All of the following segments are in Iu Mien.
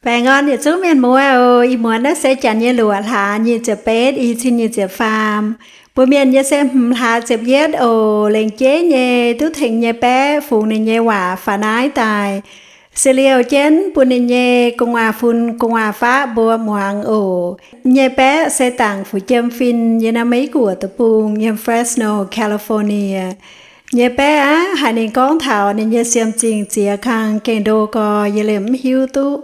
Baengh orn yietc zungv mienh muoz oc. Ih muonz naaiv se janx nyei luoqc hlaax nyic ziepc betv, i cin nyic ziepc faam. Mbuo mienh nyei se hmz hlaax ziepc yietv oc. Lengc jeiv nyei duqv tengx nyei baeqv fungx ninh nyei waac faaux naaiv daaih, se liouh jienv bun ninh nyei gu'nguaaz-fun gu'nguaaz-faqv mbuo muangx oc. Nyei baeqv se dangc fu'jueiv fin yiem naaiv Meiv Guoqv deic-bung yiem Fresno, California. Nyei baeqv aqv, haiz ninh gorngv taux ninh nyei siem zingh ziex kang gengh ndo gorx, yie liemh mv hiuv duqv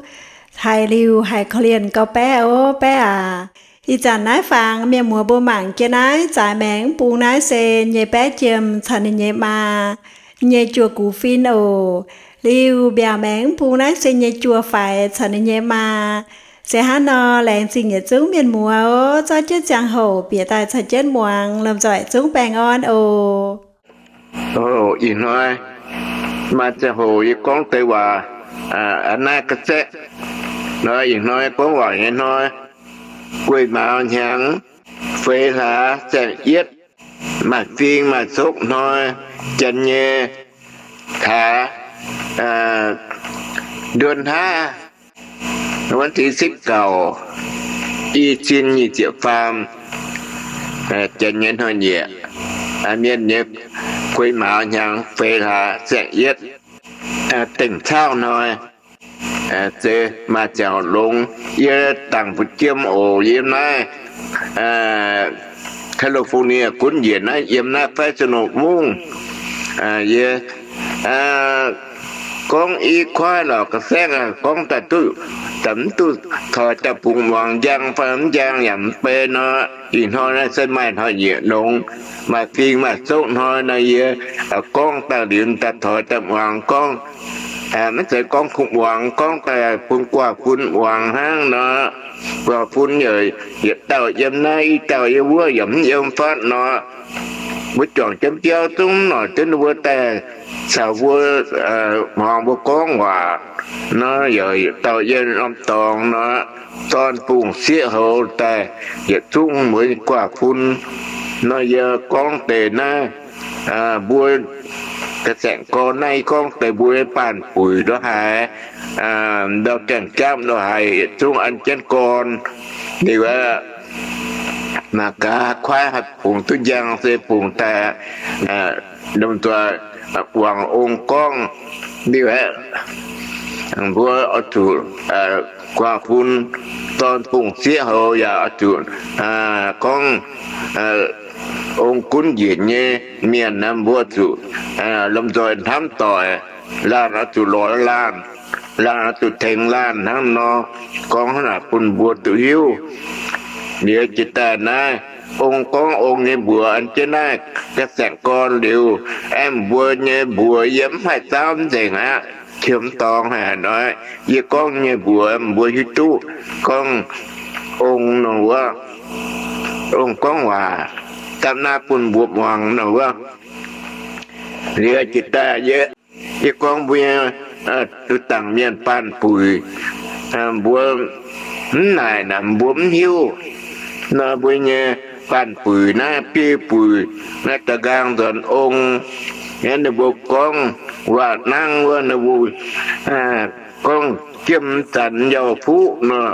haiz liuz haiz korv-lienh gau baeqv oc, baeqv aac. Ih zanc naaiv fangx mienh muoz mbuo mangc jienv naaiv zaaix maengx mv bung naaiv se nyei baeqv jiem caux ninh nyei maa nyei juoz gux fin oc. Liuz mbiaauc maengx mv bung naaiv se nyei juoz faix caux ninh nyei maa. Se hnangv nor, laengz zingh yietc zungv mienh muoz oc, zorqv jienv ziangh hoc bieqc daaih caux jienv muangx. Lomh nzoih zungv baengh orn oc. Ih hnoi maaih ziangh hoc yie gorngv deix waac naaiv ga'saeqv nor. Ih hnoi gorngv waac nyei hnoi guei mauz hnyangx feix hlaax ziepc yietv, maaih fing maaih sokv hnoi, janx nyei hlaax nduon hnaav, วันที่สิบเก้า i cin nyic ziepc faam, janx nyei hnoi-nyieqc, mienh nyei guei mauz hnyangx feix hlaax ziepc yietv, dengh cauv hnoi. Se maaih ziangh hoc longx, yie dangc fu'jueiv jiem oc, yiem naaiv California gunv njiec naaiv, yiem naaiv Fresno mungv. Yie gorngv i kuaaiv lorqc ga'saeqv, gorngv daaih duqv, daaih mv duqv toix daaih bungx muangx, njang fai mv njang yaac mv bei nor. Ih hnoi naaiv se maaih hnoi-nyieqc longx, maaih fing maaih sokv hnoi nor, yie gorngv daaih liuz daaih toix daaih muangx gorngv, maiv zeiz gorngv kuh muangx, gorngv daaih bun guaax fun muangx hnangv nor. Guaax fun yaac yietc dauh yiem naaiv, i dauh yiem wuov, yaac mv yiem fatv nor. Mbuo juangc jienv biauv zungv noic jienv ninh mbuo daaih caux mbuo muangx mbuo gorngv waac nor, yaac yietc dauh yiem norm dorngx nor, dorn bungx sieqv houx daaih yietc zungv mbuo guaax fun nor. Yie gorngv deix naaiv mbuo ga'saengx gorn naaiv, gorngv deix mbuo baanh buic lo haaix, ndau gaengh japv lo haaix, yietc zungv an jienv gorn. Liuz aqv, mangc gaax kuaaiv haih bungx duqv njang se bungx daaih lomh nzoih wangc ong gorngv. Liuz aqv, mbuo oix zuqc guaax fun, dorn bungx sieqv houx yaac oix zuqc gorngv, ong gunv njiec nyei mienh naaiv mbuo zuqc lomh nzoih hnamv doic, laanh oix zuqc lorz laanh, laanh oix zuqc tengx laanh hnangv nor. Gorngv hnangv naaic bun mbuo duqv hiuv. Liuz jiex daaih naaiv ong gorngv ong nyei mbuox an jienv naaiv ga'saengx gorn liuz, aengx mbuo nyei mbuox yie mv haih zaauv mv nzengc aqv, qiemx dorngx haic hnoi. Yie gorngv nyei mbuox mbuo hiuv duqv gorngv ong nor wuov, ong gorngv waac, dapv naaiv bun mbuo muangx nor wuov. Liuz jiex daaih yie, yie gorngv mbuo nyei duqv dangc mienh baanh buic, mbuo mv naaic naaic mbuo mv hiuv. Nor mbuo nyei baanh buic naaiv biei buic naaiv da'nqaang nzuonx ong, ninh mbuo gorngv waac-nangv wuov, ninh mbuo gorngv jiem zanc yauh fuqv nor,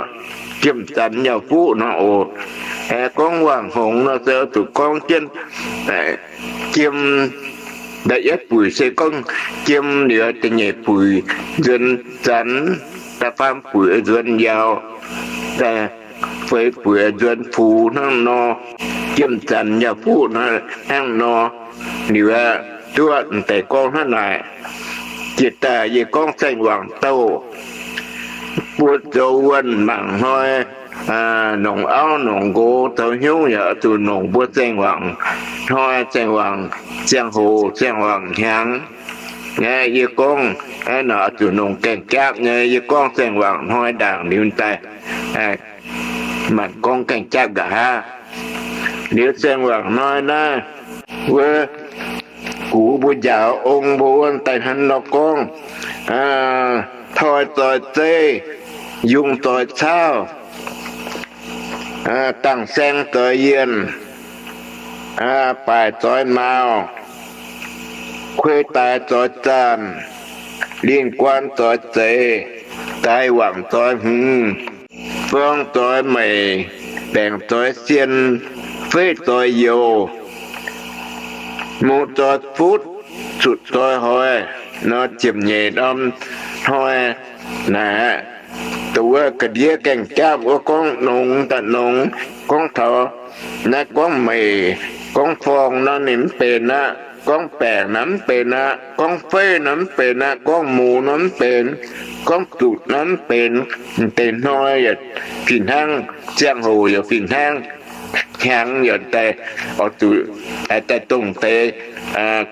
jiem zanc yauh fuqv nor oc. Gorngv waac-hngongx nor se zuqc gorngv jienv jiem, da'yietv buic se gorngv jiem liuz da'nyeic buic nzuonx zanc, da'faam buic nzuonx yauh, feix buic nzuonx fux hnangv nor. Jiem zanc yaac fuqv hnangv nor. Liuz aqv, duqv deix gorngv hnangv naaic. Jiex daaih yie gorngv saeng-wangc douh, mbuo zoux wuonh mangc hnoi, nongc auv nongc nqox zoux hnyouv yaac oix zuqc nongc mbuo saeng-wangc hnoi, saeng-wangc ziangh hoc, saeng-wangc hnyangx. Yie gorngv naaic oix zuqc nongc gaengh jaapv nyei. Yie gorngv saeng-wangc hnoi ndaangc liuz daaih, manc gorngv gaengh jaapv nqa'haav. Liuz saeng-wangc hnoi naaiv, wuov gux mbuo njaaux ong mbuo wuov daaih hnangv nor gorngv, toi zoix zeiv, yungz zoix caauv, dangh saeng zoix yienh, baaic zoix mauz, kuei daaix zoix zaanh, linh guan zoix zeix, daaih wangc zoix hmz, forng zoix meic, baengc zoix sien, feiv zoix youz, mu zoix futv, zutc zoix hoic, nor ziepc nyeic norm hnoi naaic, dongh wuov ga'ndiev gaengh jaapv wuov gorngv nongx daaih nongx, gorngv taux naaiv gorngv meic, gorngv forng nor ninh mv benx aqv, gorngv baengc nor mv benx aqv, gorngv feiv nor mv benx aqv, gorngv mu nor mv benx, gorngv zutc nor mv benx. Deix hnoi yaac fih hnangv, ziangh hoc yaac fih hnangv, hnyangx yaac daaih, oix zuqc daaih dongh deix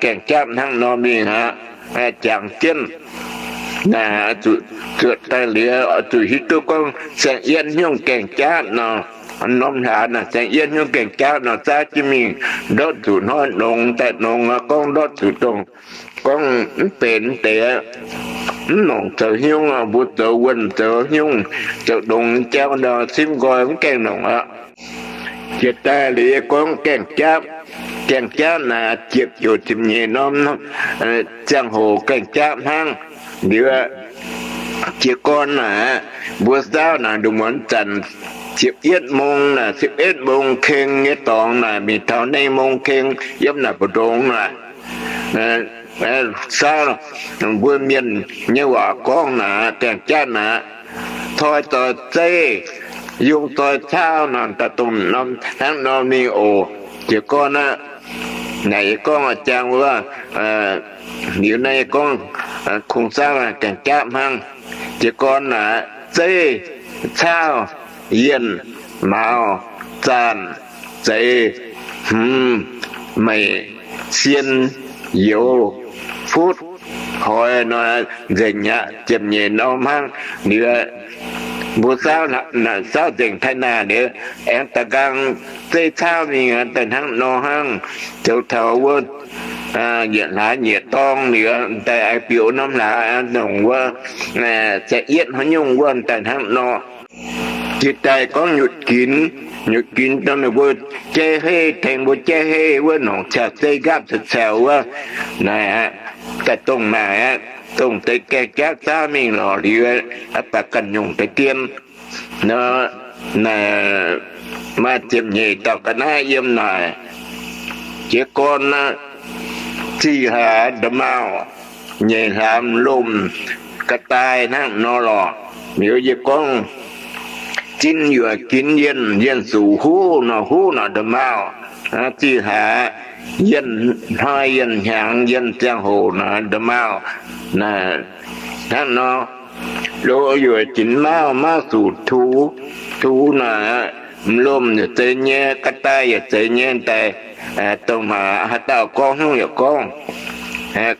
gaengh jaapv hnangv nor mingh aqv. Jangx jienv naaic, zuqc zuotc daaih liuz oix zuqc hiuv duqv gorngv saeng-yietv hnyungv gaengh jaapv nor, norm hlaax naaic saeng-yietv hnyungv gaengh jaapv nor, zaaiv jienv mingh ndortv zuqc hnoi nongx daaih nongx aqv, gorngv ndortv zuqc dongh gorngv mv benx deix, mv nongc zoux hnyungv, mbuo zoux wuonh zoux hnyungv, zoux longx jauv nor, simv nqoi mv gaengh nongc aqv. Jiex daaih liuz yie gorngv gaengh jaapv, gaengh jaapv naaic ziepc joux ziepc nyeic norm ziangh hoc gaengh jaapv hnangv. Liuz jiez gorn naaic, mbuo saauv naaic nduqc muonz zanc ziepc yietv mong naaic, สิบเอ็ดโมง keng nyei dorngx naaic, mingh taux หนึ่งโมง keng yiem naaic mbu'ndongx naaic, saauv mbuo mienh nyei waac gorngv naaic, gaengh jaapv naaic, toi zoih zeiv, yungh zoih caauv naaic, daaih dongh norm hnangv nor mingh oc. Jiez gorn aqv. Naaic yie gorngv jang wuov, liuz naaiv yie gorngv kungx saauv gaengh jaapv hnangv. Jiez gorn naaic, zeiv, caauv, yienh, mauz, zaanh, zeix, hmz, meic, sien, youz, futv, hoix nor nzengc aqv, ziepc nyeic norm hnangv. Liuz mbuo saauv, saauv nzengc taaih naaic liuz, aengx da'nqaang zeiv caauv mingh daaih hnangv nor hnangv, zoux taux wuov yietc hlaax nyieqc dorng liuz daaih, biux norm hlaax nongc wuov, saeng-yietv haaix nyungc wuov daaih hnangv nor. Jiex daaih gorngv nyutc ginx, nyutc ginx dongh ninh mbuo jaiv heiv, tengx mbuo jaiv heiv wuov nongc caux zeiv nqaapv caux caux wuov, naaic aqv, daaih dongh naaic aqv, dongh deix gaengh jaapv zaauv mingh lorqc liuz, aqv baac ganh nyungc deix dien nor, maaih ziepc nyeic dauh ga'naaiv yiem naaic. Jiez gorn aqv, zih hlaax nda'maauh, nyeic hlaax m'lomh ga'daaih hnangv nor lorqc. Liuz yie gorngv, zinh yuoqc ginx yienh, yienh zuqc huv nor, huv nor nda'maauh. Zih hlaax yienh hnoi, yienh hnyangx, yienh ziangh hoc nor nda'maauh. Hnangv nor, loz yuoqc ginx mauv, mauv zuqc tu, tu nor, m'lomh yaac zeiz nyei, ga'daaih yaac zeiz nyei daaih. Dongh haaix dauh gorngv hnyouv yaac gorngv,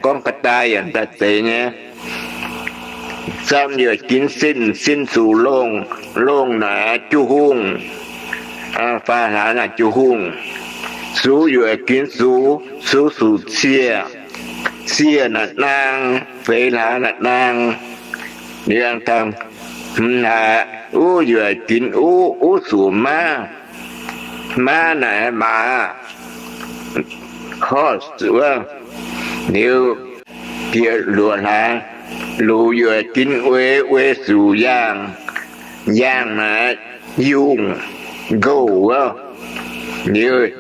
gorngv ga'daaih yaac daaih zeiz nyei. Saam yuoqc ginx sin, sin zuqc longh, longh naaic juv hungh. Faam hlaax naaic juv hungh. Sux yuoqc ginx sux, sux zuqc cie, cie naaic naang, feix hlaax naaic naang. Liuz tangx hmz hlaax, uv yuoqc ginx uv, uv zuqc maav, maav naaic maaz, horse wuov. Liuz bieqc luoqc hlaax, luqc yuoqc ginx ueix, ueix zuqc yaangh, yaangh naaic yungh, goat wuov. Liuz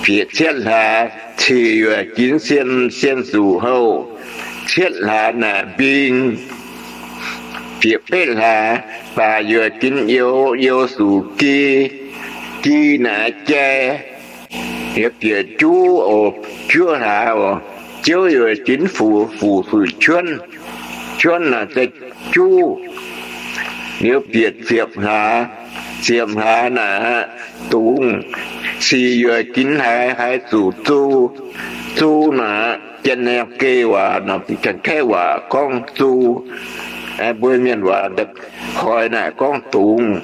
bieqc cietv hlaax, cic yuoqc ginx sien, sien zuqc houh, cietv hlaax naaic mbing. Bieqc betv hlaax, baac yuoqc ginx youz, youz zuqc gi, gi naaic jai. Liuz bieqc juv oc, juov hlaax oc, juov yuoqc ginx fuqc, fuqc zuqc cuonv, cuonv naaic se juv. Liuz bieqc ziepc hlaax, ziepc hlaax naaic dungz, sic yuoqc ginx haiz, haiz zuqc zu, zu naaic Janx-Kaeqv waac, Janx-Kaeqv waac gorngv zu, mbuo mienh waac hoix naaic gorngv dungz.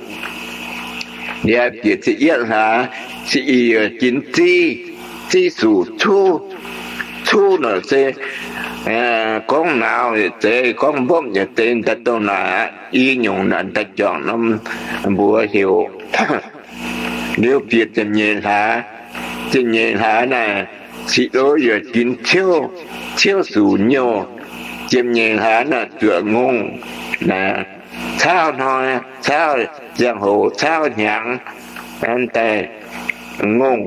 Liuz bieqc ziepc yietv hlaax, ziepc i yuoqc ginx ziv, ziv zuqc cuv, cuv naaic se gorngv nauz yaac zeiz, gorngv mbopv yaac zeiz, daaih dongh naaic aqv. I nyungc naaic daaih juangc norm mbuox heuc. Liuz bieqc ziepc nyeic hlaax, ziepc nyeic hlaax naaic, ziqc loz yuoqc ginx ciouv, ciouv zuqc nyouh. Ziepc nyeic hlaax naaic zuoqc ngongh naaic, caauv hnoi, caauv ziangh hoc, caauv hnyangx daaih ngongh.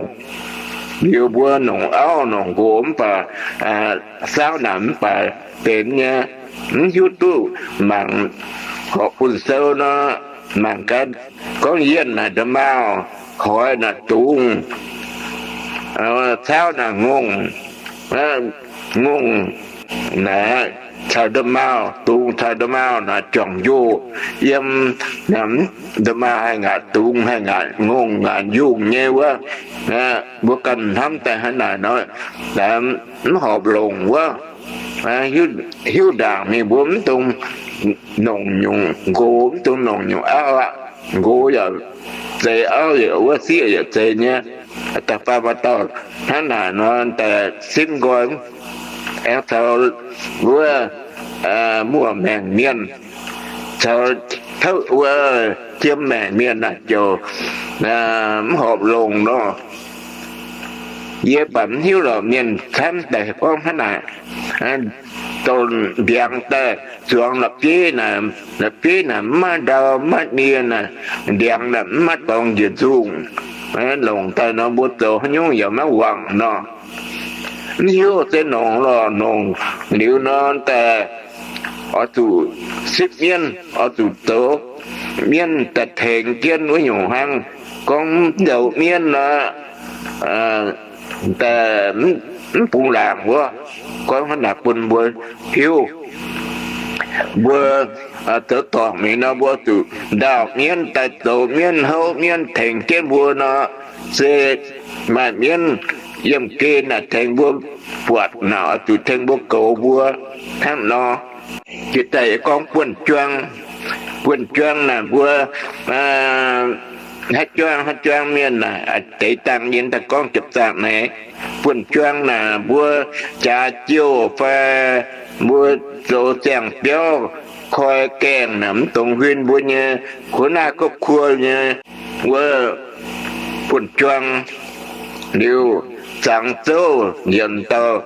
Liuz mbuo nongc auv nongc nqox mv baac saauv naaic mv baac benx nyei, mv hiuv duqv mangc horpc bun sou nor, mangc gaax gorngv yienh naaic nda'maauh, hoix naaic dungz, caauv naaic ngongh, ngongh naaic caux nda'maauh, dungz caux nda'maauh naaic juangc njoh yiem, nda'maauh haih ngaatc dungz, haih ngaatc ngongh ngaatc yungh nyei wuov. Mbuo ganh hnamv daaih hnangv naaic nor, mv horpc longc wuov. Hiuv ndaangc mingh mbuo mv dungx nongc nyungc nqox, mv dungx nongc nyungc auv aqv. Nqox yaac zeiz, auv yaac wuov, sieqv yaac zeiz nyei. Da'faanh maaih dauh hnangv naaic nor, daaih simv nqoi aengx caux wuov muoz-maengc mienh, caux wuov jiem maengc mienh naaic ziouc mv horpc longc nor. Yie baac mv hiuv lorqc, mienh camv daaih gorngv hnangv naaic, dorh ndiangx daaih zuangx la'bieiv naaic, la'bieiv naaic mv maaih ndau mv maaih nie naaic, ndiangx naaic mv maaih dorngx njiec nzungh, longc daaih nor mbuo zoux haaix nyungc yaac maiv wangc nor. Mv hiuv se nongc lorqc, nongc liuz nor daaih oix zuqc sipv mienv, oix zuqc zoux mienv daaih tengx jienv wuov nyungc hnangv. Gorngv mv zoux mienv nor, daaih mv bungx laangc wuov. Gorngv hnangv naaic bun mbuo hiuv. Mbuo zoux dorngc mingh nor, mbuo zuqc ndaauh mienv daaih zoux mienv, houv mienv tengx jienv mbuo nor, se maaih mienv yiemh gen naaic tengx mbuo buatc naaic, oix zuqc tengx mbuo goux mbuo hnangv nor. Jiex daaih gorngv buonv-juang, buonv-juang naaic mbuo haaix juang haaix juang mienh naaic, deix dangh yie daaih gorngv jiepc zaangc naaic, buonv-juang naaic mbuo jaax jouh fai mbuo zoux ziangh biauv koi gaengh naaic, mv dungx huin mbuo nyei หัวหน้าครอบครัว nyei wuov buonv-juang. Liuz, zangx zouv yienc dauh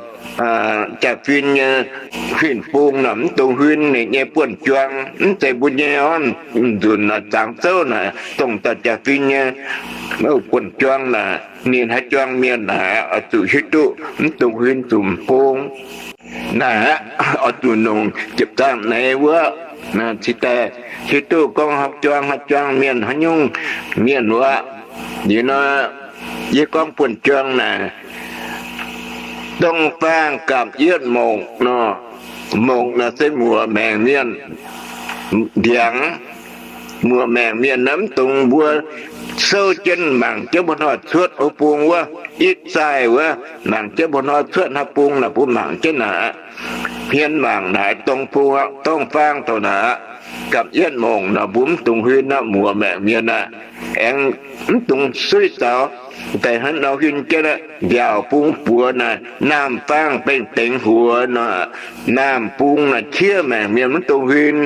jaa-fin nyei fin-bung naaic, mv dungx huin ninh nyei buonv-juang. Mv zeiz mbuo nyei orv, nzunc naaic zangx zouv naaic dongh dauh jaa-fin nyei buonv-juang naaic, ninh haaix juang mienh naaic oix zuqc hiuv duqv mv dungx huin zuqc bung. Naaic aqv, oix zuqc nongc jiepc zaangv-neix wuov, cingx daaih hiuv duqv gorngv haaix juang haaix juang mienh, haaix nyungc mienh wuov. Liuz nor, yie gorngv buonv-juang naaic, 东方 gapv yietv mongc nor. Mongc naaic se muoc maengc mienh ndiangx. Muoc maengc mienh naaiv mv dungx mbuo souv jienv mangc jienv mba'hnoi cuotv wuov bung wuov, อิสราเอล wuov, mangc jienv mba'hnoi cuotv haaix bung naaic, mbuo mangc jienv naaic aqv. Hmien mangc naaic dongh bung aqv, 东方 douc naaic aqv. Gapv yietv mongc naaic mbuo mv dungx huin aqv, muoc maengc mienh aqv. Aengx mv dungx suiv zaux daaih hnangv nor huin jienv aqv. Mbiaauc bung buoz naaic, 南方 baengh dengx huoz nor, naamh bung naaic qiex maengc mienh mv dungx huin.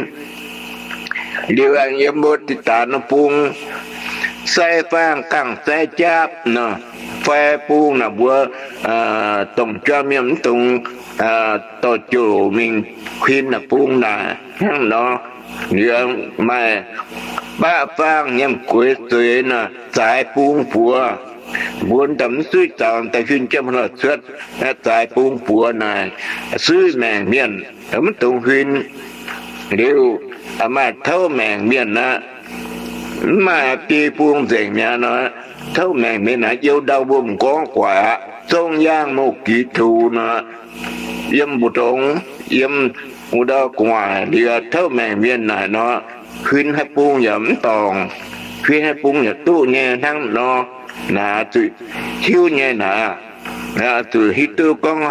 Liuz aengx yiem mbuo daaih daaih nor bung, 西方 gangh sai jaapv nor, fai bung naaic mbuo dongh juang mienh mv dungx dorh jouc mingh huin naaic bung naaic hnangv nor. Liuz maaih 北方 nyiemc gueix zueiz nor, zaaix bung buoz. Mbuo daaih mv suiv zaux daaih huin jienv mba'hnoi cuotv, zaaix bung buoz naaic, suiv maengc mienh mv dungx huin. Liuz maaih touv maengc mienh aqv, mv maaih biei bung nzengc mi'aqv nor. Touv maengc mienh naaic, youh ndau mbuo m'nqorngv guaic aqv, 中央 mouh gix tux nor, yiem mbu'ndongx, yiem wuov ndau gu'nguaaic. Liuz touv maengc mienh naaic nor, huin haaix bung yaac mv dorngc, huin haaix bung yaac duqv nyei hnangv nor. Naaic zuqc hiuv nyei naaic, zuqc hiuv duqv gorngv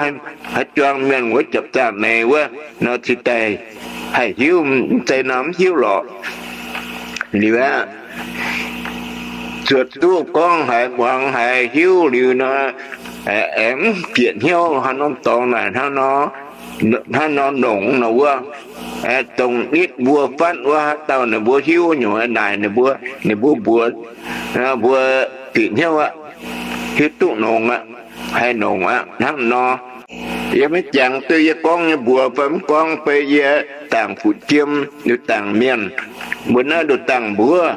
haaix juang mienh wuov japc zaangv-neix wuov nor, cingx daaih haih hiuv. Mv zeiz nor mv hiuv lorqc. Liuz aqv, zuotc duqv gorngv haiz muangx haiz hiuv liuz nor, aengx mv bieqc hnyouv haaix norm dorngx naaic hnangv nor nongc nor wuov. Dongh nitv mbuo fatv wuov haaix dauh ninh mbuo hiuv nyungc naaic ninh mbuo, ninh mbuo mbuox mbuo bieqc hnyouv aqv, hiuv duqv nongc aqv, haih nongc aqv hnangv nor. Yie maiv jangx duqv yie gorngv nyei mbuox fai mv gorngv fai yie dangc fu'jiem, nduqc dangc mienh, mbuo naaiv nduqc dangc mbuov.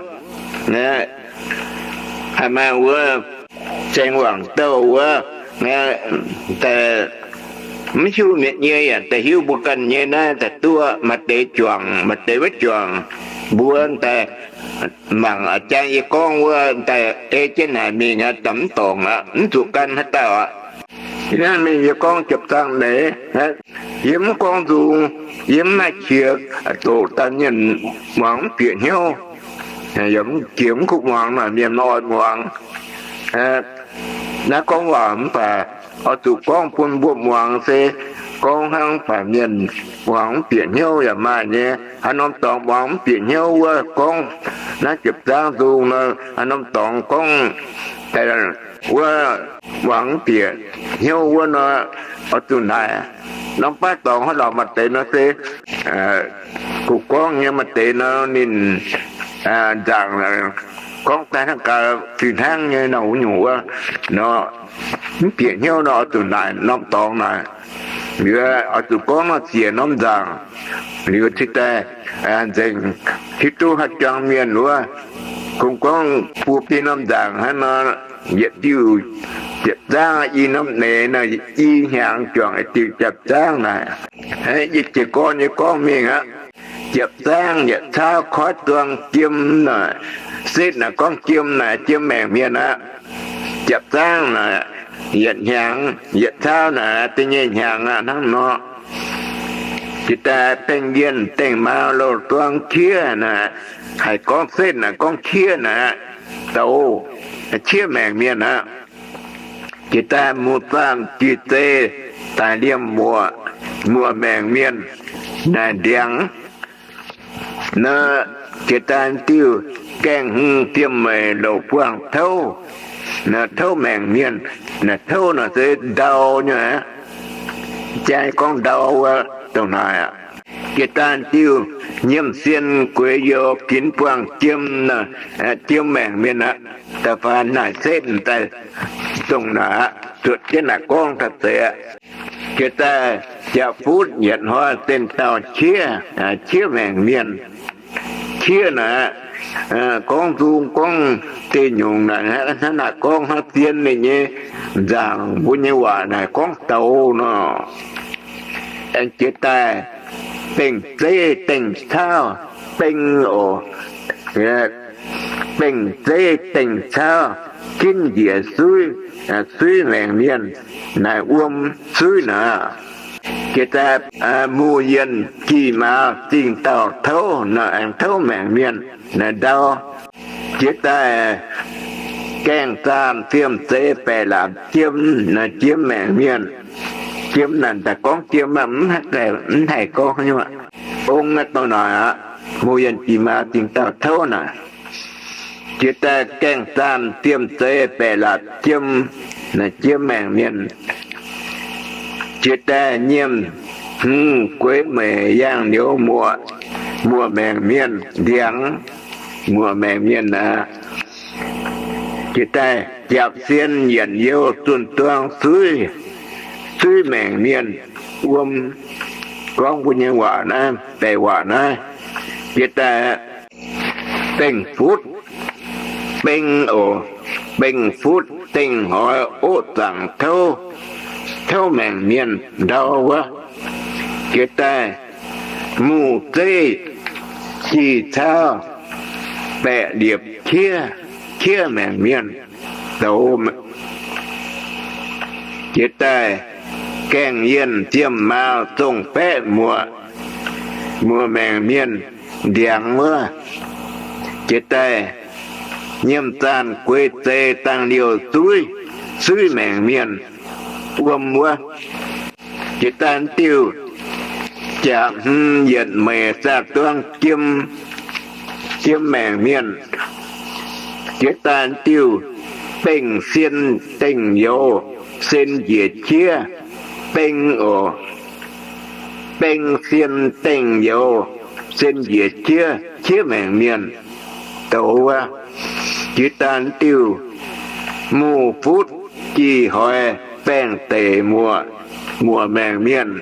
Haih maaih wuov saeng-wangc douh wuov, daaih mv hiuv mietc nyei yaac daaih hiuv mbuo ganh nyei naaiv daaih duqv maaih deix juangc, maaih deix maiv juangc. Mbuo daaih mangc a'jang yie gorngv wuov daaih ei jienv naaic mingh aqv, daaih mv dorngc aqv, mv zuqc gan haaix dauh aqv. Hnangv naaiv mingh yie gorngv jiepc zaang leiz, yie mv gorngv nzung, yie mv maaih qiex doqc daaih mienh muangx mv bieqc hnyouv. Yaac jiex mv kuv muangx naaic mienh oix muangx. Naaiv gorngv waac mv baac oix zuqc gorngv bun mbuo muangx se gorngv hnangv baac mienh muangx mv bieqc hnyouv yaac maaih nyei. Haaix norm dorngx muangx mv bieqc hnyouv wuov gorngv naaiv jiepc zaang nzung nor, haaix norm dorngx gorngv wuov muangx mv bieqc hnyouv wuov nor, oix zuqc naaic. Norm baav dorngx haaix lauc maaih deix nor se kuv gorngv nyei maaih deix nor ninh nzaangc gorngv daaih hnangv gaax fih hnangv nyei nor wuov nyungc wuov nor, mv bieqc hnyouv nor oix zuqc naaic norm dorngx naaic. Liuz oix zuqc gorngv nor ziec norm nzaangc. Liuz cingx daaih nzengc hiuv duqv haaix jangx mienh wuov, kungx gorngv buo biei norm nzaangc hnangv nor, yietc diuh ziepc zaangv i norm neix nor, i hnyangx juangc diuh ziepc zaangv naaic. Yie jiez gorn nyei gorngv mingh aqv. Ziepc zaangv yietc cauv koiv duang jiem naaic, setv naaic gorngv jiem naaic, jiem maengc mienh aqv. Ziepc zaangv naaic yietc hnyangx, yietc cauv naaic da'nyeic hnyangx aqv hnangv nor. Jiex daaih bengh yienh dengh maaz louh duang qiev naaic, haih gorngv setv naaic gorngv qiev naaic, douz qiev maengc mienh aqv. Jiex daaih muz zaanh jiex zei daaih liemh muoqc, muoqc maengc mienh naaic ndiangx. Naaiv jiex daaih diuh gaengh hmz fiem meic louc buangh touv, naaiv touv maengc mienh, naaiv touv naaic se ndau nyei aqv. Jaa gorngv ndau wuov dongh naaic aqv. Jiex daaih diuh nyiemc sien gueix youz ginx buangh jiem, jiem maengc mienh aqv. Da'faanh naaic setv daaih dongh naaic aqv, zuotc jienv naaic gorngv taux zeiz aqv. Jiex daaih jaax futv yietc hnoi zinh dauh qiev, qiev maengc mienh. Qiev naaic, gorngv nzung gorngv deix nyungc naaic, hnangv naaic gorngv hnangv zien ninh nyei nzaangc mbuo nyei waac naaic gorngv douz nor. Aengx jiex daaih bengh zeiv dengh cauv, bengh oc, bengh zeiv dengh cauv, ginv njiec suiv, suiv maengc mienh naaic wuom suiv naaic. Jiex daaih muh yienh jih maaz zingh dauh touv naaic, aengx touv maengc mienh naaic ndau. Jiex daaih gaengh zaanh fiem zeiz baeqc laatc jiem naaic, jiem maengc mienh. Jiem naaic daaih gorngv jiem aqv, mv haih gorngv ong naaiv dongh naaic aqv. Muh yienh jih maaz zingh dauh touv naaic. Jiex daaih gaengh zaanh fiem zeiz baeqc laatc jiem naaic, jiem maengc mienh. Jiex daaih nyiemc hmz gueix meic yangh niouz muoqc, muoqc maengc mienh ndiangx, muoqc maengc mienh aqv. Jiex daaih japc sien yienc youz zunh duang suiv, suiv maengc mienh wuom. Gorngv mbuo nyei waac naaiv, deix waac naaiv. Jiex daaih bengh futv, beng oc, bengh futv dengh hnoi oqv zaangc touv, touv maengc mienh ndau wuov. Jiex daaih muh zeiv jih cauv baeqc liepc qiev, qiev maengc mienh douz. Jiex daaih gaengh yienh jiem maaz zongh baeqv muoqc, muoqc maengc mienh ndiangx wuov. Jiex daaih nyiemc zaanh gueix zei dangh liouh suiv, suiv maengc mienh wuom wuov. Jiex daaih diuh jaax hmz yietc meic zaah duang jiem, jiem maengc mienh. Jiex daaih diuh bengh sien dengh youz sen njiec qiev, beng oc, beng sien dengh youz sen njiec qiev, qiev maengc mienh douz wuov. Jiex daaih diuh muh futv jih hnoi baengh deic muoqc, muoqc maengc mienh.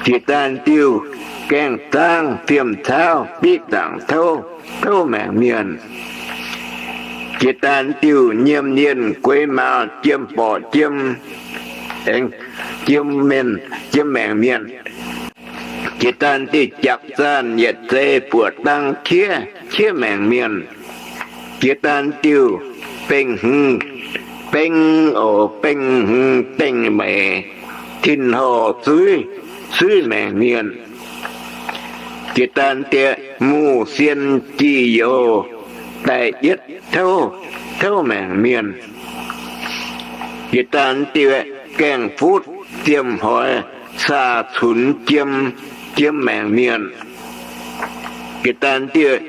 Jiex daaih diuh gaengh zaangv fiem-caauv biqv zaangc touv, touv maengc mienh. Jiex daaih diuh nyiemc yienh gueix mauz jiem borqc jiem, aengx jiem mienh, jiem maengc mienh. Jiex daaih diuh japc zaanh yietc zei buoqc dang qiex, qiex maengc mienh. Jiex daaih diuh beng hmz, beng oc, beng hmz dengh meic tin-horc zuiv, zuiv maengc mienh. Jiex daaih diuh muh sien jih youz daaih yietv touv, touv maengc mienh. Jiex daaih diuh gaengh futv ziemh hoix saah cunx jiem, jiem maengc mienh. Jiex daaih diuh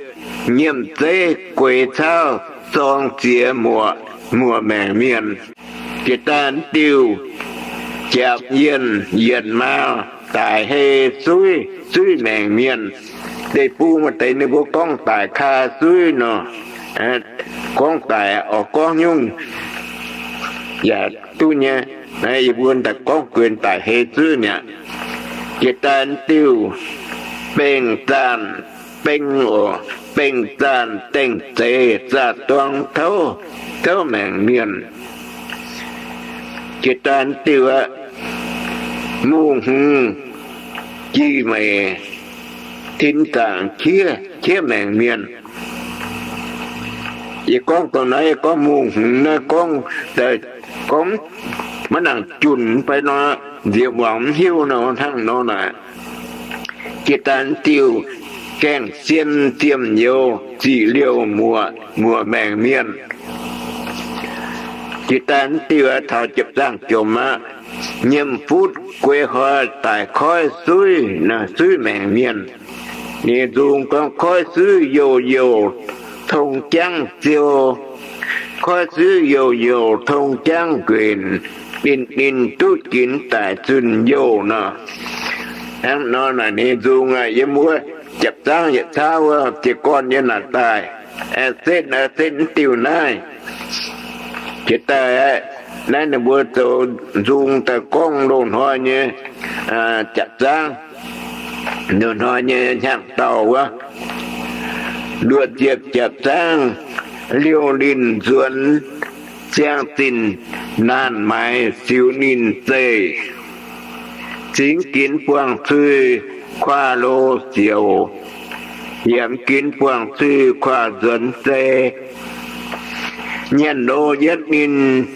nyiemc zeiv gueix caauv zorng ziex muoc, muoc maengc mienh. Jiex daaih diuh japc yienh yienc maaz daic hei zuiv, zuiv maengc mienh. Deic-bung maaih deix ninh mbuo gorngv daic kaa zuiv nor, gorngv daic oix gorngv nyungc yaac duqv nyei. Yie mbuo daaih gorngv guenx daic hei zuiv mi'aqv. Jiex daaih diuh beng zaanh, beng oc, beng zaanh dengh zeiz zaah duang touv, touv maengc mienh. Jiex daaih diuh aqv, muh hmz jih meic tin zaangc qiex, qiex maengc mienh. Yie gorngv dongh naaiv, yie gorngv muh hmz naaiv gorngv, gorngv maiv nangc junc fai nor, nziex muangx mv hiuv nor, hnangv nor naaic. Jiex daaih diuh gaengh sien ziemh youz ziqc liouh muoc, muoc maengc mienh. Jiex daaih diuh taux jiepc zaangv jomc aqv, nyiemc futv gueix hoix daic koiv suiv, suiv maengc mienh. Ninh nzung gorngv koiv suiv youh youh tong jangv ziou, koiv suiv youh youh tong jangv nquenc, ninh ninh duqv ginx daic zunh youh nor. Hnangv nor naaic ninh nzung aqv, yiem wuov japc zaangv yietc cauv wuov jiez gorn yiem naaic daaih, setv, setv mv diuh naaiv. Jiex daaih aqv, naaiv ninh mbuo zoux nzung daaih gorngv loz-hnoi nyei japc zaangv, loz-hnoi nyei hnyangx-daauh wuov. Luoqc ziepc japc zaangv, liouh linh nzuonx, ziangh zinh naanh maaiz siux ninh zeih. Zingx ginx buangh cui kuaah lo zioux, yiemx ginx buangh cui kuaah nzuonx zei. Nyienc lo yietv ninh,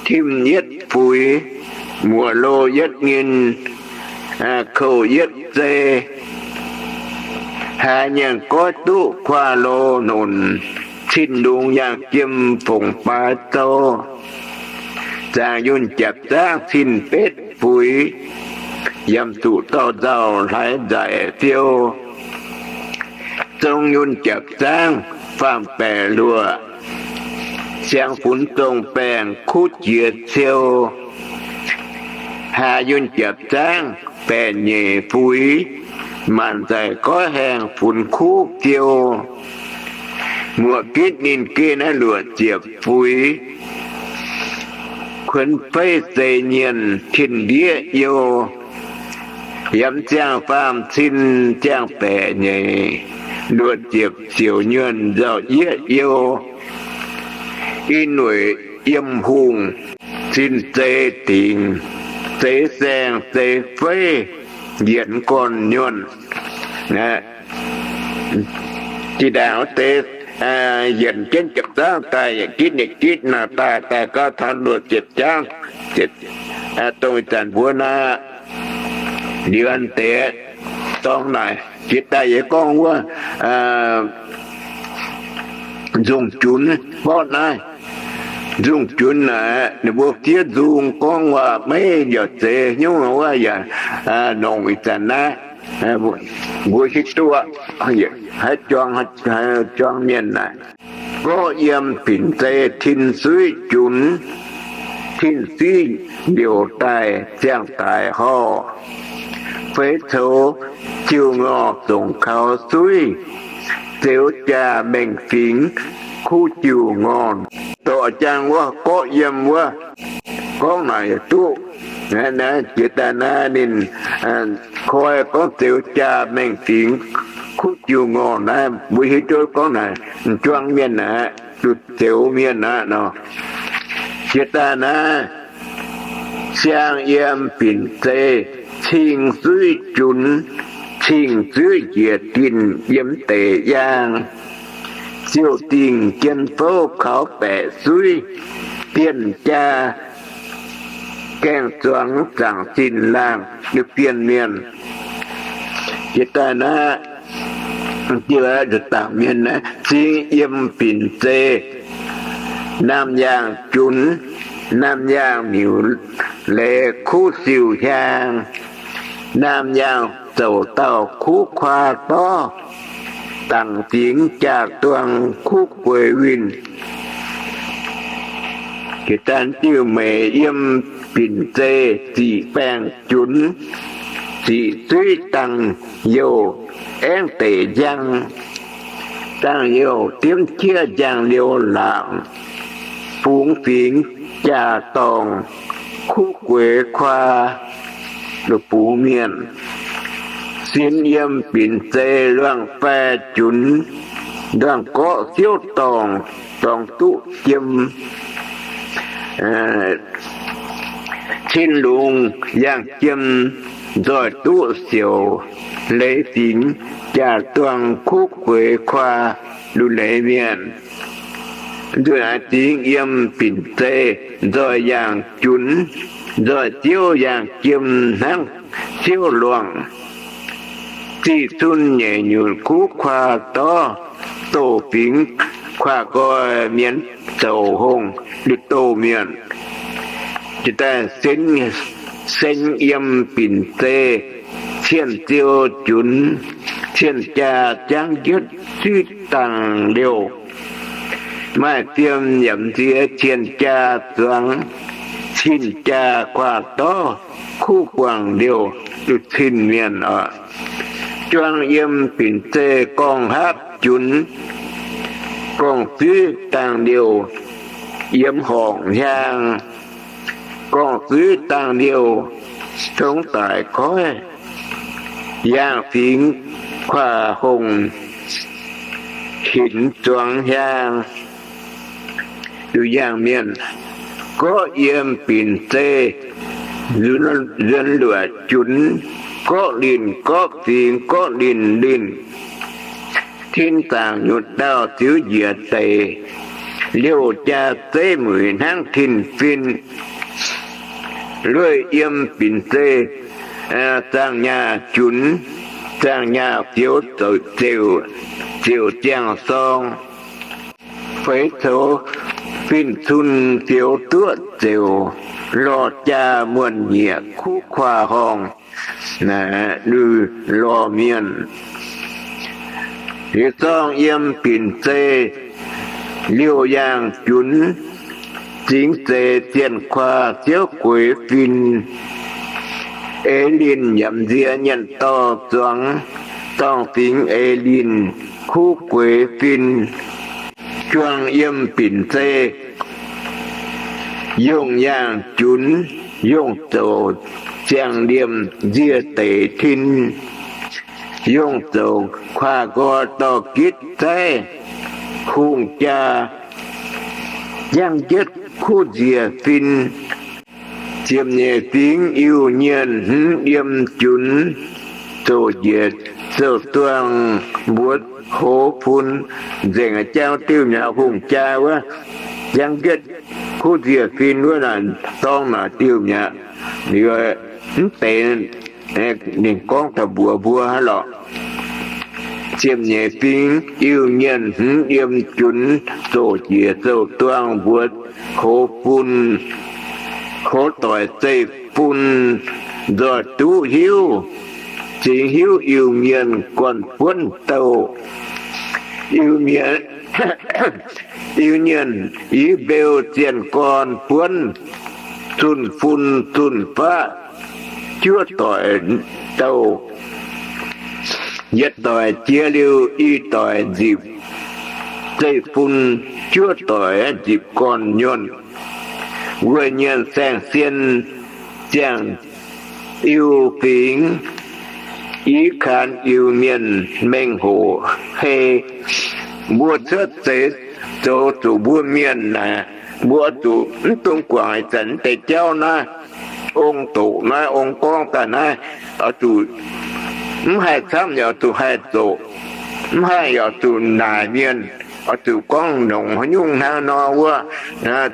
tim yietv fuix, muoc lo yietv ninh, kouv yietv zei. Haaix nyienc goiv duqv kuaah lo nonc, cin lungz yangh jiem fongc baaix zou. Zaangc yunh japc zaangv cin betv fuix, yamh zuqc dorh nzauh hlaaix nzaic fiou. Zong yunh japc zaangv faam-baeqc luoqc, siang funx zong baengh kuv jiex ciou. Haaix yunh japc zaangv baeqc nyeic fuix, maanc nzaic goiv haengh funx kuv fiou. Muoc gitv ninh geh naaiv luoqc ziepc fuix, kuonx feiv zeiz nyienh tin-ndiev you. Yamx ziangh faam cin ziangh baeqc nyeic, luoqc ziepc ziouc nyuonh nzauh yieqv you. In weic yiem hungh cin zeix dingc, zeix saeng zeix feiv yienx gorn nyuonh. Zinh ndaangc wuov deix yienc jienv japc zaangv daaih, yietc gitv yietc gitv naaic daaih, daaih gauh taux luoqc ziepc zaangv, dongh ih zanc mbuo naaiv liuz an deix dorngx naaic jiex daaih yie gorngv wuov nzungh junx mborqv naaiv. Nzungh junx naaic ninh mbuo fiev nzung gorngv waac maiv yaac zeix nyungc wuov yaac nongc ih zanc naaiv mbuo hiuv duqv haiz juang, juang mienh naaic. Gorqv yiem binc zei tin suiv junx, tin siv liouc daaih ziangh daic horh. Feix coux jiu ngorh zongc kaux suiv, zeux jaax mengh fingx kuv jiu ngorh. Dorh jangx wuov gorqv yiem wuov gorngv naaic yaac duqv. Jiex daaih naaiv ninh koi gorngv zeux jaa maengh fingx kuv jiu ngorh naaiv, mbuo hiuv duqv gorngv naaic m'juang mienh aqv, duqv zeux mienh aqv nor. Jiex daaih naaiv, siang yiem binc zei, cing zuiv junx, cing zuiv njiec dinh yiem deic yaang, ziouc dingc jien fouv kaux baeqc suiv, dienh jaa gaengh zuangx zaangc zinh laangh, bienh mienh. Jiex daaih naaiv, diuh dangc mienh naaiv, cing yiem binc zei, naamh yaangh junx, naamh yaangh miuc leiz kuv siuh hiaang, naamh yaangh zouc dauh kuv kuaa dorv, dangc fingx jaa-duang kuv gueix winh. Jiex daaih diuh meic yiem binc zei, ziqc baengh junx, ziqc zuiv dangh youh aengv deic njang, dangh youh diemv jieqv njang liouh laangc, bungx fingx jaa-dorngh kuv gueix kuaa, bungx mienh. Sin yiem binc zei, luangh fai junx, luangh gorqv siouv dorngh, dorngx duqv jiem, cin lungz yangh jiem, nzoih duqv siouc, leiz fingx jaa-duang kuv gueix kuaa, nduqc leiz mienh. Nzuih aaix zingx yiem binc zei, nzoih yangh junx, nzoih ziouv yangh jiem hnangv siouv luangh. Ziqc cun nyeic nyutc kuv kuaa dorv, doh fingx kuaa nqoi mienz zoux hongh, nduqc doh mienh. Jiex daaih sen, sen yiem binc zei, cien ziou junx, cien jaa jangv njietv zuiv dangh liouh, maaih fiem yaac m'nziex cien jaa zuangx, cin jaa kuaa dorv kuv buangh liouh, duqv cin mienh oc. Juang yiem binc zei, gorngv hapv junx, gorngv zuiv dangh liouh yiem horngc hiaang, gorngv zuiv dangh liouh tongx daic koiv, yangh fingx kuaa hongh hinc zuangx hiaang. Nduqc yangh mienh. Gorqv yiem binc zei, nzuonx luoqc junx, gorqv linh gorqv fingx gorqv linh linh, tin zaangc nyutc dauh ziux njiec deic, liouh jaa zeiv mueic hnangv tin-fin. Lueiz yiem binc zei, zaangh nyaah junx, zaangh nyaah fioux zeuc, ziouc ziangh sorng. Feix coux fin-cun fioux duqv zeuc, lorh jaa muonh nyieqc kuv kuaa horngh, lorh mienh. Liuz zorng yiem binc zei, liouh yaangh junx, zingx zeix zienh kuaa ziouv gueix fin. Eix linh yaac m'nziex nyenh dorh zuangx, dorngh fingx eix linh kuv gueix fin. Juang yiem binc zei, yongh yaangh junx, yongh zouc ziangh liemh nzie deic tin, yongh zouc kuaa nqoi dorh gitv zaiv, hungh jaa jangv njietv kuv nziex fin. Ziepc nyeic fingx Iu-Mienh hmz yiem junx, zoqc njiec zouv-duangh mbuox hoz fun, nzengc jauv diuh mi'aqv, hungh jaa wuov, jangv njietv kuv nziex fin wuov naaic, dorng naaic diuh mi'aqv. Liuz mv deix ninh gorngv taux mbuox mbuo hnangv lorqc. Ziepc nyeic fingx Iu-Mienh hmz yiem junx, zoqc njiec zouv-duangh mbuox hoz fun, hoz doic zeiv-fun nzoih duqv hiuv. Zingx hiuv Iu-Mienh gorn-buonv douh. Iu-Mienh, Iu-Mienh i mbeu zienh gorn buonv, zunh fun zunh faqv juov doic douh. Yietc doic jiex liuz i doic nzipc, zeiv-fun juov doic nzipc gorn nyuonh. Wuov nyienh saeng-sien ziangh Iu fingx, Yie kanh Iu-Mienh mengh hoc hei, mbuo cuotv seix zoux zuqc mbuo mienh naaic, mbuo zuqc mv dungx guangc ih zanc deix jauv naaiv, ong-doqc naaiv, ong-gorngv daaih naaiv, oix zuqc mv haih camv yaac oix zuqc haih zoqc, mv haih yaac oix zuqc naaic mienh, oix zuqc gorngv nongc haaix nyungc hnangv nor wuov,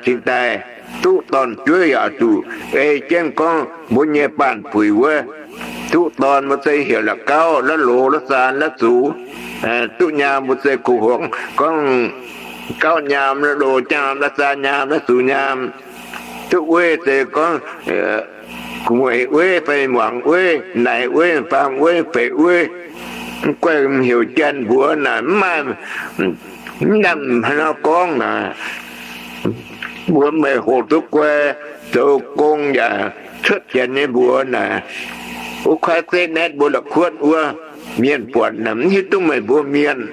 cingx daaih duqv dorn-jueiv yaac oix zuqc ei jienv gorngv mbuo nyei baanh puix wuov. Duqv dorn mbuo se heuc la'gauv, la'loz, la'zaan, la'zux. Duqv nyaam mbuo se kuh huongx gorngv gauv nyaam, la'loz nyaam, la'zaan nyaam, la'zux nyaam. Duqv weiv se gorngv gu'nguaaic weiv fai muangx weiv, naaic weiv, faam weiv, feix weiv. Mv guaih heuc janx mbuox naaic mv maaih, mv namh haaix nor gorngv naaic. Mbuo meih hoqc duqv guai, zoux gong yaac cuotv janx nyei mbuox naaic. Wuov kuaaiv setv naetv mbuo la'kuotv wuov, mienh buatc naaic mv hiuv duqv meih mbuo mienh.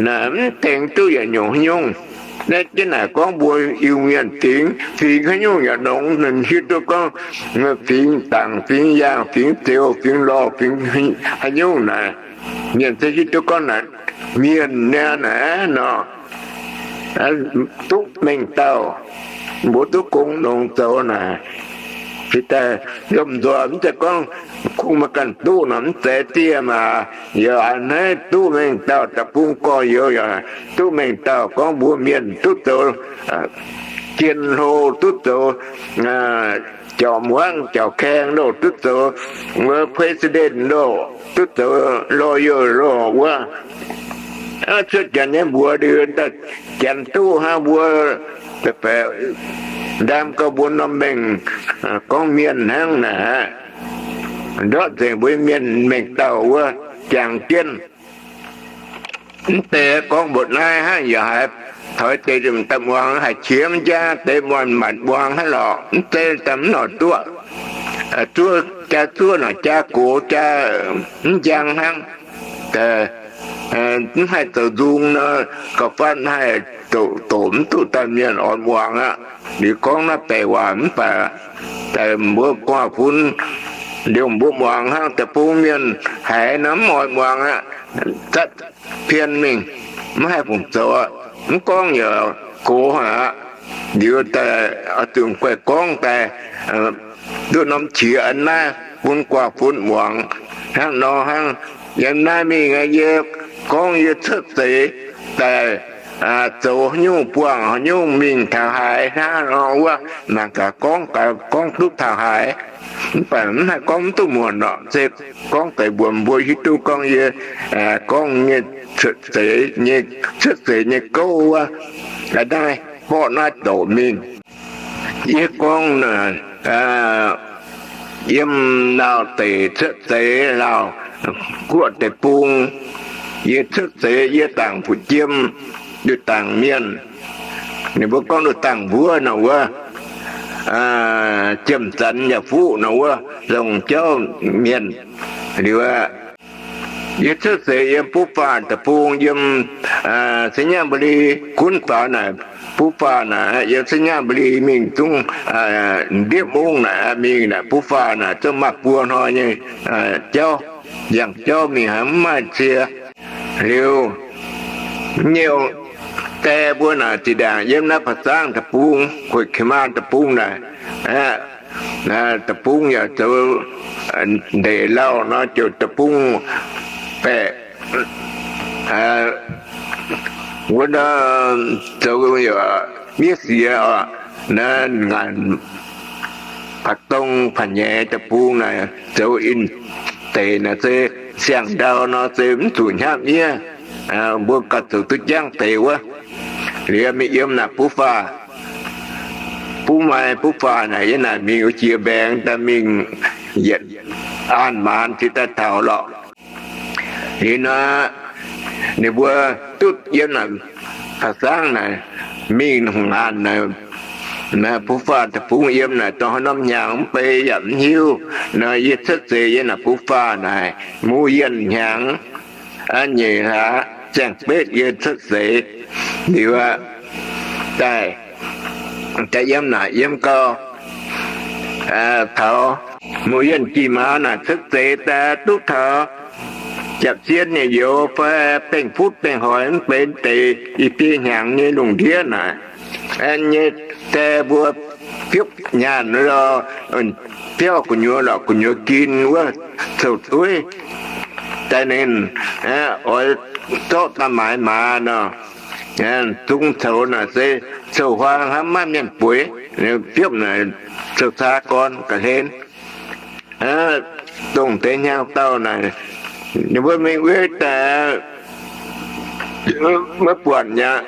Naaic mv tengx duqv yietc nyungc haaix nyungc. Naetv jienv naaic gorngv mbuo Iu-Mienh fingx, fingx haaix nyungc yaac nongx, ninh hiuv duqv gorngv fingx Dangc, fingx Yaangh, fingx Zeux, fingx Lorh, fingx haaix nyungc naaic. Mienh se hiuv duqv gorngv naaic, mienh naaic nor, duqv mengh dauh, mbuo duqv gong nongx zoux naaic. Cingx daaih lomh nzoih mv zeiz gorngv kungx maaih ganh duqv nor, mv zeiz dieh maah. Yaac a'hneiv duqv mengh dauh deic-bung gorx-youz yaac duqv mengh dauh gorngv mbuo mienh duqv zoux jien hlo, duqv zoux jauv-muangv jauv-kaeng loh, duqv zoux wuov president loh, duqv zoux lawyer loh wuov. Cuotv janx nyei mbuox liuz, janx duqv hnangv mbuo, baeqc ndaam gauh mbuo norm mengh gorngv mienh hnangv naaic. Ndortv nzengc mbuo mienh mengh dauh wuov jangx jienv. Mv deix gorngv mbuoqc naaiv hnangv yaac haiz toix deix daaih muangx haic qiex mv jaav deix muangx maanc muangx hnangv lorqc. Mv zeiz daaih mv noic duqv, zuov jaa zuov noic jaa gox jaa mv njang hnangv. Mv haih zoux nzung nor, gauh fatv haih doqc mv duqv daaih mienh oix muangx aqv. Liuz gorngv naaiv deix waac mv baac daaih mbuo gu'nguaaz-fun liuz mbuo muangx hnangv deic-bung mienh haiz nor mv oix muangx aqv. Zatv pien mingh, mv haih fungc zoux aqv. Mv gorngv yaac gox aqv. Liuz daaih oix zuqc guaih gorngv daaih duqv norm qiex a'naaiv bun gu'nguaaz-fun muangx hnangv nor hnangv. Yiem naaiv mingh yie gorngv yie cuotv seix daaih zoux haaix nyungc buangh haaix nyungc mingh taux haaix hnangv nor wuov, mangc gaax gorngv gaax gorngv duqv taux haaix. Mv baac mv haih gorngv mv duqv muonc lorqc, se gorngv deix mbuox mbuo hiuv duqv gorngv yie gorngv nyei cuotv seix nyei, cuotv seix nyei gouv wuov, naaiv borqv naaiv douc mingh. Yie gorngv naaic, yiem Laauv deic cuotv seix, Laauv guoqv deic-bung, yie cuotv seix yie dangc fu'jiem, duqv dangc mienh. Ninh mbuo gorngv duqv dangc mbuov nor wuov, Jiem Zanx yaac fuqv nor wuov, longc jauv mienh. Liuz aqv, yie cuotv seix yiem Buv Faah deic-bung, yiem Sainyabuli gunv faaux naaic, Buv Faah naaic, yiem Sainyabuli mingh zungv ndiev mungv naaic, mingh naaic Buv Faah naaic zungv maaih buo hnoi nyei jauv, yangh jauv mingh hnangv, mv maaih cie. Liuz, nyei die mbuo naaic zinh ndaangc yiem naaiv Ba'zangv deic-bung, Kuitv Kemaah deic-bung naaic, deic-bung yaac zoux ndeic lauh nor, ziouc deic-bung baeqc wuov, zoux miev siex oc, naaiv ngaanc Baac Dong Pa'nyeiz deic-bung naaic zoux in deic naaic se siang-ndau nor se mv zuqc hnyapv miev. Mbuo gauh zoux duqv jangv deix wuov. Liuz mingh yiem naaic Buv Faah, Buv Mai Buv Faah naaic yiem naaic mingh wuov jiex mbaengx daaih mingh yietc an maanz cingx daaih taux lorqc. Liuz nor, ninh mbuo duqv yiem naaic Ba'zangv naaic mingh ngaanc naaic, Buv Faah deic-bung yiem naaic dongh haaix norm hnyangx mv bei yaac mv hiuv. Nor yie cuotv seix yiem naaic Buv Faah naaic mu yienh hnyangx, nyeic hlaax ziangh betv yie cuotv seix. Liuz aqv, daaih, daaih yiem naaic yiem gau, taux Muoz-yienh jiex maaz naaic cuotv seix daaih duqv taux japc sien nyei youz fai bengh futv bengh hoic mv benx deix i biei hnyangx nyei lungh ndiev naaic, nyei die mbuo biopv nyaanh lorh, biauv gu'nyuoz lorqc gu'nyuoz gin wuov, cou-dueiv daaih ninh oix zorqv daaih maaiz maaz nor, zungx coux naaic se coux-huaang hnamv maiv mienh bueix, biopv naaic coux-caa gorn ga'hlen. Dongh deix hnyangx-daauh naaic, ninh mbuo mingh wetv daaih maiv buatc mi'aqv.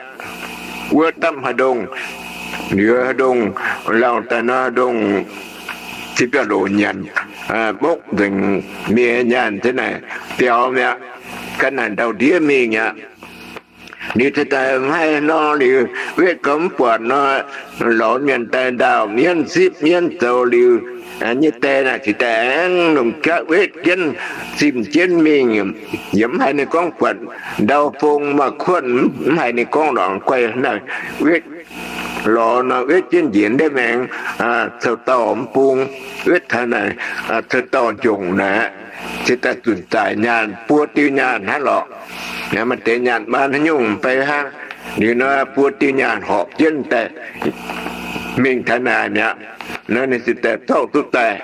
Wuov dapv haaix ndongh, liuz haaix ndongh, lauh daaih nor haaix ndongh, zipv biauv-loc nyanc, mokv nzengc mienh nyaanh zenv naaic biaux mi'aqv. Ga'naaiv ndau-ndiev mingh aqv. Liuz daaih maiv haih nor liuz, wetv gau mv buatc nor, lorz mienh daaih ndaauh mienv zipv mienv zoux liuz, nyei die naaic ziouc daaih aengx longc jatv wetv jienv, zimh jienv mingh, yaac mv haiz ninh gorngv buatc ndau fong maaih kuotv, mv haiz ninh gorngv lorqc, guaih naaic wetv lorz nor wetv jienv njiec ndiev maengx, coux-dauh mv bung, wetv taux naaic, coux-dauh njongc naaic, se daaih zunc zaaic nyaanh buo diuh nyaanh hnangv lorqc. Maaih deix nyaanh maan haaix nyungc fai hnangv, liuz nor buo diuh nyaanh horpc jienv daaih mingh taux naaic mi'aqv. Nor ninh ziouc daaih zorqv duqv daaih.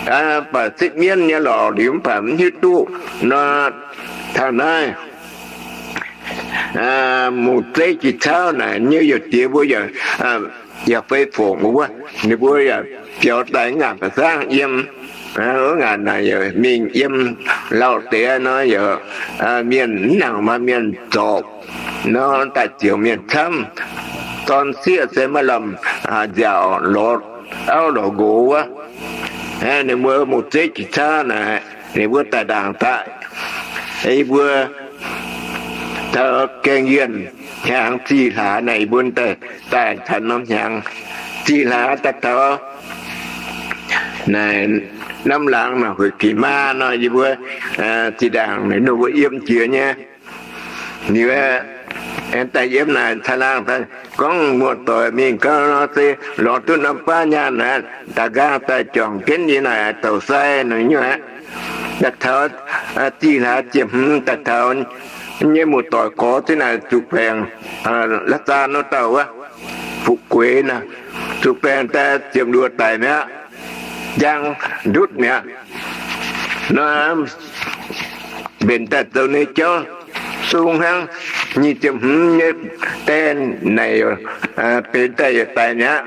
Mv baac setv mienv nyei lorqc, liuz mv baac mv hiuv duqv nor, taux naaiv mungz zeiv jiex cauv naaic nyei youh diex mbuo yaac, yaac fei fongc wuov, ninh mbuo yaac biaux daaih ngaanc ba'zangv yiem, wuov ngaanc naaic yaac mingh yiem lauh deix nor yaac, mienh mv nangc maaih mienh zorpc nor, daaih ziouc mienh camv. Dorn sieqv se maiv lamh nziaauc lorz auv lorz nqox wuov. Ninh mbuo mungz zeiv jiex cauv naaic, ninh mbuo daaih ndaangc daaih, yie mbuo taux gaengh yienh hnyangx zih hlaax naaic, yie mbuo daaih, daaih taux norm hnyangx zih hlaax daaih taux naaic, norm laangz naaic hueic pin maa nor, yie mbuo zinh ndaangc ninh mbuo yiem jiex nyei. Ninh aengx daaih yiem naaic caangh laangh daaih gorngv muoz-doic mingh gau nor se lorz duqv norm baav nyaanh naaic, daaih nqaang daaih juangc jienv yie naaic douc sai nor nyei aqv. Daaih taux zih hlaax ziepc hmz daaih taux nyei muoz-doic gorx zinh naaic zuqc baengc, la'zaan wuov dauh wuov, fu'jueiv naaic, zuqc baengc daaih ziepc luoqc daic mi'aqv, njang ndutv mi'aqv. Nor mbenc daaih zoux ninh jauv sung hnangv, nyic ziepc hmz nyei die naaic, benx daaih yietc daic mi'aqv.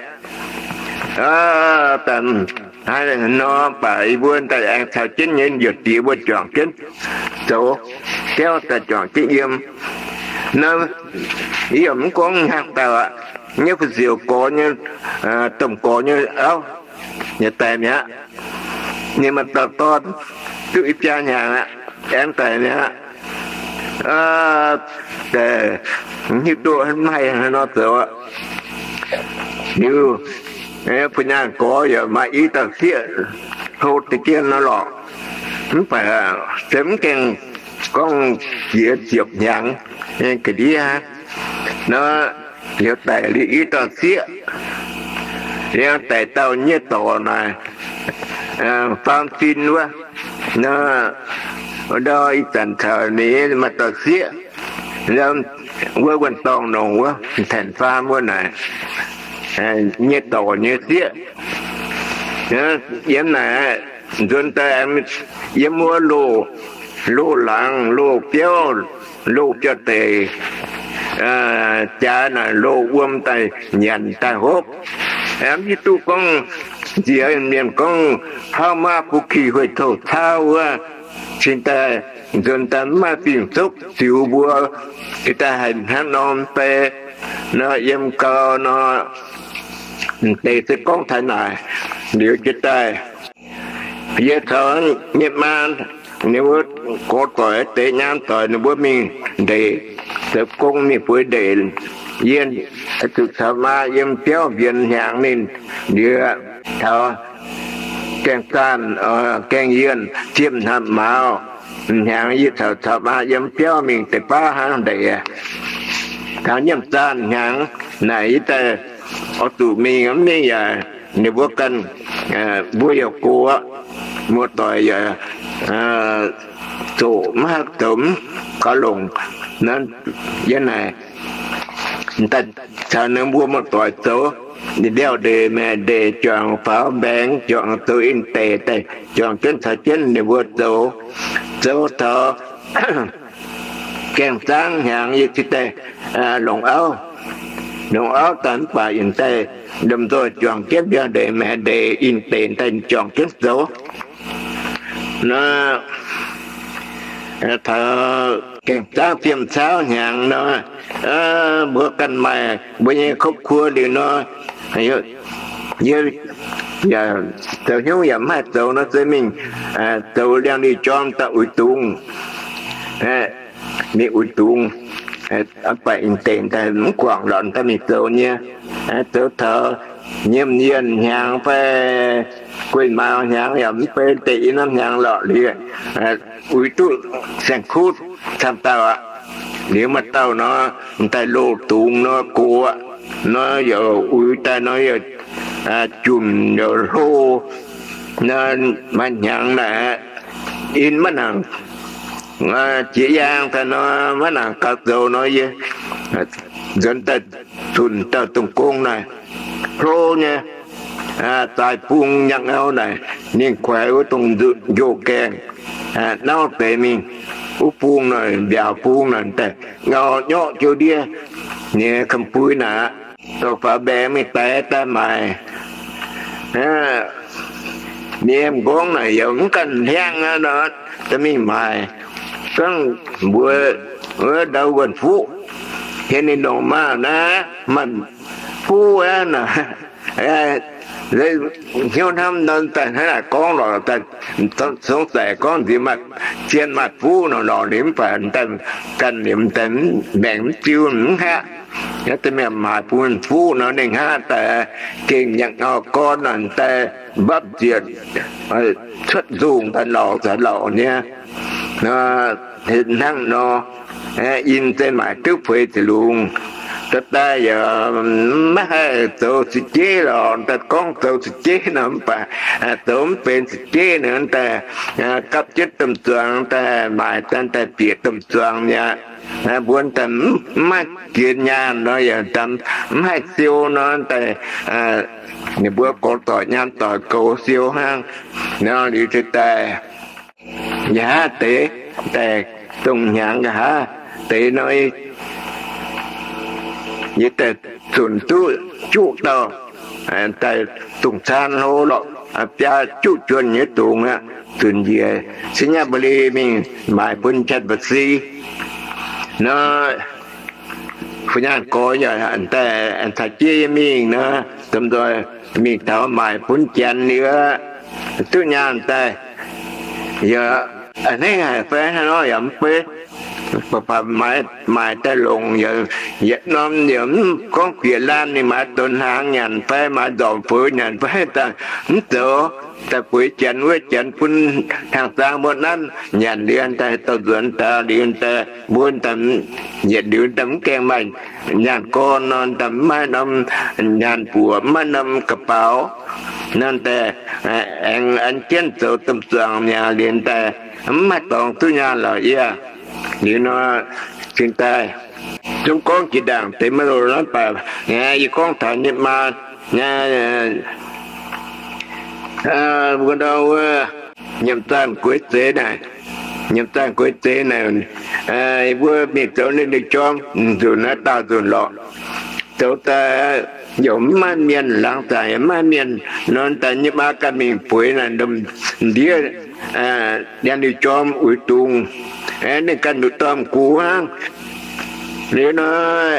Hnangv nor baac yie mbuo daaih aengx caux jienv nyei youh diex mbuo juangc jienv zoux jauv daaih juangc jienv yiem. Nor yie yaac mv gorngv hnyangx-daauh aqv. Nyei fu-ziouc gorx nyei, domh gorx nyei auv, yietc daic mi'aqv. Ninh maaih dauh dorn duqv i biaa hnyangx aqv, aengx daic mi'aqv. Daaih mv hiuv duqv mv haih haaix nor zoux aqv. Liuz, bun nyaanh gorx yaac maaih i dauh sieqv hlo deix jien nor lorqc. Mv baac se mv gaengh gorngv jiex ziepc hnyangx ga'ndiev nor, liuz daic liuz i dauh sieqv. Liuz daic dauh nyei dorc naaic, faam fin wuov, ndau ih zanc caux ninh maaih dauh sieqv, wuov wuonh dorngh nongc wuov, Tanc Faam wuov naaic, nyei dorc nyei sieqv. Yiem naaic nzuonx daaih yiem wuov loz, loz laangz, loz biauv, loz biauv deic, jaax naaic loz wuom daaih nyanc daaih hopv. Mv hiuv duqv gorngv nziex mienh gorngv hauv maav bu ki huei touh cauv wuov, cingx daaih nzuonx daaih mv maaih fingx-zopv ziux mbuo, jiex daaih haiz hnangv norm bei nor yiem gau nor, deix se gorngv taux naaic liuz jiex daaih. Yie caux nyei maa, ninh mbuo gorx doic deix nyaam doic ninh mbuo mingh ndeic, zoux gong mingh bueix ndeic. Yie zuqc caux maa yiem biauv mbienx hnyangx ninh liuz taux gaengh zaanh, gaengh yienh ziepc hnamv mauz hnyangx yie caux caux maa yiem biauv mingh deix baav hnangv ndeic. Taux nyiemc zaanh hnyangx naaic yie daaih oix zuqc mingh, mv mingh yaac ninh mbuo ganh mbuo yaac gox, muoz-doic yaac zoqc maiv haih zoux mv gaux longc. Yie naaic daaih caux ninh mbuo muoz-doic zoux, biauv-ndeic, maengc-ndeic, juangc faaux mbaengx, juangc zoux in-deic daaih, juangc jienv caux jienv ninh mbuo zoux, zoux taux gaengh zaangv hnyangx yie cingx daaih longc auv. Longc auv daaih mv baac yie daaih lomh nzoih juangc jienv biauv-ndeic, maengc-ndeic, in-deic daaih juangc jienv zoux. Nor, taux gaengh zaangv fiem caauv hnyangx nor, mbuo ganh maaih mbuo nyei ครอบครัว liuz nor, yie zoux hnyouv yaac mv haih zoux nor, se mingh zoux liangx-liuh jorm daaih uix dungz. Mingh uix dungz, mv baac in-deic daaih mv guangc lorqc, daaih mingh zoux nyei. Zoux taux nyiemc yienh hnyangx fai gueiv maaz hnyangx yaac mv bei, deix i norm hnyangx lorqc liuz, uix duqv saeng-kuv camv dauh aqv. Liuz maaih dauh nor, daaih loz dungz nor, gox nor, yaac uix daaih nor, yaac junc yaac hlo, maaih hnyangx naaic, in maiv nangc jiex yaang daaih nor, maiv nangc gaux zoux nor, yie nzuonx daaih zunc dauh dongh gong naaic, hlo nyei, zaaix bung nyangv ngau naaic, ninh kuaix wuov dongh njoh gaengh, nauv deix mingh, wuov bung naaic, mbiaauc bung naaic daaih, ngau nyorqv jienv ndiev nyei kamx-buiv naaic, dorh faaux mbaengx mingh daix daaih maaic. Mienh m'nqorngv naaic yaac mv ganh hiaangv aqv nor, daaih mingh maaic. Gorngv mbuox wuov ndau wuonh fuqv, hieh ninh longc maah naaiv, maaih fuqv aqv naaic. Hnyouv hnamv nor daaih hnangv naaic gorngv lorqc, daaih song zaix gorngv nziex maaih zien maaih fuqv nor lorqc, ninh mv baac daaih ganh liemh daaih maengc mv ziu mv haqv. Daaih mingh maaic bun fuqv nor, ninh hnangv daaih gengh nyangc ngau gorn nor, daaih mbapv zietc cuotv nzungh daaih lauc za'lauc nyei. Hnangv nor, in se maaic duqv feix ziepc lungz. Daaih daaih yaac maiv haih zoux za'gengh lorqc, daaih gorngv zoux za'gengh nor mv baac zoux mv benx za'gengh nor, daaih gapv jienv domh zuangx daaih maaic daaih, daaih bieqc domh zuangx mi'aqv. Mbuo daaih mv maaih jiex nyaanh nor yaac mv haih siou nor, daaih ninh mbuo gorx doic nyaanh doic goux siou hnangv. Nor liuz daaih nqa'haav deix, daaih dongh hnyangx nqa'haav deix nor, yie daaih zunc duqv juqv dauh daaih dongh caan hlo lorqc, biaa juqv juonh nyei dongz aqv. Zunc njiec Singapore mingh maaic bun Chan Basi nor, fu nyaanh gorx yaac daaih caux jienv yie mingh nor, domh nzoih mingh taux maaic bun Janx liuz, duqv nyaanh daaih, yaac a'hneiv haic fai hnangv nor yaac mv bei. Baac maaic daaih longc, yietc norm yaac mv gorngv bieqc laanh ninh maaiz donx hnaangx nyanc fai maaiz nzormc feux nyanc fai daaih mv zoux, daaih bueix Janx wuov, Janx bun hnaangx-zaang mbuo nanv nyanc liuz daaih dorh nzuonx daaih liuz daaih mbuo daaih yietc liuz daaih mv gaengh maaih nyaanh gorn nor, daaih mv maaih norm nyaanh buoc, mv maaih norm ga'baux nor, daaih aengx an jienv zoux domh zuangx mi'aqv liuz daaih mv maaih dorngx duqv nyaanh lorqc. Yie liuz nor, cingx daaih zungv gorngv jiex ndaangc deix maiv loz nor baac, yie gorngv taux nyei maa, mbuo ndau wuov nyiemc zaanh gueix zeiz naaic, nyiemc zaanh gueix zeiz naaic, mbuo mingh zoux ninh nyei jorm nzunc naaiv daauh nzunc lorqc. Zoux daaih yaac mv maaih mienh, laangz zaangc yaac mv maaih mienh nor, daaih nyei maa ganh mingh bueix naaic ndiev liangx-liuh jorm uix dungz, ninh ganh nduqc dorngh gux hnangv. Liuz nor,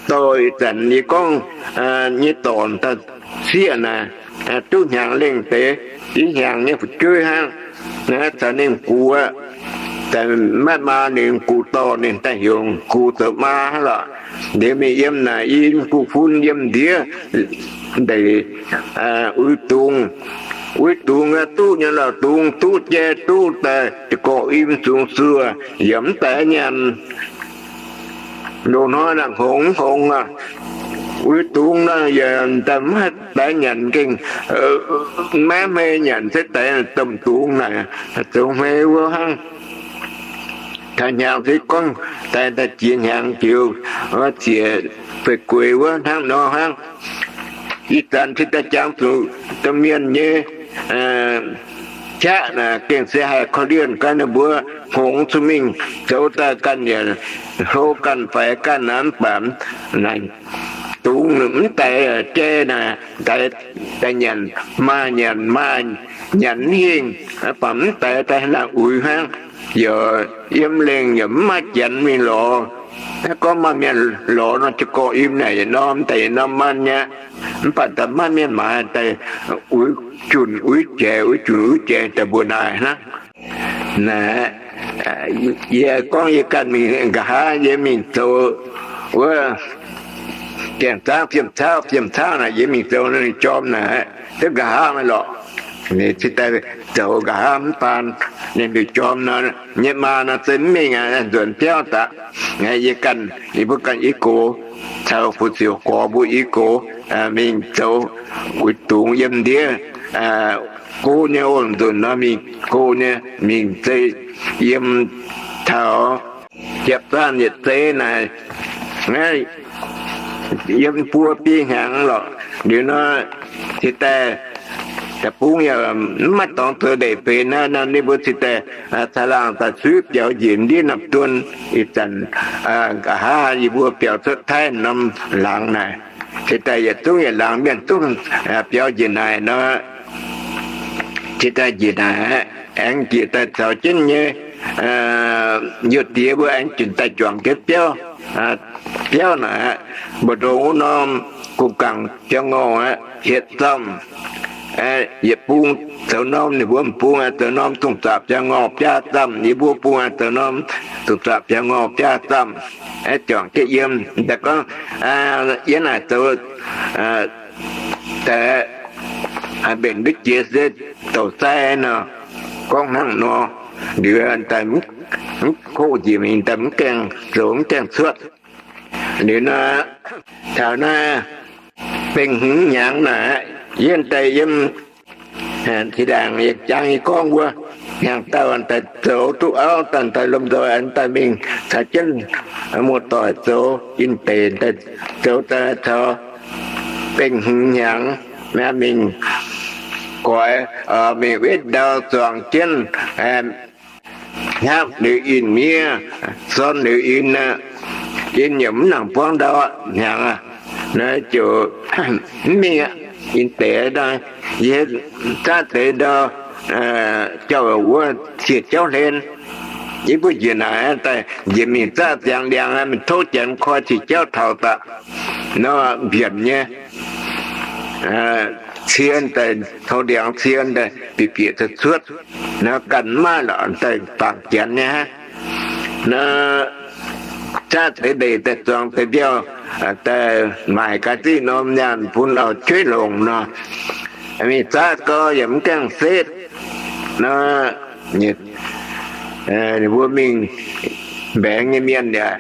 dorh ih zanc yie gorngv nyei dorngx daaih sieqv naaic, duqv hnyangx lengh deix, i hnyangx nyei fu'jueiv hnangv. Naaiv caux ninh gux aqv, maiv maa ninh gux dorh ninh daaih heuc gux zoux maa hnangv lorqc. Liuz mingh yiem naaic i gux fun yiem ndiev ndeic uix dungz. Uix dungz duqv nyei lorqc, dungz duqv jai duqv daaih, gorqv-im zungx suoh yaac mv daaih nyanc. Loz-hnoi naaic hngongx mv hngongx aqv, Uix dungz nor yaac daaih mv haih daix nyanc gengh, maiv hmei nyanc se daix domh dungz naaic, zoux hmei wuov hnangv. Taux hnyangx se gorngv daix daaih jiex hnyangx jiex, ziec fei gueix wuov hnangv nor hnangv. Ih zanc cingx daaih jangx zuqc domh mienh nyei qaqv naaic gengh se haih korv-lienh gaax ninh mbuo hngongx cuotv mingh zoux daaih ganh yaac hlo ganh faix ganh naaic mv baac naaic dungz mv daix jai naaic, daix daaih nyanc maaih nyanc maaih nyanc mv hingh, mv baac mv daix daaih haaix nangh uix hnangv. Yaac yiem lengh yaac mv maaih janx mingh lorz. Naaiv gorngv maaih mienh lorz nor, jiez gorn yiem naaic yietc norm daaih yietc norm maanh nyei aqv. Mv baac daaih maiv mienh maaiz daaih uix junc uix jaic, uix junc uix jaic daaih mbuo naaic hnangv. Naaic, yie gorngv yie ganh mingh nqa'haav yie mingh zoux wuov gaengh zaangv fiem caauv, fiem caauv naaic yie mingh zoux ninh jorm naaic, duqv nqa'haav maah lorqc. Ninh cingx daaih zoux nqa'haav mv baan, ninh mingh jorm nor, nyei maa nor se mv mingh aqv, nzuonx biauv daaih. Yie ganh, yie mbuo ganh i gox caux fu-ziux gorx mbuo i gox mingh zoux uix dungz yiem ndiev go nyei oc. Nzunc nor mingh go nyei, mingh zei yiem taux Japv Zaanh yietc zei naaic, yiem buo biei hnyangx lorqc. Liuz nor cingx daaih deic-bung yaac mv maaih dorngx zoux ndeic benx naaiv nor, ninh mbuo cingx daaih caangh laangh daaih suiv biaux njiec ndiev nor duon. Ih zanc nqa'haav yie mbuo biaux cuotv Taiv norm laangz naaic, cingx daaih yietc zungv yietc laangz mienh zungv biaux njiec naaic nor, cingx daaih njiec naaic aqv, aengx njiec daaih caux jienv nyei youh diex mbuo aengx junc daaih juangc jienv biauv, biauv naaic aqv, mbu'ndongx wuov norm gong-gaangc biaa ngorh aqv, hietc zamh. Yietc bung zoux norm, ninh mbuo m'bung aqv, zoux norm dungz-zaqc biaa ngorh biaa zamh, yie mbuo bung aqv, zoux norm dungz-zaqc biaa ngorh biaa zamh. Aeqv, juangc jienv yiem daaih gorngv, yie naaic zoux daaih mbenc ndutv jiex se douc sai nor, gorngv hnangv nor, liuz daaih mv koqv njiec mingh, daaih mv gaengh zoux mv gaengh cuotv. Liuz nor, taux naaiv bengh hmz hnyangx naaic, yie daaih yiem zinh ndaangc yie jangx yie gorngv wuov, hnyangx dauh daaih zoux duqv auv daaih, daaih lomh nzoih daaih mingh caux jienv muoz-doic zoux in deic daaih, zoux daaih taux bengh hmz hnyangx, mingh goix, mingh wetv ndau zuangx jienv, hnangv liuz in miev, sorn liuz in, in yaac mv nangc buangv ndau hnyangx aqv. Naaiv ziouc mv mingh aqv. In deix nor, yie zaqv deix ndau jauv wuov ciex jauv hlen. Yie mbuo njiec naaic daaih njiec mingh zaqv ziangx ndiangx, mingh tov janx koi ciex jauv taux daaih nor, mbienc nyei, cie daaih, tov ndiangx cie daaih bieqc bieqc cuotv cuotv nor, ganh mv maaih lorqc, daaih bangc janx nyei aqv. Nor zaqv deix ndeic daaih zuangx deix mbiauh, daaih maaic gaax ziqv norm nyaanh bun auv-jueiv longc nor, mingh zaqv gau yaac mv gaengh setv nor, ninh mbuo mingh mbaengx nyei mienh yaac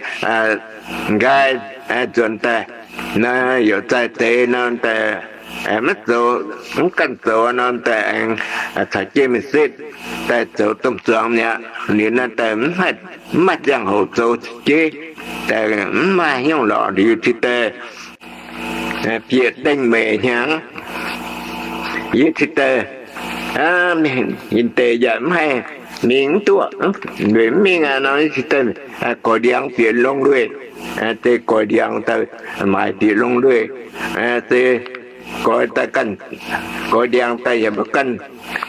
nqaai nzuonx daaih nor, yaac zaaih deix nor daaih maiv zoux, mv ganh zoux nor daaih aengx caux jienv mingh setv daaih zoux domh zuangx mi'aqv. Liuz nor daaih mv maaih ziangh hoc zoux jeiv, daaih mv maaih hnyouv lorqc. Liuz cingx daaih bieqc dengh meic hnyangx, yie cingx daaih, yinh deix yaac mv haih mingh mv duqv, weic mv mingh aqv nor, yie cingx daaih goix ndiangx bieqc longx lueic, deix goix ndiangx daaih maaic bieqc longx lueic, se goix daaih ganh, goix ndiangx daaih yaac mbuo ganh,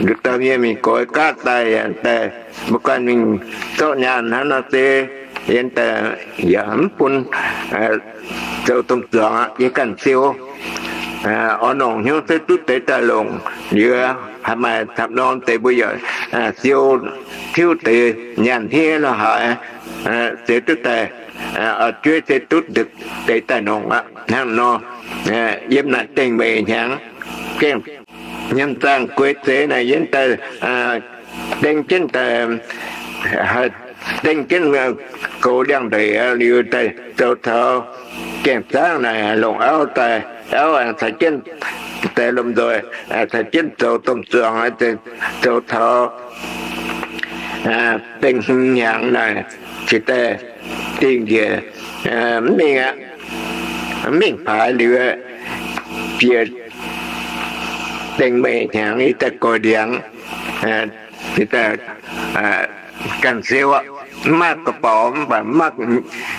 nduqc dauh mienh mingh goix gaav daaih, daaih mbuo ganh mingh zorqv nyaanh hnangv nor se, yie daaih yaac mv bun zoux domh zuangx aqv. Yie ganh siou, oix longc hnyouv se duqv deix daaih longc. Liuz haaix maaih camv norm deix mbuo yaac siou tiuv deix nyaanh hniev lorh haaix, se duqv daaih, oix jueiv se duqv deix daaih longc aqv. Hnangv nor, yiem naaic dengh meic hnyangx, gengh nyiemc zaangh gueix zeiz naaic yie daaih deng jienv daaih, deng jienv goux liangx-ndeic liuz daaih zoux taux gaengh zaangv naaic longc auv daaih, auv caux jienv deix lomh nzoih caux jienv zoux domh zuangx, zoux taux bengh hmz hnyangx naaic, cingx daaih dingh njiec mv mingh aqv. Mv mingh paaix liuz, jiex dengh meih hnyangx yie daaih goix ndiangx, ganh siou aqv. Mv maaih ga'bauc mv baac mv maaih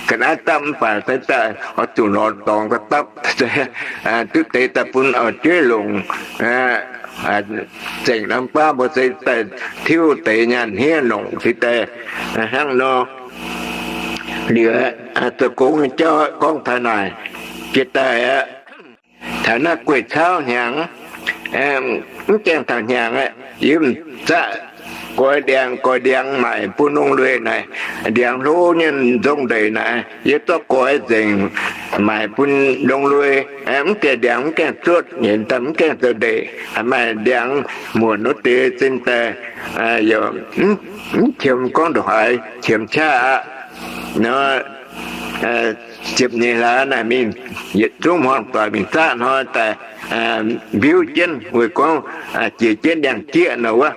ga'naaiv dapv mv baac se daaih oix zuqc lorz dorngx ga'dapv, duqv deix daaih bun auv-jueiv longc. Zengc norm baav mbuo se daaih tiuv deix nyaanh hniev longc cingx daaih hnangv nor. Liuz, zoux gong nyei jauv gorngv taux naaic, jiex daaih aqv, taux naaiv gueic cauv hnyangx, mv gaengh taux hnyangx aqv, yie m'zaqv goix ndiangx, goix ndiangx maaic bun lungh lueic naaic, ndiangx hlo nyei nzong ndeic naaic, yie zorqv goix nzengc maaic bun lungh lueic. Mv gaengh ndiangx mv gaengh cuotv, nyienz daaih mv gaengh zoux ndeic, maaih ndiangx muonc wuov deix zinh daaih mv qiemx gorngv ndongc haaix, qiemx qaqv aqv nor. Ziepc nyeic hlaax naaic mingh yietc zungv hmuangx doic mingh zaqv hnoi daaih mbiuv jienv weic gorngv jiex jienv ndiangx-jieqv nor wuov.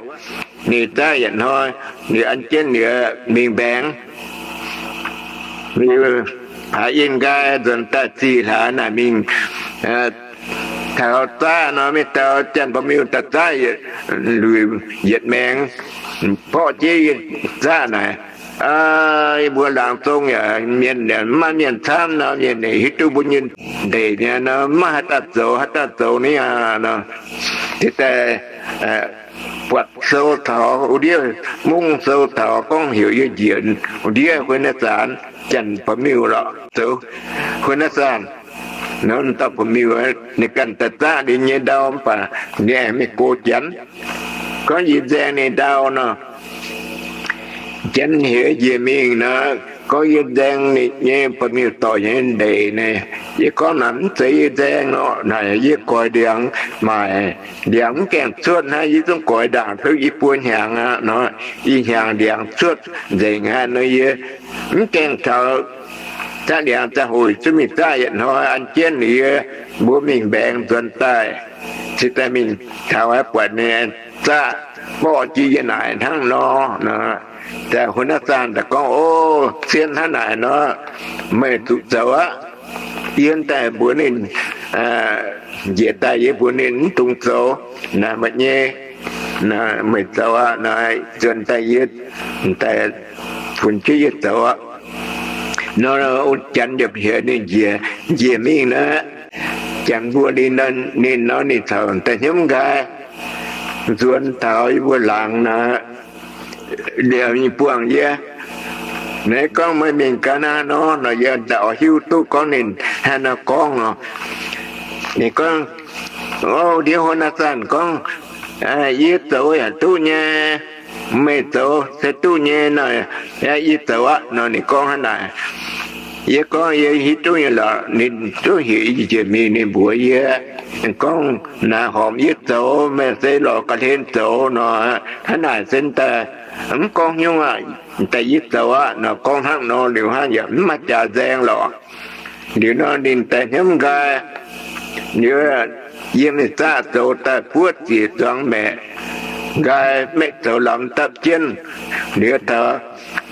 Ninh zaqv yietc hnoi, ninh an jienv ninh mingh mbaengx. Liuz, haaix in nqaai nzuonx daaih ziqc hlaax naaic mingh taux zaqv nor, mingh taux Janx-Ba'miuh daaih zaqv luic yietc maengx, borqv jienv yie zaqv naaic, yie mbuo laangz zong yaac mienh mv maaih mienh camv nor, mienh hiuv duqv mbuo nyei ndeic mi'aqv nor, mv maaih haaix dauh zoux, haaix dauh zoux ni aqv nor. Ziouc daaih buatc sou taux wuov ndiev, mungv sou taux gorngv heuc yie njiec wuov ndiev huin naaiv zanc, Janx-Ba'miuh lorqc, zoux huin naaiv zanc. Nor dauh Ba'miuh ninh ganh daaih zaqv ninh nyei ndau mv baac ninh aengx mingh gox Janx, gorngv yie nzaeng ninh ndau nor. Janx heuc njiec mingh nor, gorngv yie nzaeng ninh nyei Ba'miuh dorc nyei ndeic naaic. Yie gorngv naaic mv zeiz yie nzaeng nor, naaic yie goix ndiangx maaic, ndiangx mv gaengh cuotv hnangv, yie zungv goix ndaangc duqv i buo hnyangx aqv nor, i hnyangx ndiangx cuotv nzengc aqv nor, yie mv gaengh taux zaqv ndiangx zaqv hoic, zungv mingh zaqv yietc hnoi an jienv liuz, mbuo mingh mbaengx nzuonx daaih, cingx daaih mingh taux buatc ninh zaqv borqv jienv yie naaic hnangv nor. Daaih huin naaiv zanc daaih gorngv, O, zien hnangv naaic nor, meih zuqc zoux aqv. Yie daaih mbuox ninh, njiec daaih yie mbuox ninh mv dungx zoux. Naaic meih nyei, meih zoux aqv. Naaic nzuonx daaih yie daaih funx jienv yie zoux aqv. Nor Janx yaac heuc ninh njiec, njiec mingh nor, Janx mbuo ninh nor, ninh caux daaih hnyouv nqaai nzuonx taux yie mbuo laangz nor, liuz ninh buangh yie, naaiv gorngv meih mingh ga'naaiv nor, nor yie daaih oix hiuv duqv gorngv ninh hnangv nor gorngv nor. Ninh gorngv, O, ndiev huin naaiv zanc gorngv, Yie zoux yaac duqv nyei, meih zoux se duqv nyei nor, yie zoux aqv nor. Ninh gorngv hnangv naaic. Yie gorngv yie hiuv duqv nyei lorqc. Ninh zungv heuc yie njiec mingh, ninh mbuox yie gorngv, Naaiv horpc yie zoux, meih se lorz ga'hlen zoux nor. Hnangv naaic se daaih mv gorngv hnyouv aqv, daaih yie zoux aqv nor. Gorngv hnangv nor liuz hnangv yaac mv maaih jaax nzaeng lorqc. Liuz nor ninh daaih hnyouv nqaai, liuz yie mingh zaqv zoux daaih buov ziec zuangx maeqc, nqaai maeqv zoux lamz dapv jienv. Liuz taux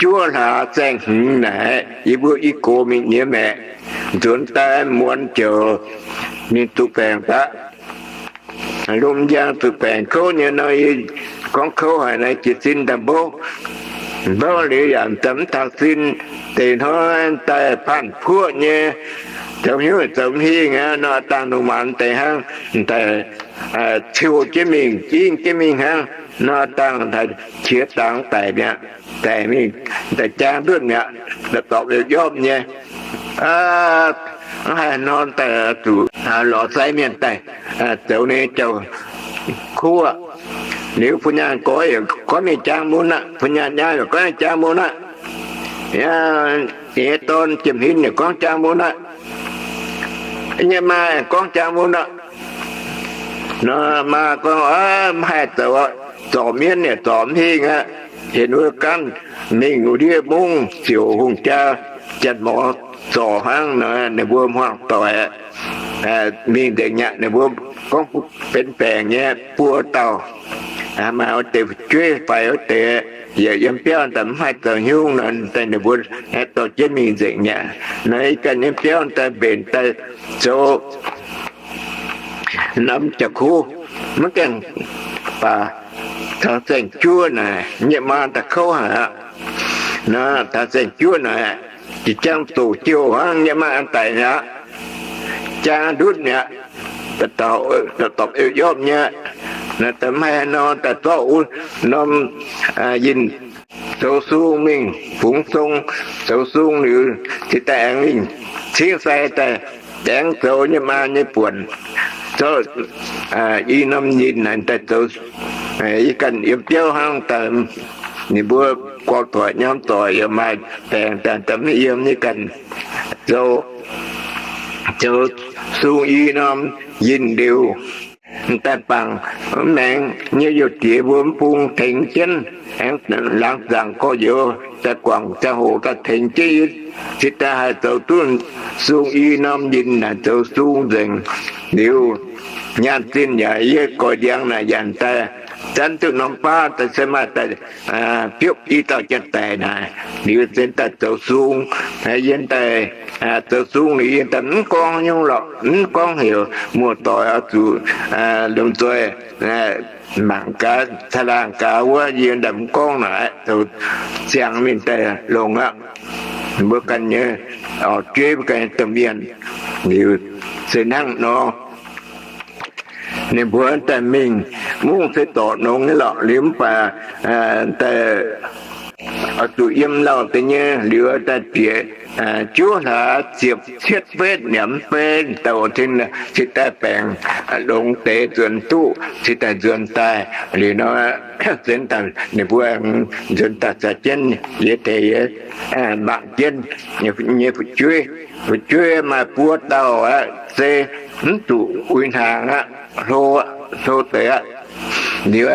juov hlaax zaeng hmz naaic, yie mbuo i gox mingh nyiex maeqc, nzuonx daaih muonz ziouc ninh zuqc baengc daqv. Lomh njang zuqc baengc kouv nyei nor, yie gorngv kouv haic naaiv jiez sin daaih mbouv. Mbouv liuz yaac mv taux sin, deix hnoi daaih paanh puoqv nyei, zoux hnyouv zoux mv hingh aqv nor, dangh lungh maanz deix hnangv, daaih ciouh jienv mingh, jingv jienv mingh hnangv nor, dangh qiex dangx daic mi'aqv. Daic mingh, daaih jaang nduov mi'aqv, daaih dorpc liuz njormh nyei. Mv haaix nor daaih zuqc lorz sai mienh daaih zoux ninh jauv-kuv aqv. Liuz bun nyaanh goix yaac gorngv ninh jaang mun aqv, bun nyaanh nyaam yaac gorngv ninh jaang mun aqv. Ninh nyei dorn Jiem Hin yaac gorngv jaang mun aqv. Nyei maa gorngv jaang mun aqv. Nor maa gorngv, Mv haih zoux aqv, zorc mienv yaac zorc mv hingh aqv. Hinc wuov gaanv mingh wuov ndiev mungv ziouc hungh jaa, janx-morz zorc hnangv nor, ninh mbuo hmuangv doic mingh nzengc aqv. Ninh mbuo gorngv benx baengc nyei buo dauh, maaih wuov deix fu'jueiv faix wuov deix, yaac yiem biauv daaih mv haih zoux haaix nyungc nor, daaih ninh mbuo aengx dorh jienv mingh nzengc mi'aqv. Nor ih ganh yiem biauv daaih mbenc daaih zoux norm jauv-kuv, maiv gaengh baac taux saeng-juov naaic, nyei maa daaih kouv haic aqv. Nor taux saeng-juov naaic, jiex jangv zoqc jouh hnangv, nyei maa an daic mi'aqv, jaa ndutv mi'aqv, dorpc eu-yorpv nyei. Naaiv daaih mv haih haaix nor, daaih zorqv wuov norm yinh zoux sung mingh bungx sung, zoux sung liuz cingx daaih aengx lingh cingv sai daaih aengx zoux nyei maa nyei buonc, zorqv i norm yinh naaic daaih zoux. Ih ganh yiem biauv hnangv daaih, ninh mbuo gorx-doic nyorm doic yaac maaih baengc daaih, daaih mv yiem, ih ganh zoux, zoux sung i norm yinh liuz, daaih bangc maengx nyei youh diex mbuo mv bung tengx jienv, aengx laangz zaangc gorx-youz daaih guangc ziangh hoc daaih tengx jienv, cingx daaih haih zoux duqv sung i norm yinh naaic zoux sung nzengc liuz, nyaanh zinh yaac yie goix ndiangx naaic yaac daaih zanv duqv norm baav daaih se maaih daaih biopv i dauh janx-daic naaic liuz, se daaih zoux sung. Yie daaih zoux sung liuz, yie daaih mv gorngv nyungc lorqc, mv gorngv heuc muoz-doic oix zuqc lomh nzoih mangc gaax, caangh laangh gaax wuov, yie daaih mv gorngv naaic, zoux ziangx mingh daaih longx aqv. Mbuo ganh nyei orqc jueiv, mbuo ganh nyei domh mienh liuz, se hnangv nor, ninh mbuo daaih mingh mungv se dorc nongx nyei lorqc. Liuz mv baac daaih oix zuqc yiem lauh deix nyei liuz, daaih bieqc juov hlaax ziepc cietv betv yaac mv bei douc tin, cingx daaih baengc longx deix nzuonx duqv, cingx daaih nzuonx daaih. Liuz nor, se daaih ninh mbuo nzuonx daaih caux jienv yie tengx yie mangc jienv nyei fu'jueiv. Fu'jueiv maaih buo dauh aqv, se mv zuqc uix hnaangx aqv, hlo, hlo deix aqv. Liuz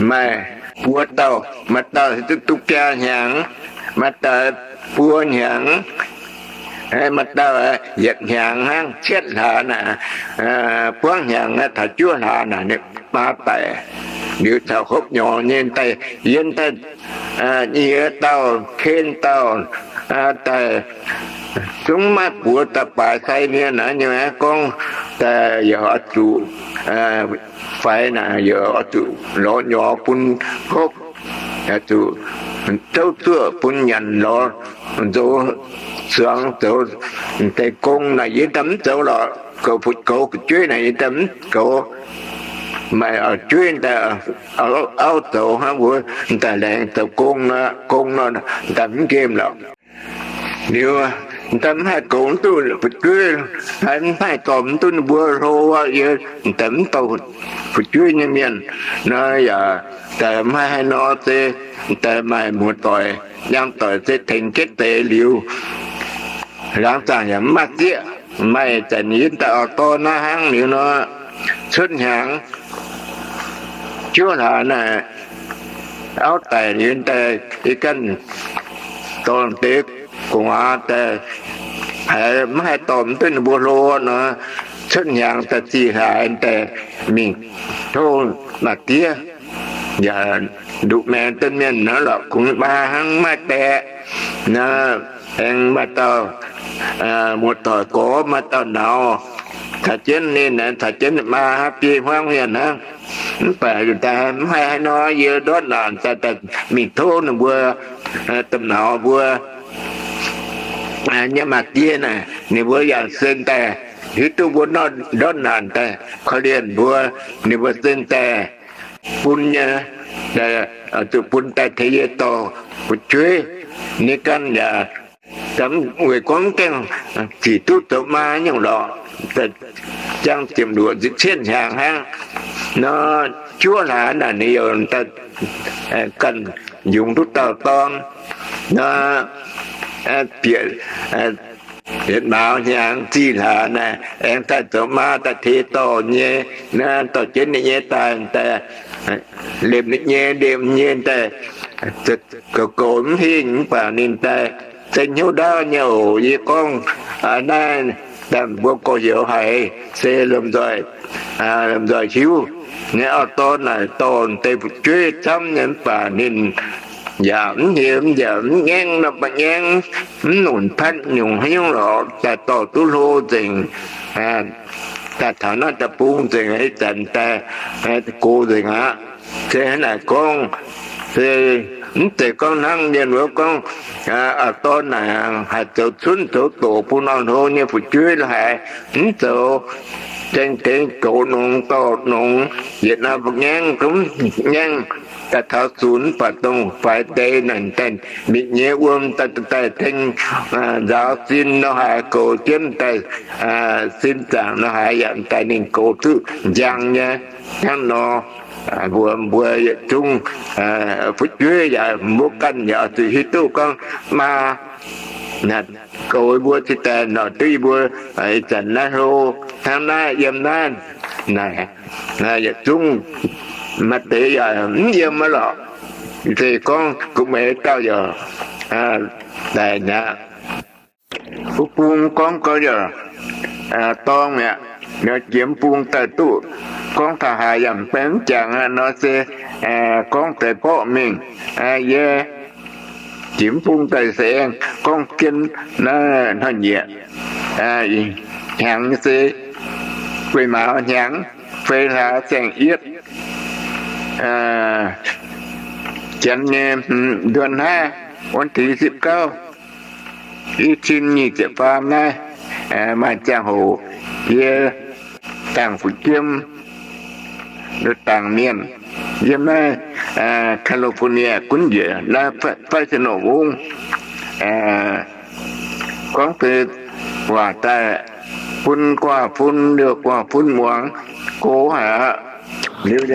maaih buo dauh, maaih dauh duqv, duqv biaa hnyangx, maaih dauh buo hnyangx, maaih dauh yietc hnyangx hnangv, cietv hlaax naaic, buangv hnyangx naaic taux juov hlaax naaic ninh maa daic. Liuz caux hopv nyorx nyei daaih, yie daaih nyei dauh ken dauh daaih zungv maiv buoz daaih baaix sai mienh naaiv nyei gorngv daaih yaac oix zuqc faix naaic yaac oix zuqc lorz nyorx bun hopv, zuqc zouv zuoqv bun nyanc lorz nzoux suangx zoux deix gong naaic yie daaih mv zoux lorqc. Goux fu'jueiv naaic yie daaih mv goux. Maaih fu'jueiv daaih auv zoux hnangv mbuo daaih laengz zoux gong nor, gong nor daaih mv nqemh lorqc. Liuz daaih mv haih goux mv duqv fu'jueiv, haih mv haih dorh mv duqv ninh mbuo hlo aqv. Yie daaih mv dorh fu'jueiv nyei mienh nor yaac daaih mv haih haaix nor se daaih maaih muoz-doic, nyaam doic se tengx jienv deix liuz, laangz zaangc yaac mv maaih zieqv. Maaih zanc yie daaih oix dorh naaiv hnangv liuz nor, cuotv hnyangx juov hlaax naaic, auv daic liuz daaih yie ganh dorh deix gu'nguaaz daaih, haiz mv haih dorh mv duqv ninh mbuo hlo nor, cuotv hnyangx daaih zih hlaax daaih mingh tov maa-diev, yaac nduqc maengx duqv mienh nor lorqc, kungx maa hnangv maiv deix nor, aengx maaih dauh muoz-doic gorx, maaih dauh nauz caux jienv ninh, caux jienv maa hnangv, biei hmuangv mienh hnangv. Mv baac daaih mv haih haaix nor, yie ndortv naanc daaih, daaih mingh tov ninh mbuo domh nauz mbuo nyei maa-diev naaic, ninh mbuo yaac se daaih hiuv duqv mbuo ndortv naanc daaih korv-lienh mbuo, ninh mbuo se daaih bun nyei, zuqc bun daaih tengx yie dorh fu'jueiv. Ninh ganh yaac weic gorngv mv gaengh zic duqv zoux maa nyungc lorqc, jangx ziepc luoqc nziepc cietv hnyangx hnangv nor, juov hlaax naaic ninh yaac daaih ganh yungz duqv dauh dorn nor, bieqc yietc mauz hnyangx zih hlaax naaic aengx daaih zoux maa daaih tengx dorh nyei, dorh jienv ninh nyei daaih, daaih lemh ninh nyei, lemh nyei daaih goux goux mv hingh, mv baac ninh daaih se hnyouv ndaauv nyei oc. Yie gorngv naaiv daaih mbuo gorx-youz haiz se lomh nzoih, lomh nzoih hiuv. Nyei auv-dorn naaic dorh deix fu'jueiv camv nyei mv baac ninh yaac mv hemx yaac mv ngaengv nor, mv ngaengv, mv nunc patv nyungc haaix nyungc lorqc, daaih dorh duqv hlo nzengc. Daaih taux naaiv daaih bung nzengc, ih zanc daaih gox nzengc aqv. Se hnangv naaic gorngv, se mv zeiz gorngv hnangv mienh wuov gorngv, auv-dorn naaic haih zoux cunv zoux doqc bun auv-hlo nyei fu'jueiv la'haaix, mv zoux. Gaeng deix goux nongx dorh nongx, yietc naaiv mbuo ngaengv zungv ngaengv daaih taux zunc, mv baac dongh faix deix naaic daaih mingh nyei wuom daaih, daaih tengx nzaaux sin nor haaix, goux jienv daaih sin zaangc nor haaix, yaac daaih ninh goux duqv njang nyei. Hnangv nor, mbuo, mbuo yietc zungv fu'jueiv yaac mbuo ganh yaac oix zuqc hiuv duqv gorngv maa goux mbuo cingx daaih noic duqv yie mbuo ih zanc naaiv hlo, hnangv naaiv yiem naaiv naaic, yietc zungv maaih deix yaac mv yiem aqv lorqc. Se gorngv gu'meix dauh yaac daic mi'aqv. Wuov bung gorngv gau yaac dorng mi'aqv. Jiex mv bung daaih duqv gorngv taux haaix yaac mv baeng mv jangx aqv nor se gorngv deix borqv mingh. Yie jiex mv bung daaih se aengx gorngv jienv naaiv hnoi-nyieqc hnyangx nyei se guei maaz hnyangx feix hlaax saeng-yietv janx nyei nduon hnaiv, วันที่สิบเก้า i cin nyic ziepc faam naaiv, maaih ziangh hoc yie dangc fu'jueim, dangc mienh yiem naaiv California gunv njiec naaiv Fresno Vungv gorngv deix waac daaih bun guaav fun, liouh guaav fun muangx go haic aqv. Liuz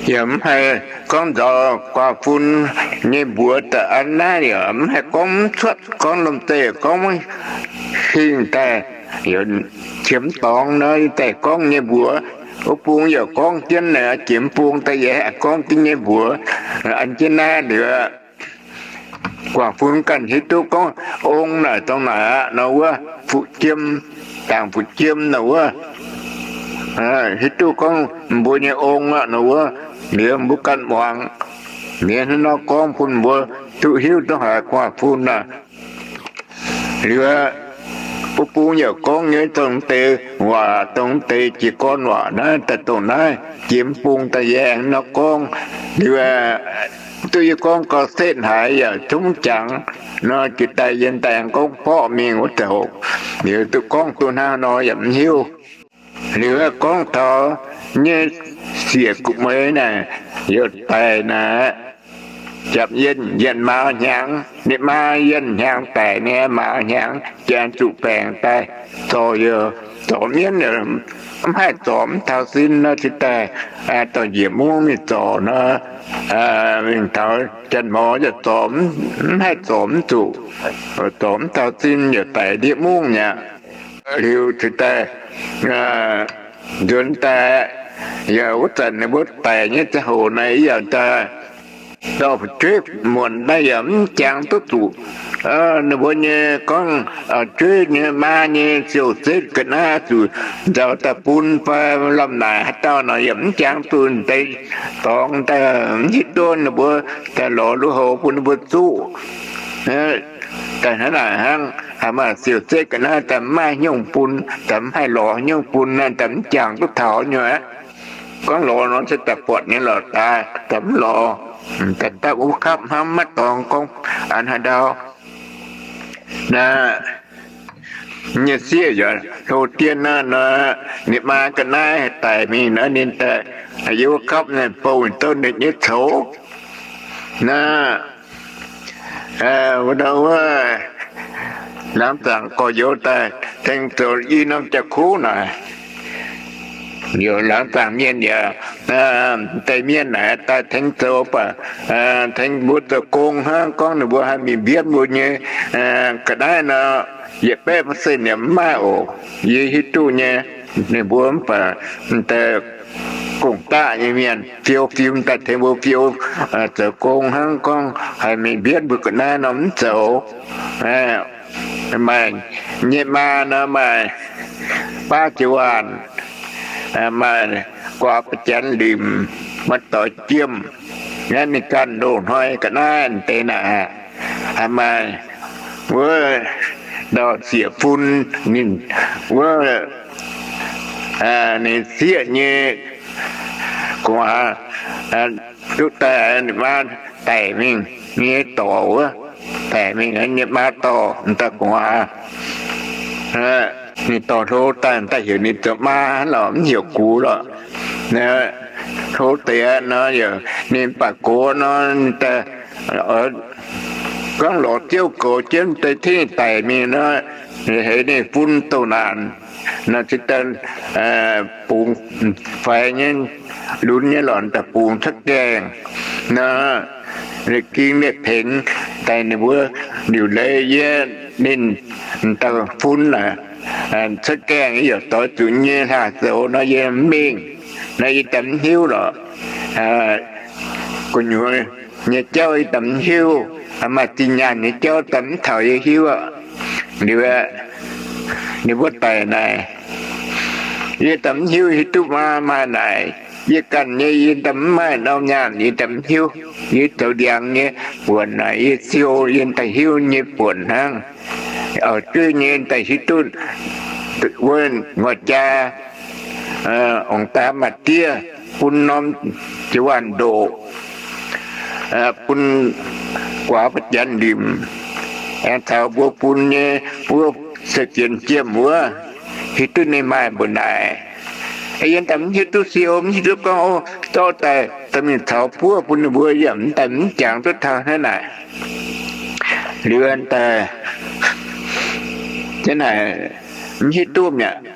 yaac mv haih gorngv nzaaux guaav fun nyei mbuox daaih an naaiv yaac mv haih gorngv mv cuotv, gorngv lomh nzoih gorngv mv hingh daaih, qiemx dorngx nor daaih gorngv nyei mbuox. Wuov bung yaac gorngv jienv naaic, jiex mv bung daaih yaac gorngv jienv nyei mbuox an jienv naaiv liuz, guaav fun ganh hiuv duqv gorngv ong naaic dongh naaic aqv nor wuov, fu'jueim, dangc fu'jueim nor wuov, hiuv duqv gorngv mbuo nyei ong aqv nor wuov, liuz mbuo ganh muangx. Liuz hnangv nor gorngv bun mbuo duqv hiuv duqv haiz guaav fun aqv. Liuz wuov bung yaac gorngv nyei dongh deix waac, dongh deix jiez gorn waac naaiv daaih dongh naaiv jiex mv bung daaih yie aengx nor gorngv. Liuz duqv yie gorngv gau setv haic yaac zungv jangx nor, jiex daaih yie daaih aengx gorngv borqv mingh wuov deix hoc. Liuz duqv gorngv duqv hnangv nor yaac mv hiuv. Liuz gorngv taux nyei siec gu'meix naaic, youc daic naaic, japc yienh, yienh maaz hnyangx, ninh maa yienh hnyangx daic, ninh maaz hnyangx jaa zuqc baengc daaih, zorc youc, zorc mienv, mv haih zorc mv taux sin nor, cingx daaih dorh njiec mungv mingh zorc nor, mingh taux janx-morz yaac zorc, mv haih zorc mv zuqc, zorc mv taux sin yaac daic ndiev mungv mi'aqv. Liuz cingx daaih nzuonx daaih, yaac wuov zanc ninh mbuo daic nyei ziangh hoc naaic yaac daaih dorh fu'jueiv muonc daaih yaac mv jangx duqv zuqc ninh mbuo nyei gorngv jueiv nyei maa nyei siou-setv ga'naaiv zuqc nzaaux daaih bun fai lomh naaic haaix dauh nor yaac mv jangx duqv deix dorngx daaih mv hiuv duqv ninh mbuo daaih lorz lui-houx bun ninh mbuo zuqv. Daaih hnangv naaic hnangv, haaix maaih siou-setv ga'naaiv daaih mv maaih haaix nyungc bun, daaih mv haih lorz haaix nyungc bun, daaih mv jangx duqv taux nyei aqv. Gorngv lorz nor se daaih buatc nyei lorqc, daaih daaih mv lorz. Daaih dapv wuov kapv hnangv maiv dorngx gorngv an haaix ndau. Naaiv nyei sieqv yaac hlo dien naaiv nor, ninh maa ga'naaiv haih daic mingh nor, ninh daaih yiem wuov kapv naaiv bouh ninh douh ninh nyei coux. Naaiv wuov dauh wuov laangz zaangc gorx-youz daaih tengx zoux i norm jaa-kuv naaic. Liuz laangz zaangc mienh yaac, deix mienh naaic daaih tengx zoux baac tengx mbuo zoux gong hnangv, gorngv ninh mbuo haih mingh mbienv mbuo nyei ga'naaiv nor, yietc baeqv percent yaac mv maaih oc. Yie hiuv duqv nyei, ninh mbuo mv baac deix gong-daqv nyei mienh fiou fim daaih tengx mbuo fiou zoux gong hnangv, gorngv haih mingh mbienv mbuo ga'naaiv nor mv zoux. Maaih nyei maa nor maaih baav jiu waanc, maaih guaax ba'janx limc, maaih doix jiem. Naaiv ninh ganh loz-hnoi ga'naaiv deix naaic, maaih wuov ndau sieqv fun, ninh wuov ninh sieqv nyei gu'nguaaz duqv daaih, ninh maa daic mingh nyei dorc wuov, daic mingh nyei maa dorh daaih gu'nguaaz. Ninh dorh hlo daaih, daaih heuc ninh zoux maa lorqc, mv heuc gux lorqc. Hlo deix nor yaac ninh baac gox nor, ninh daaih gorngv lorz ziouv goux jienv deix, tengx daic mingh nor, heix ninh fun doh naanc nor, cingx daaih bungx faix nyei, lunx nyei lorqc, daaih bungx cuotv gaengh nor, ging lieqv pengx daaih ninh mbuo liuc leiz yie ninh dauh fun naaic, cuotv gaengh yaac doix zuqc nyei hlaax zoux nor, yie mv mingh nor, yie daaih mv hiuv lorqc. Gu'nyuoz nyei jauv yie daaih mv hiuv, maaih zinh nyaanh nyei jauv daaih mv taux yie hiuv. Liuz ninh mbuo daic naaic, yie daaih mv hiuv, hiuv duqv maa maaih naaic, yie ganh nyei yie daaih mv maaih norm nyaanh, yie daaih mv hiuv. Yie zoux ndiangx nyei buonc naaic, yie siou yie daaih hiuv nyei buonc hnangv. Auv-jueiv nyei daaih hiuv duqv wuov nqoi jaa, ongx daaih maaih diev bun norm jiu waanc ndoqc, bun guaax ba'janx limc, aengx caux mbuo bun nyei wuov seix fienx jiem wuov, hiuv duqv ninh maaih mbu'naaic. Yie daaih mv hiuv duqv siou, mv hiuv duqv gorngv, o, zorqv daaih dorh mingh caux buov bun ninh mbuo, yie mv daaih mv jangx duqv taux hnangv naaic. Liuz daaih, hnangv naaic, mv hiuv duqv mi'aqv.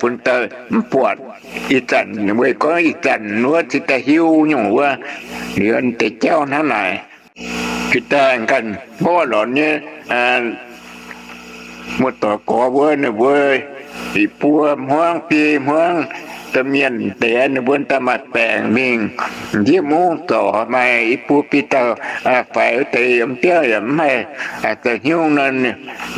Funx daaih mv buatc, ih zanc weic gorngv ih zanc wuov cingx daaih hiuv nyungc wuov. Liuz deix jauv hnangv naaic, jiex daaih ganh mborqv lorz nyei muoz-doic gorx wuov, ninh mbuo i buo hmuangv biei hmuangv, domh mienh deix ninh mbuo daaih maaih baengc mingh, ndiev mungv zorc maaih i buo biei dauh faix deix yiem biauv yaac mv haih zoux hnyouv nor,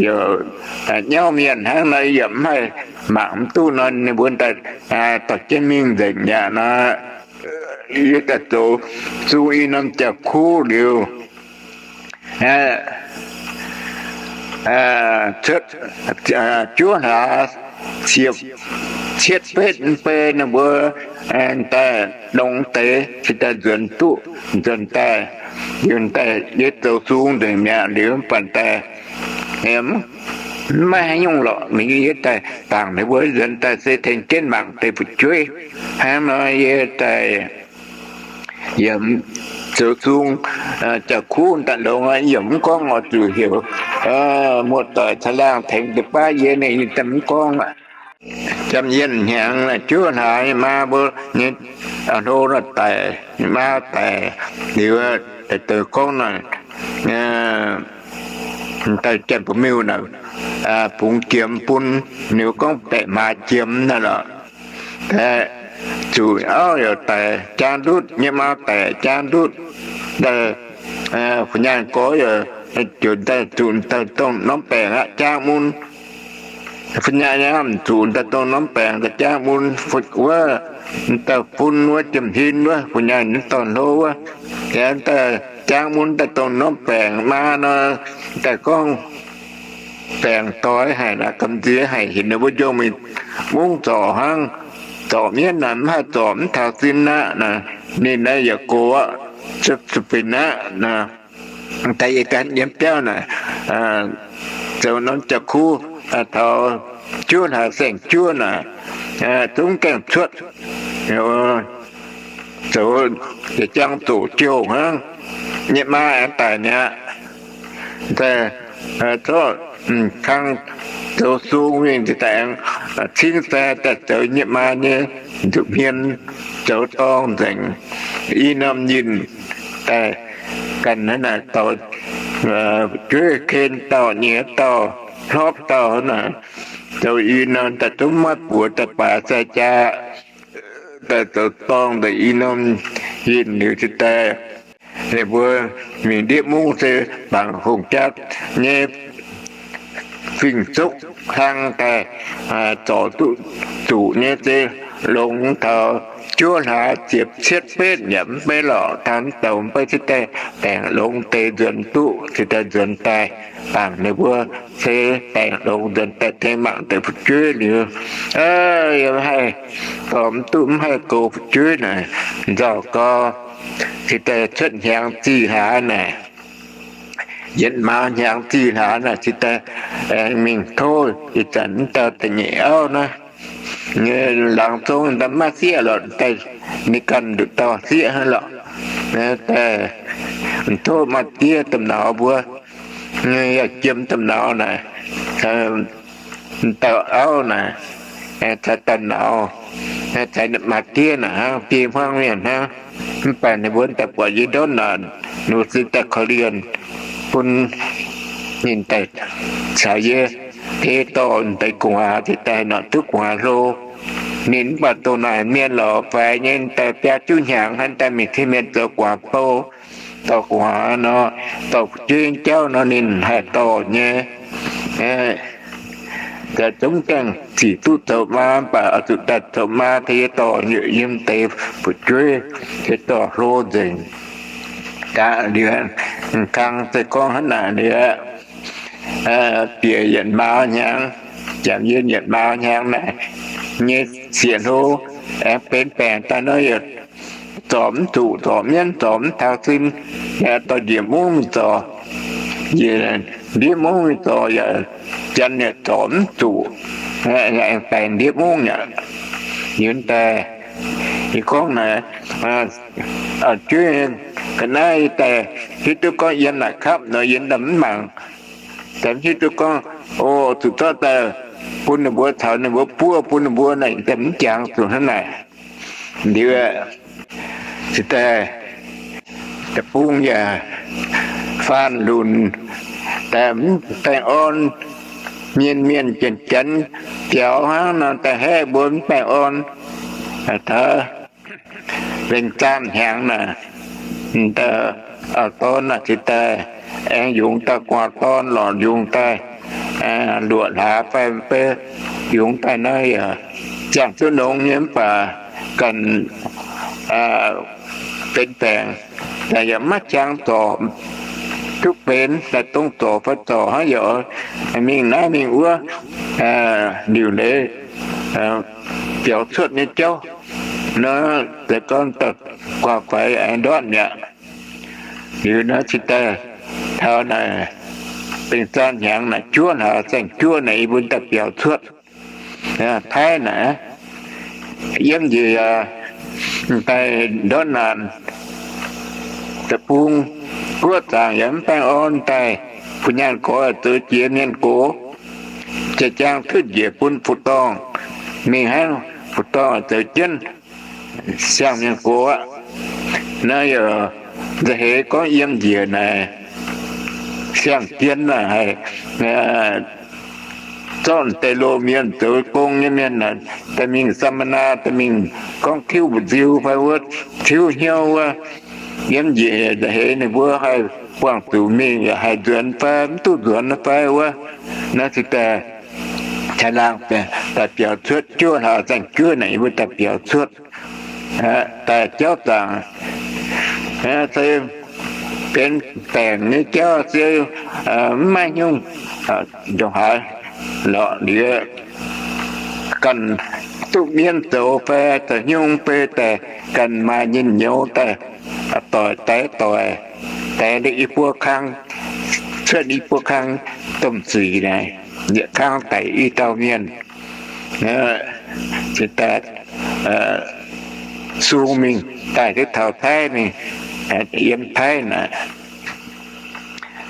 yaac nyauv mienh hnangv nor yaac mv haih mangc mv duqv nor, ninh mbuo daaih dorh jienv mingh nzengc mi'aqv nor. Yie daaih zoux sung i norm jauv-kuv liuz, cuotv juov hlaax, siepv cietv betv mv bei ninh mbuo daaih longx deix, cingx daaih nzuonx duqv, nzuonx daaih. Liuz daaih yie zoux sung nzengc mi'aqv liuz, mv baac daaih mv maaih haaix nyungc lorqc. Mingh yie daaih bangc ninh mbuo nzuonx daaih se tengx jienv mangc deix fu'jueiv hnangv nor, yie daaih yiem zoux sung jauv-kuv daaih longx, yie yaac mv gorngv oix zuqc heuc muoz-doic caangh laangh tengx deix baav yie, ninh daaih mv gorngv aqv. Jaa-mienh hnyangx juov hlaax, maa mbuo nyei hlo nor daic, maa daic liuz, deix gorngv naaic, daaih Janx-Ba'miuh naaic bungx jiem bun, ninh gorngv baeqc maaz jiem naaiv lorqc. Zuqc auv yaac daic jangv ndutv, nyei maa daic jangv ndutv, daaih fu-nyaanh gorx yaac juoz daaih zuqc daaih dongh norm baengc aqv, jangv mun. Fu-nyaanh nyei zuqc daaih dongh norm baengc daaih jangv mun, wuov daaih fun wuov jiem-hin wuov, fu-nyaanh nyei dorn-hlo wuov, daaih jangv mun daaih dongh norm baengc maa nor, daaih gorngv baengc doix haic naaic, gamh nziex haic, hinc ninh mbuo njongh mingh mungv zorc hnangv. Zorc mienv naaic mv haih zorc mv taux sin aqv naaic, ninh naaiv yaac gox aqv, zuqc binc aqv. Daaih yie gan yiem biauv naaic, zoux norm jauv-kuv taux juov hlaax saeng-juov naaic, zungv gaengh cuotv, zoux yietc jangx zoqc jouh hnangv. Nyei maa aengx daic mi'aqv. Daaih zorqv kang zoux sung mingh daaih aengx cingv sai daaih zoux nyei maa nyei nzuqc hmien zoux dorng nzengc. I norm yinh daaih ganh hnangv naaic dorh jueiv ken dauh nyei dauh hlopv dauh naaic, zoux i norm daaih zungv maiv buoz daaih baaix sai jaa, daaih zoux dorng daaih i norm yinh liuz cingx daaih ninh mbuo mingh ndiev mungv se bangc hungh jaa nyei fingx-zuqv hlang daaih, zorc duqv zuqc nyei se longx taux juov hlaax ziepc cietv betv yaac mv bei lorqc. Taux mv douc mv bei cingx daaih baengc longx deix nzuonx duqv, cingx daaih nzuonx daaih bangc ninh mbuo, se baengc longx nzuonx daaih tengx mangc deix fu'jueiv liuz, yaac mv haih, zorc mv duqv, mv haih goux fu'jueiv naaic. Nzauh gau, cingx daaih cuotv hnyangx zih hlaax naaic, yietc maaz hnyangx zih hlaax naaic cingx daaih aengx mingh tov ih zanc mv dauh da'nyeic auv naaiv nyei laangz zong daaih maiv sieqv lorqc, daaih ninh ganh nduqc dauh sieqv hnangv lorqc. Daaih tov maaih diev domh nauz mbuo, yaac jiem domh nauz naaic, dauh auv naaic, caux dauh nauz, caux maaih diev naaic hnangv, biei hmuangv mienh hnangv. Mv baac ninh mbuo daaih buatc yie ndortv naanc, ninh mbuo se daaih korv-lienh bun ninh daaih caux yie deix dorh deix gu'nguaaz, deix daaih nor duqv gu'nguaaz hlo. Ninh mv baac dongh naaic mienh lorz faix nyei, daaih biaa juqv hnyangx hnangv daaih mingh tien mienh zoux gu'nguaaz bou, dorh gu'nguaaz nor, dorh fu'jueiv jauv nor ninh haih dorh nyei. Za'gengh zungv gaengh zic duqv zoux maa, mv baac oix zuqc daaih zoux maa tengx yie dorh yiem deix fu'jueiv, tengx dorh hlo nzengc. Gaax liuz, kang se gorngv hnangv naaic liuz, bieqc yietc maaz hnyangx, jangx yiem yietc maaz hnyangx naaic nyei sieqv hlo, aengx benx baengc daaih nor yaac zorc mv zuqc, zorc mienv zorc mv taux sin, yaac dorh ndiev mungv mingh zorc, yie ndiev mungv mingh zorc yaac janx yaac zorc mv zuqc, aengx baengc ndiev mungv yaac yiem daaih. Yie gorngv naaic, jueiv ga'naaiv daaih hiuv duqv gorngv yiem naaic kapv nor yie daaih mv mangc. Daaih mv hiuv duqv gorngv, o, zuqc zorqv daaih bun ninh mbuo caux ninh mbuo buov bun ninh mbuo naaic, daaih mv jangx zuqc hnangv naaic. Liuz, cingx daaih deic-bung yaac faanh lunc, daaih mv baengh orn, mienh mienh janx janx biaux hnangv nor, daaih haeqv mbuo mv baengh orn. Taux lengh zaanh hnyangx naaic, daaih auv-dorn naaic cingx daaih aengx yungz daaih gu'nguaaz dorn lorqc, yungz daaih luoqc hlaax fai mv bei, yungz daaih naaiv yaac ziangh duqv nongx nyei mv baac ganh benx baengc, yaac maiv jangx zorc duqv benx, daaih dongh zorc fai zorc hnangv yaac mingh naaiv mingh wuov, liuc leiz biaux cuotv nyei jauv nor, se gorngv daaih guaax faix aengx ndortv mi'aqv. Liuz naaiv cingx daaih taux naaic, lengh zaanh hnyangx naaic juov hlaax saeng-juov naaic yie mbuo daaih biaux cuotv Taiv naaic, yiem njiec yaac daaih ndortv naanc, deic-bung guoqv zaangc yaac mv baengh orn daaih, fu nyaanh gorx zoux jiex mienh gox, jiex jaang cuotv njiec bun fu-dorngh mingh hnangv, fu-dorngh zoux jienv siang-mienh gox aqv. Naaiv yaac nza'heix gorngv yiem njiec naaic, siang-jien naaic haih zorqv deix loz-mienh zoux gong nyei mienh naaic, daaih mingh สัมมนา, daaih mingh gorngv tiuv mbu'nziu fai wuov, tiuv hnyouv wuov. Yiem njiec nza'heix ninh mbuo haih buangh zuqc mingh yaac haih nzuonx fai mv duqv nzuonx fai wuov. Naaiv se daaih caangh laangh daaih biaux cuotv, juov hlaax saeng-juov naaic yie mbuo daaih biaux cuotv, daaih jauv zaangc, se benx baengc nyei jauv se mv maaih nyungc ndongc haaix lorqc. Liuz ganh duqv mienv zoux fai zoux haaix nyungc beiv daaih ganh maaih njien-youh daaih doic daix doic, daix liuz i buo kang, cuotv i buo kang domh zuic naaic, yietc kang daic i dauh mienh. Cingx daaih sung mingh daaih duqv taux Taiv mingh, yiem Taiv naaic.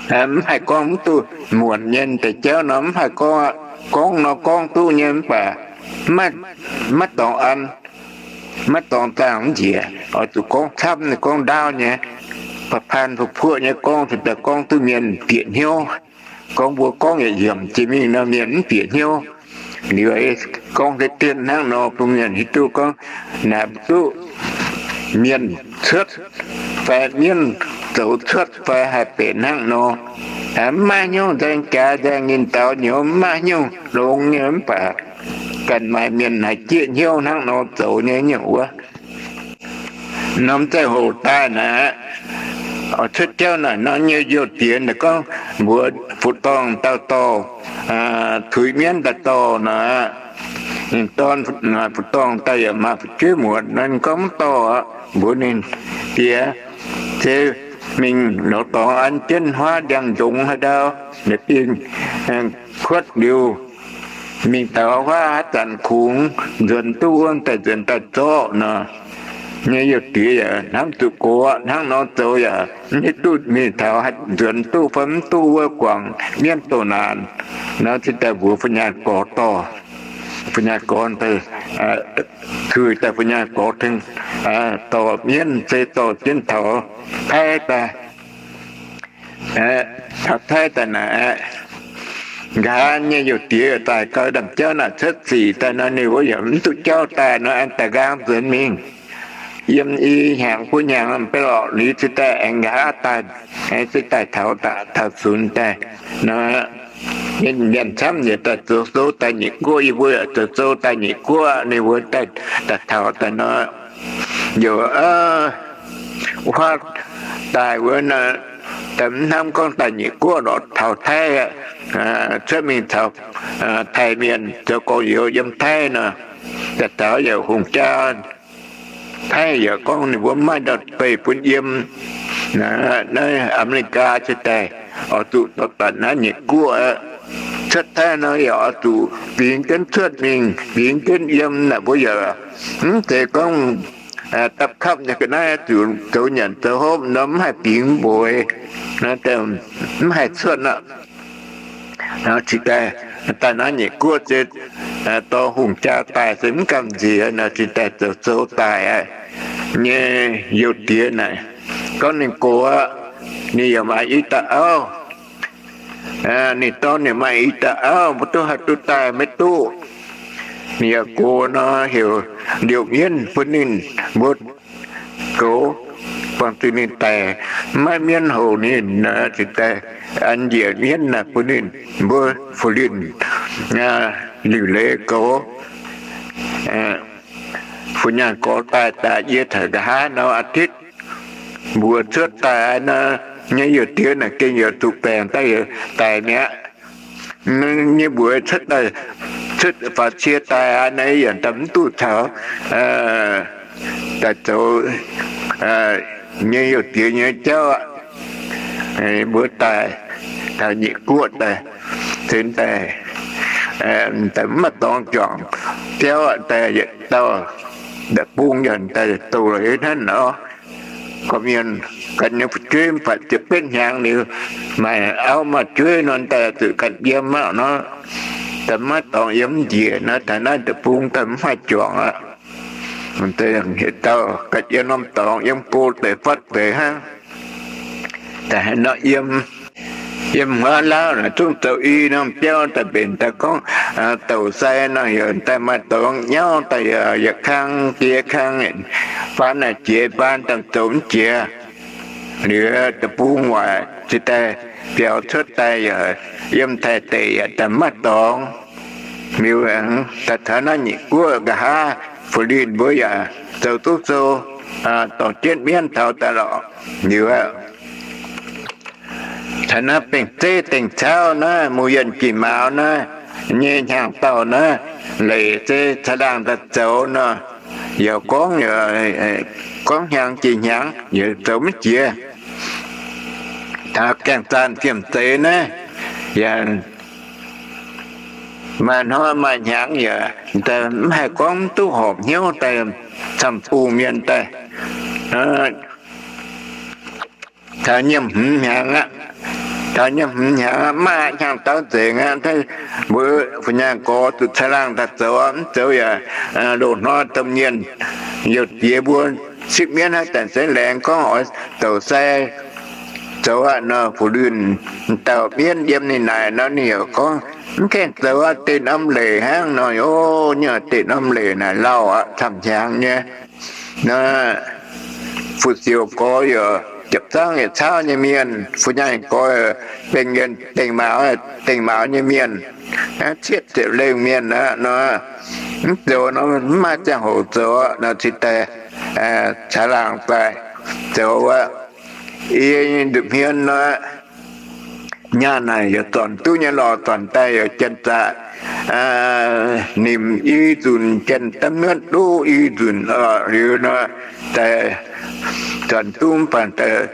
Mv haih gorngv mv duqv muonc nyei deix jauv nor, mv haih gorngv, gorngv nor gorngv duqv nyei mv baac maiv dorngx an, maiv dorngx zaangh mv njiec, oix zuqc gorngv camv, gorngv ndaauv nyei, ba'paan fu'puoqv nyei gorngv, cingx daaih gorngv duqv mienh bieqc hnyouv. Gorngv mbuo gorngv yietc yiemc jiex mingh nor, mienh mv bieqc hnyouv. Liuz gorngv deix dien hnangv nor bun mienh hiuv duqv gorngv naaic mv duqv mienh cuotv fai mienv zoux cuotv fai haih benx hnangv nor. Mv maaih nyungc nzaeng jaax nzaeng nyinh daux nyouz, mv maaih nyungc longx nyei, mv baac ganh maaih mienh haih jieqv hnyouv hnangv nor zoux nyei nyungc wuov. Norm ziangh hoc daaih naaic, oix cuotv jauv naaic nor, nyei youh diex naaic gorngv mbuox fu'dorngh dauh dorh, tuix mienv dauh dorh nor, ninh dorn fu'dorngh daaih yaac maaih fu'jueiv muotc nor, ninh gorngv mv dorh aqv, mbuox ninh diex, se mingh lorz dorngx an jienv huaav ndiangx-njongz haaix ndau, la'bingh kuotv liuz, mingh taux huaav haaix zanc kungx nzuonx duqv wuov daaih nzuonx daaih zorqv nor. Nyei youh diex yaac hnamv zuqc gox aqv, hnangv nor zoux yaac mv hiuv duqv mingh taux nzuonx duqv fai mv duqv wuov guangc mienv doh naanc nor, cingx daaih mbuox fai nyaanh gorx dorh, fai nyaanh gorx, tuix daaih fai nyaanh gorx tengx dorh mienv se dorh jienv taux Taiv daaih. Taux Taiv daaih naaic, nqa'haav nyei youh diex daaih gau, ndaamv-jauv naaic cuotv sic daaih nor, ninh wuov yaac mv duqv jauv daaih nor, aengx daaih nqaang nzuonx mingh. Yiem i hnyangx buo hnyangx beiv lorqc liuz cingx daaih aengx nqa'haav daaih, aengx cingx daaih taux, taux sunx daaih nor, ninh mienh camv yietc daaih zoux sou daaih nyeic guoqv, yie mbuo yaac zoux sou daaih nyeic guoqv, ninh wuov daaih, daaih taux daaih nor, youc huaav daaih wuov nor, daaih mv hnamv gorngv daaih nyeic guoqv lorqc, taux Taiv, cuotv mingh taux Taiv mienh zoux gorx-youz yiem Taiv nor, daaih taux yaac hungh jaa Taiv yaac gorngv ninh mbuo mv maaih ndau-beih bun yiem. Naaiv Aa^me^li^gaa cingx daaih oix zuqc dorh daaih naaiv nyeic guoqv aqv. Cuotv Taiv nor yaac oix zuqc bingx jienv cuotv mingh, bingx jienv yiem naaic mbuo yaac mv zeiz gorngv dapv kapv nyei ga'naaiv zuqc zoux nyanc zoux hopv nor mv haih bingx mbuox, mv haih cuotv aqv. Cingx daaih, daaih naaiv nyeic guoqv se dorh hungh jaa daaih se mv gamh nziex nor, cingx daaih zoux sou daaih aqv. Nyei youh diex naaic gorngv ninh gox aqv, ninh yaac maaih i dauh auv. Ninh dorn yaac maaih i dauh auv, mbuo duqv haih duqv daaih maiv duqv. Ninh yaac gox nor heuc liouc mienv bun ninh mbuo goux, buangh zuqc ninh daic maiv mienv houc ninh nor, cingx daaih an njiec mienv naaic bun ninh mbuo fu linh liuc leiz goux. Fu nyaanh gorx daaih daaih yie taux nqa'haav nor, aa, ditv mbuox cuotv daaih nor, nyei youh diex naaic gengh yaac zuqc baengc daaih, daic mi'aqv. Nyei mbuox cuotv daaih, cuotv faaux cie daaih aqv, naaiv yaac daaih mv duqv caux daaih zoux nyei youh diex nyei jauv aqv. Mbuo daaih taux nyeic guoqv daaih, cingx daaih, daaih mv maaih dorngx juangc jauv aqv, daaih yietc dauh deic-bung yaac daaih doz-leiz hnangv nor. Gorqv-mienh ganh nyei fu'jueiv mv baac ziepc betv hnyangx liuz, maaih auv maaih jueiv nor, daaih zuqc ganh yiem aqv nor. Daaih maiv dorngx yiem njiec nor, taux naaiv deic-bung daaih mv maaih juangc aqv. Yietc dauh ganh yiem norm dorngx, yiem go deix fatv deix hnangv. Daaih haaix nor yiem, yiem huaav lauv naaic zungv zoux i norm biauv daaih mbenc daaih gorngv douc sai nor, yaac daaih maaih dorngx nyauv daaih, yaac kang jiex kang, baan naaic jiex baan daaih zoux mv jiex. Liuz deic-bung waaic cingx daaih biaux cuotv daaih yaac yiem Taiv deic yaac daaih maiv dorngx. Liuz aengx daaih taux naaiv nyeic guoqv nqa'haav, fu linh mbuo yaac zoux duqv sou, dorh jienv mienv taux daaih lorqc. Liuz aqv, taux naaiv Bengh Zeiv Dengh Cauv naaiv, Muz Yienh Ging Mauz naaiv nyei hnyangx-daauh naaiv, leic se caangh laangh daaih zoux nor, yaac gorngv, gorngv hnyangx jiex hnyangx yaac zoux maiv jiex. Taux Gaeng Zaanh Fiem Zeiz naaiv, yaac maaih hnoi maaih hnyangx yaac mv haih gorngv, mv duqv horpc hnyouv daaih camv-bungh mienh daaih. Taux nyiemc hmz hnyangx aqv. Taux nyiemc hmz hnyangx aqv, maaih hnyangx-daauh nzengc aqv, mbuo fu nyaanh gorx zuqc caangh laangh daaih zoux, mv zoux yaac loz-hnoi domh mienh youh diex mbuo sipv mienv hnangv, daaih se laengz gorngv oix douc sai zoux aqv nor, fu linh dauh mienv yiem ninh naaic nor, ninh yaac gorngv, mv gaengh zoux aqv, dinh norm leic hnangv nor. O, nyei dinh norm leic naaic lauh aqv, camv hnyangx nyei. Naaiv fu-siouc gorx yaac ziepc zangv yietc cauv nyei mienh, fu nyaanh gorx benx dengh mauz, dengh mauz nyei mienh, cietv ziepc lengh mienh aqv nor, mv zoux nor mv maaih ziangh hoc zoux nor, cingx daaih caangh laangh daaih zoux aqv. Yie nduqc hmien nor, nyaanh naaic yaac zornc duqv nyei lorqc, zornc daaih yaac janx-zaqc nimc i nzunc, janx-da'muotv duqv i nzunc oc. Liuz nor, daaih zornc duqv mv baac daaih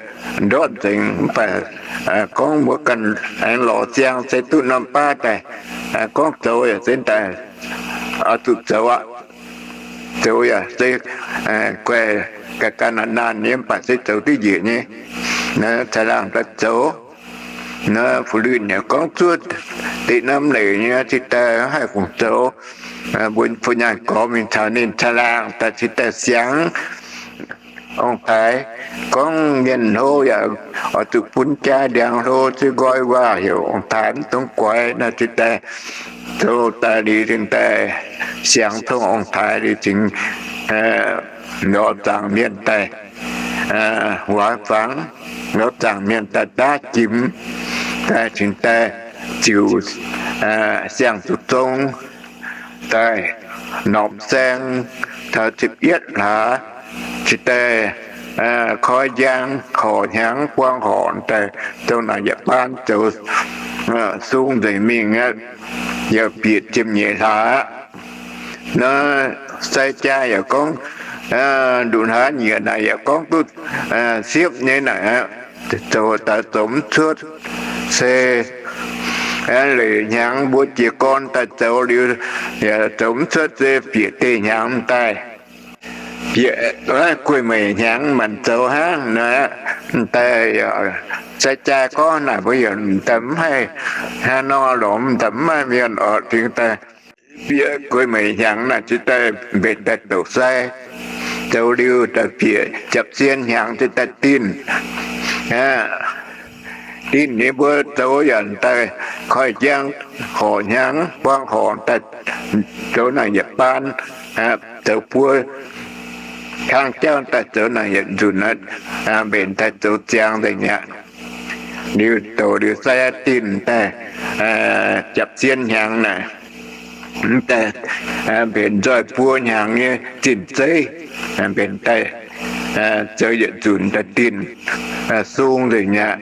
ndortv nzengc, mv baac gorngv mbuo ganh aengx lorz ziangh se duqv norm baav daaih, gorngv zoux yaac se daaih oix zuqc zoux aqv. Zoux yaac se guaih ga'ganh naanh naanh nyei, mv baac se zoux duqv njiec nyei. Caangh laangh daaih zoux. Naaiv fu-lin yaac gorngv zuov deix norm leic nyei, cingx daaih haih fungc zoux. Mbuo fu nyaanh gorx mingh caux ninh caangh laangh daaih cingx daaih siangx ong-taaix, gorngv mienh hlo yaac oix zuqc bun jaa ndiangx hlo, zuiz nqoi waac heuc ong-taaix mv dungx guaix nor, cingx daaih zoux daaih liuz cingx daaih siangx tongx ong-taaix liuz cingx lorz zaangc mienh daaih waac fangx, lorz zaangc mienh daaih daav jimx, daaih cingx daaih ziux siang-zuqc zong, daaih norqc saeng, taux ziepc yietv hlaax, cingx daaih koi njang, horc hnyangx, buang horc daaih, dongh naaic yietc baan zoux sung nzengc mingh aqv. Yaac bieqc ziepc nyeic hlaax aqv. Naaiv sai jaa yaac gorngv, nduqc hlaax nyieqc naaic yaac gorngv duqv siepv nyei naaic aqv. Zoux daaih zoux mv cuotv, se leic hnyangx mbuo jiez gorn daaih zoux liuz, yaac zoux mv cuotv, se bieqc deix hnyangx daaih, bieqc guei meic hnyangx maanc zoux hnangv nor. Daaih sai jaa gorngv naaic mbuo yaac daaih mv haih hnangv nor lorqc, daaih mv maaih mienh oc, cingx daaih bieqc guei meic hnyangx naaic cingx daaih mbenc daaih douc sai. Zoux liuz daaih bieqc japv sien hnyangx cingx daaih dinh. Dinh nyei mbuo zoux yaac daaih koi njang, horc hnyangx, buang horc daaih zoux naaic yietc baan, zoux buo kang jauv daaih zoux naaic yietc nzunc, mbenc daaih zoux ziangx nzengc aqv. Liuz douc liuz sai dinh daaih japv sien hnyangx naaic, mbenc nzoih buo hnyangx nyei zinh zeiv, mbenc daaih zoux yietc nzunc daaih dinh, sung nzengc aqv.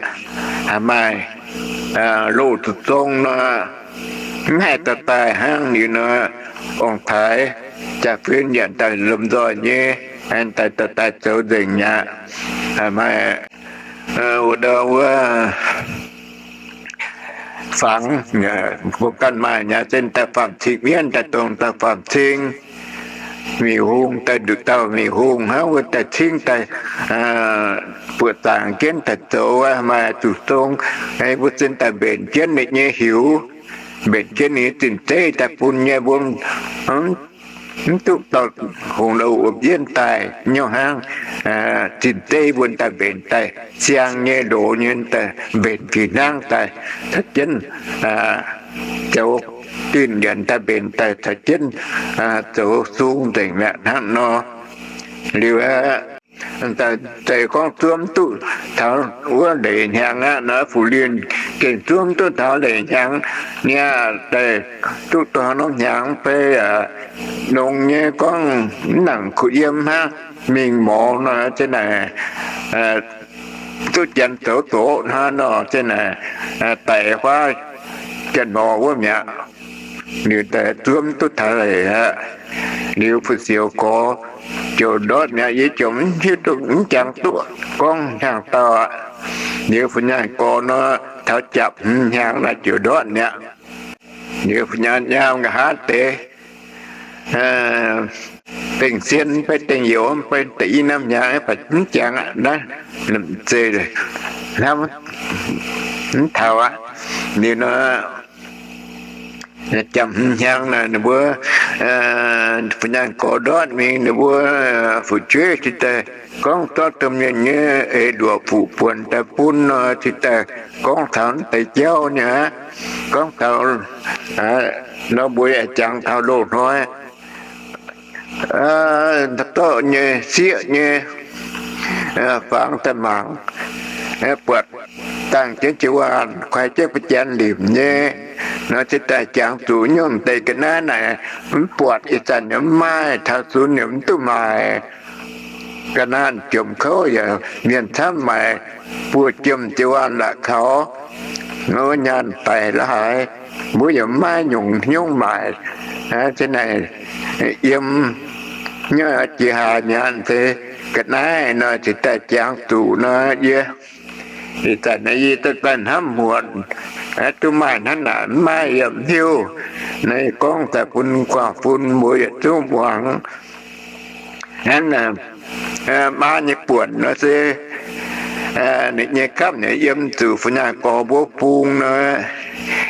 Maaih loz-zuqc zong nor, mv haih dorh daaih hnangv liuz nor, ong-taaix jaa-fin yaac daaih lomh nzoih nyei, daaih dorh daaih zoux nzengc aqv. Maaih wuov ndau wuov fangx, mbuo ganh maaih nyei, zinh daaih faam-cing mienv daaih dongh daaih faam-cing Mingh Hungh daaih nduqc dauh Mingh Hungh hnangv wuov daaih cingv daaih buoqc zaangc jienv daaih zoux, maaih zuqc zong, mbuo zinh daaih mbenc jienv ninh nyei hiuv, mbenc jienv ninh nyei zinh zeiv daaih bun nyei mbuo mv duqv dorh hungh louh wuom-yienv daaih nyouv hnangv. Zinh zeiv mbuo daaih mbenc daaih siang nyei loz nyei daaih mbenc fih hnangv daaih caux jienv zoux dinh nyanc daaih mbenc daaih caux jienv zoux sung nzengc mi'aqv hnangv nor. Liuz aqv, daaih gorngv zuov mv duqv taux wuov leic hnyangx aqv nor, fu-lienh gengh zuov mv duqv taux leic hnyangx niaa, daaih duqv taux norm hnyangx beiv nongx nyei gorngv mv nangc kuh yiem hnangv, mingh morz nor, zinh naaic duqv janx zoux doqv hnangv nor, zinh naaic daic huaav janx-morz wuov mi'aqv. Liuz daaih zuov mv duqv taux leic aqv. Liuz fu-siouc gorx ziouc ndortv mi'aqv, yie ziouc mv hiuv duqv mv jangx duqv gorngv hnyangx-daauh aqv. Liuz fu-nyaanh gorx nor, taux japc hmz hnyangx naaic ziouc ndortv mi'aqv. Liuz fu-nyaanh nyaam nqa'haav deix, dengh sien beiv dengh youz beiv da'yietv norm hnyangx baac mv jangx aqv naaiv, zeiz hnamv mv taux aqv. Liuz nor, japc hmz hnyangx naaic ninh mbuo fu-nyaanh gorx ndortv mingh, ninh mbuo fu'jueiv cingx daaih gorngv zorqv domh mienh nyei eix luoqc fuqv buonc daaih bun nor, cingx daaih gorngv taux deix jauv nyei aqv. Gorngv taux nor mbuo yaac jangx taux loz-hnoi zorqv nyei, sieqv nyei, fangx daaih mangc, buatc dangh jienv jiu-waanh, kuaix jienv ba'janx limc nyei nor, cingx daaih jangx zuqc nyungc deix ga'naaiv naaic mv buatc, ih zanc yaac mv maaih, taux zunc yaac mv duqv maaic. Ga'naaiv jomc kouv yaac mienh camv maaic, buo jiem jiu-waanh la'kaux, nyaanh daic la'haaix, mbuo yaac mv maaih nyungc hnyouv maaic. Aa, naaic yiem nyei jiex haaix nyaanh se ga'naaiv nor cingx daaih jangx zuqc nor, yie ih zanc naaiv yie daaih hnamv muonc, duqv maaih hnangv naaic mv maaih yaac mv hiuv. Naaiv gorngv daaih bun guangc fun mbuo yietc zungv muangx. Hnangv naaic, maa nyei buonc nor se ninh nyei gapv nyei yiem zuqc fu-nyaanh gorx mbuo bung nor,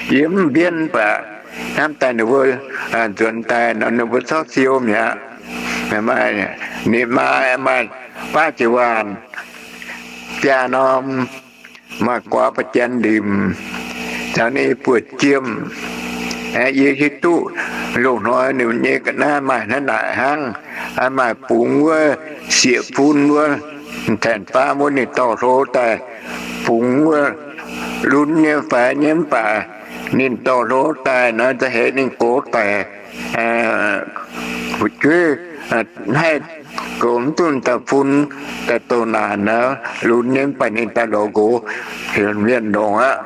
yie mv mbienv baac hnamv daaih ninh mbuo nzuonx daaih nor ninh mbuo corc siou mi'aqv. Ninh maa maaih baav jiu-waanh, biaa norm, maaih guaax ba'janx limc, caux ninh buoz-jiem. Yie hiuv duqv loz-hnoi ninh nyei ga'naaiv maaih hnangv naaic hnangv. Maaih bungx wuov sieqv fun wuov, taenx faam wuov ninh dorh hlo daaih, bungx wuov lunx nyei faix nyei mv baac ninh dorh hlo daaih nor, za'heix ninh gox daic fu'jueiv haih goux mv duqv daaih fun, daaih doh naanc nor, lunx nyei mv baac ninh daaih lorz nqox, heuc mienh longc aqv.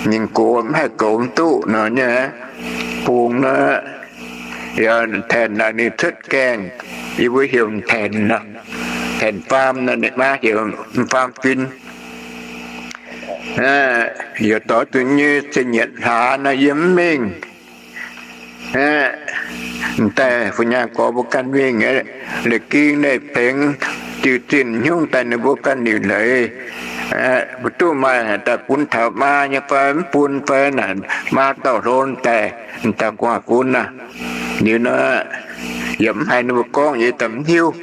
Ninh gox mv haih goux mv duqv nor nyei. Bungx nor, taenx naaic ninh cuotv gaengh, yie mbuo heuc taenx, taenx faam nor, ninh maa heuc faam fin. Yaac doix zuqc nyei cien-nyietc hlaax nor yie mv mingh. Daaih fu-nyaanh gorx mbuo ganh mingh, leiz-ging leiz-pengx, diuh zinh hnyungv daaih ninh mbuo ganh liuc leiz. Mv duqv maaih daaih bun taux maa nyei fai mv bun fai naaic, maa dorh hlo daaih, daaih gu'nguaaz-fun aqv. Liuz nor, yaac mv haiz ninh mbuo gorngv yie daaih mv hiuv.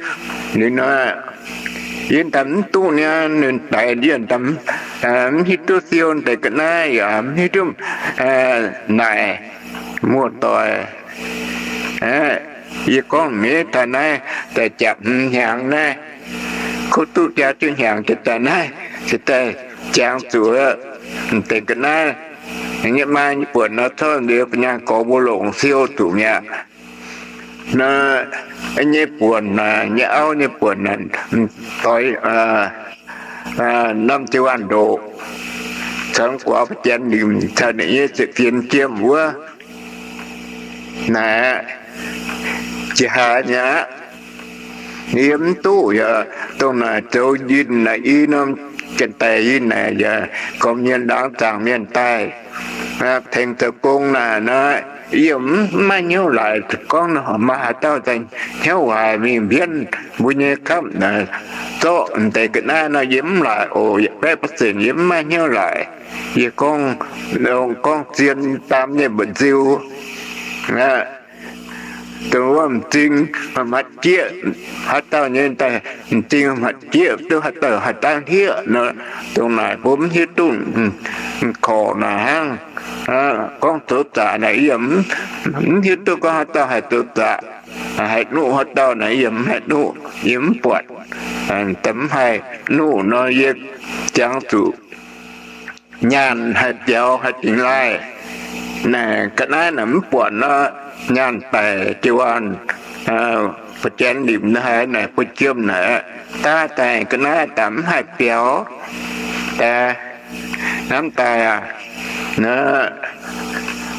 Liuz nor, yie daaih mv duqv niaa, ninh daic yie daaih mv hiuv duqv siou deix ga'naaiv yaac mv hiuv duqv naaic muoz-doic. Yie gorngv miev taux naaiv daaih jaax hmz hnyangx naaiv, kuv duqv jaax jienv hnyangx daaih naaiv, se daaih jangx zuqc deix ga'naaiv nyei maa nyei buonc nor, corc liuz fu-nyaanh gorx mbuo longc siou zuqc mi'aqv. Nor, nyei buonc, nyei auv nyei buonc, doix norm jiu-waanh ndoqc, caux guaax ba'janx nimc caux ninh nyei ziepc fienx jiem wuov, naaic, jiex haaix mi'aqv. Yie mv duqv yaac dongh naaic zoux yinh naaic i norm janx-daic yinh naaic yaac gormx mienh laangz zaangc mienh daaih tengx zoux gong naaic nor, yie mv maaih hnyouv laaix gorngv nor, maaih haaix dauh daaih hnyouv waaic mingh mbienv mbuo nyei gapv naaic zorqv deix ga'naaiv nor, yie mv laaix oc. Yietc baeqv fu-sengc yie mv maaih hnyouv laaix. Yie gorngv, gorngv zien daam nyei mba'nziu, dongh wuov m'zing hmatv jieqv, haaix dauh nyei daaih m'zing hmatv jieqv duqv haaix dauh haih daav hlieqv nor, dongh naaic mbuo mv hiuv duqv korc naaic hnangv. Gorngv zoux zaqc naaic yie mv hiuv duqv gorngv haaix dauh haih zoux zaqc, haih nuqv haaix dauh naaic yie mv haih nuqv, yie mv buatc. Da'mv haih nuqv nor yie jangx zuqc nyaanh haih biaux haih dingx laaih. Naaic ga'naaiv naaic mv buatc nor, nyaanh daic jiu-waanh, ba'janx nimc naaic haaix naaic buo jiem naaic, daav daaih ga'naaiv daaih mv haih biaux. Daaih hnamv daaih aac,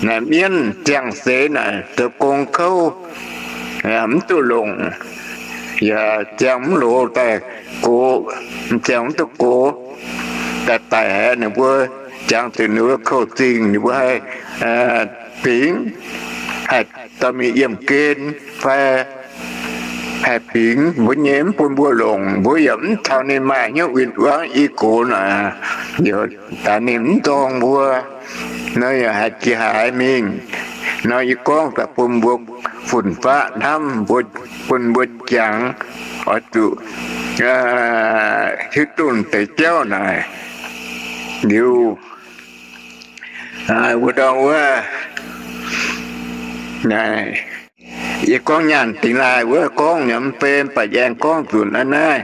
naaic mienv ziangh seix naaic zoux gong kouv, mv duqv longc, yaac ziangh mv loz daaih gox, ziangh mv duqv gox, daaih daic aqv. Ninh mbuo jangx zuqc ninh mbuo kouv-zingh, ninh mbuo haih bingx, haih dorh mingh yiemh gen fai haih bingx mbuo nyei mv bun mbuo longc, mbuo yaac mv caux ninh maaih hnyouv win-wangv i gox naaic, daaih ninh mv nzorng mbuo nor, yaac haih jiex haaix mingh nor, yie gorngv daaih bun mbuo fun-faqv hnamv, mbuo, bun mbuo jangx oix zuqc hiuv duqv deix jauv naaic. Liuz, wuov ndorm wuov, yie gorngv nyaanh dingx laaih wuov gorngv nyei mv bei, mv baac aengx gorngv nzunc aqv naaiv.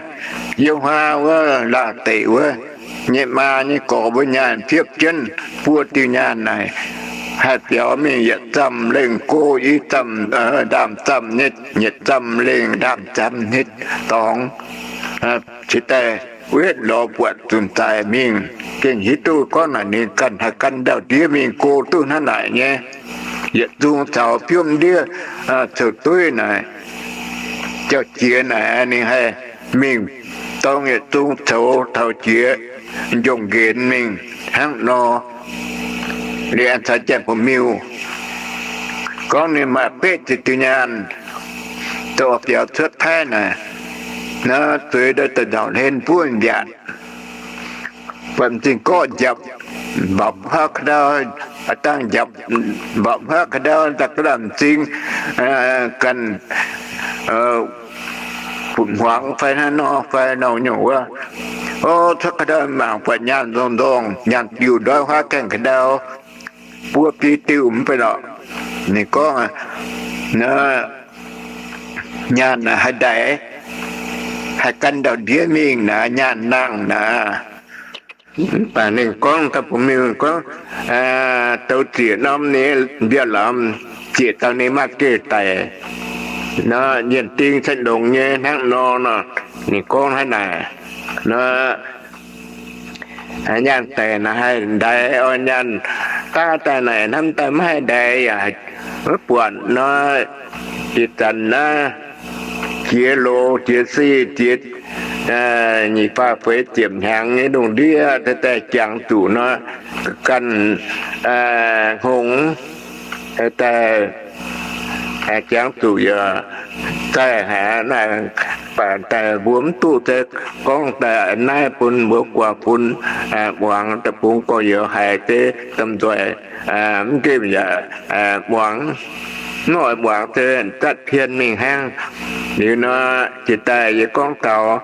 Yiem huaax wuov laah deic wuov, nyei maa nyei gorx mbuo nyaanh fiepv jienv buo diuh nyaanh naaic, haih biaux mingh yietc zamh lengh go, i zamh, ndaamv-zamh nyei, yietc zamh lengh ndaamv-zamh nyei dorngx. Cingx daaih wetv lorz buatc zunc zaaix mingh, gengh hiuv duqv gorngv naaic ninh ganh haih gan ndau-ndiev mingh go duqv hnangv naaic nyei. Yietc zungh caux biomv ndiev ceux-dueiv naaic, jauv-jiex naaic ninh haih mingh dorng yietc zungh coux taux jiex njongc nqenx mingh hnangv nor. Liuz aengx caux Janx-Ba'miuh gorngv ninh maaih betv ziepc diuh nyaanh, zoux biaux cuotv Taiv naaic, naaiv zueiz ndau da'nzauc hlen buov yaac buatc m'zing gorqv njapc mbapc huaav ka'ndau, dangh njapc mbapc huaav ka'ndau daaih ga'ndauh m'zing ganh butv hmuangx fai hnangv nor fai nor nyungc wuov. O, cuotv ka'ndau mangc buatc nyaanh nzorng-nzorng, nyaanh diuh ndoiv huaav gaengh ka'ndau, buo biei diuh mv bei lorqc. Ninh gorngv, nyaanh naaic haih ndaix, haih gan ndau-ndiev mingh naaic, nyaanh nangh naaic. Mv baac ninh gorngv daaih bun mingh gorngv, douz zieqc norm ninh mbiauh lamz, zieqc dauh ninh maaih geh daic nor, yienh ding cen longx nyei hnangv nor nor. Ninh gorngv hnangv naaic nor, nyaanh daic naaic haih ndaix oix nyaanh daav daaih naaic hnamv daaih maiv haih ndaix yaac maiv buatc nor. Ih zanc naaiv jiex loz jiex sic jiex nyic faah feix ziepc hnyangx nyei lungh ndiev daaih jangx zuqc nor, ganh hngongx daaih jangx zuqc yaac zaih haic naaic, baac daaih mbuo mv duqv se gorngv daaih naaiv bun mbuo guaax fun muangx daaih bungx gorx-youz haiz se domh nzoih mv nqemh yaac muangx, mv oix muangx se zatv pien mingh hnangv. Liuz nor, jiex daaih yie gorngv taux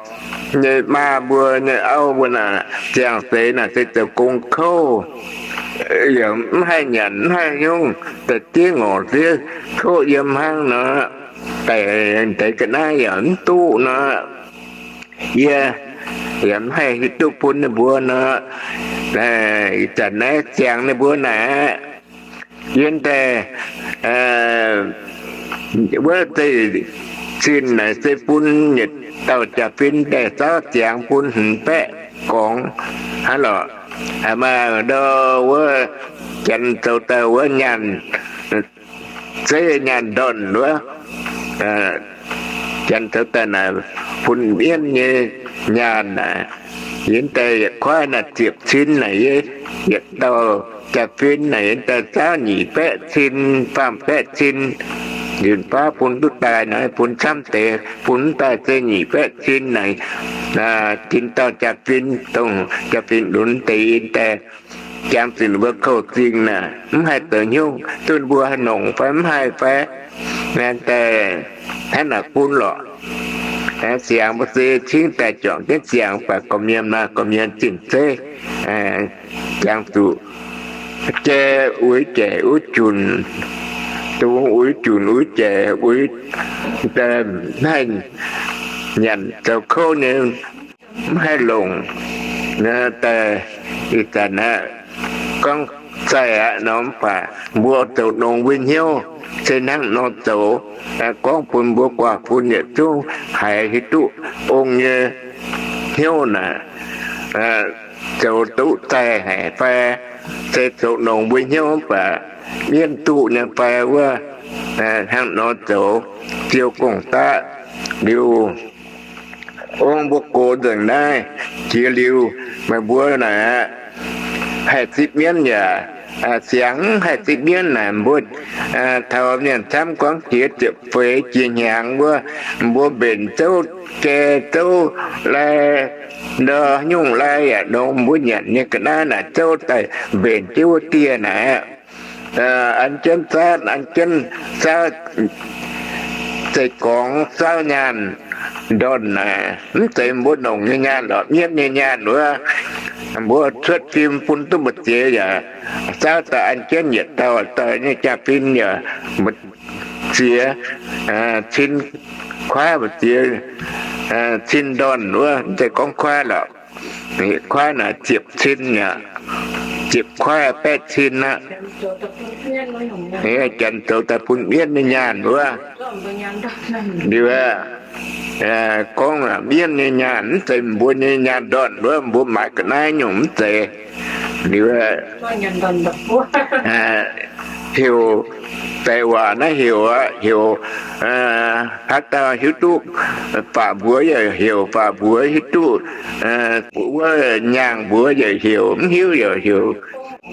nyei maa mbuo nyei auv mbuo naaic, ziangh seix naaic se zoux gong kouv, yaac mv haih nyanc mv haih nyungc, da'diev ngorc diev kouv yiem hnangv nor, deix deix ga'naaiv yaac mv duqv nor, yie yaac mv haih hiuv duqv bun ninh mbuo nor. Ih zanc naaiv ziangx ninh mbuo naaic, yie daaih wuov zeiv-zinh naaic se bun yietc dauh jaa-fin daaih zaauv ziangx bun hmz baeqv gorngx hnangv lorqc. Maaih ndau wuov Janx zoux daaih wuov nyaanh zeiv nyaanh ndorn wuov, Janx zoux daaih naaic bun mienv nyei nyaanh naaic, yie daaih yietc kuaaiv naaic ziepc cin naaic, yie yietc dauh jaa-fin naaic yie daaih zaauv nyic baeqv cin, faam baeqv cin. Nzunc baav bun duqv daaih naaic bun camv deix, bun mv daaih se nyic baeqv cin naaic, tin dauh jaa-fin, dongh jaa-fin lunx deix yie daaih jangx zuqc ninh mbuo kouv-zingh naaic, mv haih zoux hnyouv duqv ninh mbuo haih nongc fai mv haih fai, daaih hnangv naaic gunv lorqc. Siangx mbuo se cingv daaih juangc jienv siangx baac gorqv-mienh maaih gorqv-mienh zinh zeiv, jangx zuqc jai uix jaic uix junc, dungz uix junc uix jaic uix, mv haih nyanc zoux kouv nyei, mv haih longc. Daaih ih zanc aqv, gorngv zaih aqv nor, mv baac mbuo zoux nongx mbuo hnyouv se hnangv nor zoux. Gorngv bun mbuo guaax fun yietc zungv haiz hiuv duqv ong nyei hnyouv naaic, zoux duqv zaih haic fai se zoux nongx mbuo hnyouv mv baac mienv duqv nyei fai wuov, hnangv nor zoux ziou gong-daqv liuz, ong mbuo gox nzengc naaiv jiex liuz, meih mbuo naaic haih zipv mienv yaac siangx haih zipv mienv naaic, mbuo taux mienh camv guangv jiex ziepc feix jiex hnyangx wuov, mbuo mbenc zouv jai zouv lai, ndau nyungc lai yaac nongx mbuo nyanc nyei ga'naaiv naaic zouv daaih mbenc jienv wuov dieh naaic, an jienv zaatv, an jienv zaatv, zeiz gorngv zaauv nyaanh ndorn naaic, mv zeiz mbuo nongc nyei nyaanh lorqc, mienv nyei nyaanh wuov. Mbuo cuotv fim bun duqv mbu'ziex yaac zaauv daaih an jienv yietc dauh dauh nyei jaa-fin yaac mbu'ziex cin kuaaiv, mbu'ziex cin ndorn wuov, mv zeiz gorngv kuaaiv lorqc. Kuaaiv naaic ziepc cin aqv, ziepc kuaaiv baeqv cin aqv. Janx zoux daaih bun mienv nyei nyaanh wuov. Liuz, gorngv mienv nyei nyaanh mv zeiz mbuo nyei nyaanh ndorn wuov, mbuo maaiz ga'naaiv nyungc mv zeiz. Liuz, heuc deix waac naaiv heuc aqv, heuc haaix dauh hiuv duqv faaux mbuox yaac heuc faaux mbuox, hiuv duqv wuov nyaangh mbuox yaac heuc, mv hiuv yaac heuc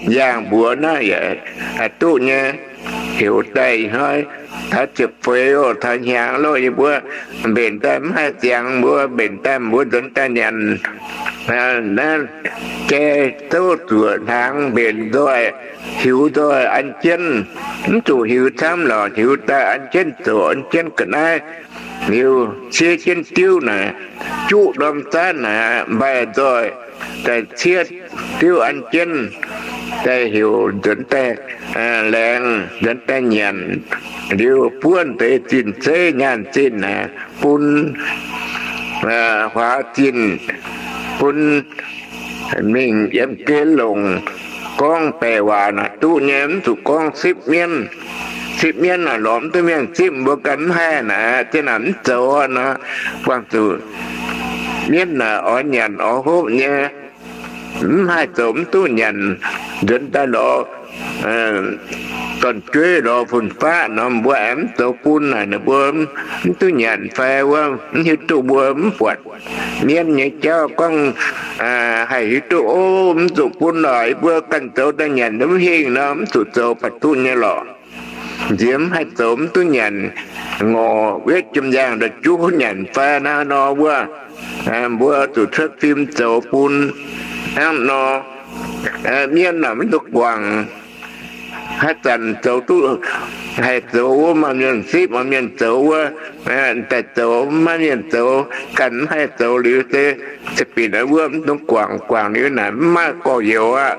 nyaangh mbuox naaiv yaac duqv nyei. Heuc daaih hnoi taux ziepc feix oc, taux hnyangx loh, yie mbuo mbenc daaih mv haih ziangx, mbuo mbenc daaih mbuo nzuonx daaih nyanc. Naaiv jai zouv zuoqc hnaangx mbenc nzoih, hiuv nzoih an jienv, mv zuqc hiuv camv lorqc, hiuv daaih an jienv zoqc, an jienv ga'naaiv. Liuz ciev jienv diuv naaic, juqv norm zaanv naaic mbaih nzoih, daaih ciev diuv an jienv, daaih heuc nzuonx daaih laengz, nzuonx daaih nyanc. Liuz buov deix zinh zeiv nyaanh zinh naaic bun, huaax zinh bun mingh yiem geh longc. Gorngv baeqc waac naaic duqv nyei, mv zuqc gorngv sipv mienv. Sipv mienv naaic lorz mv duqv mienh sipv, mbuo ganh mv haih naaic, zinh naaic mv zoux nor, buangh zuqc mienv naaic oix nyanc oix hopv nyei, mv haih zoux mv duqv nyanc. Nzuonx daaih lorz dorn-jueiv lorz fun-faqv nor, mbuo aengx mv zoux bun naaic, ninh mbuo mv duqv nyanc fai wuov, mv hiuv duqv mbuo mv buatc mienv nyei jauv gorngv haih hiuv duqv, o, mv zuqc bun lorqc, yie mbuo ganh zoux daaih nyanc mv hingh nor, mv zuqc zoux baac duqv nyei lorqc. Nziex mv haih zoux mv duqv nyanc, ngorc wetv jiem-yaangh nda'juv nyanc fai naaiv nor wuov, mbuo zuqc cuotv fim zoux bun hnangv nor. Mienv naaic mv duqv guangc. Haaix zanc zoux duqv haih zoux wuov, maaih mienh sipv, maaih mienh zoux wuov, daaih zoux, maiv mienh zoux, ganh mv haih zoux liuz se, se binc wuov mv dungx guangc. Guangc liuz naaic mv maaih gorx-youz aqv.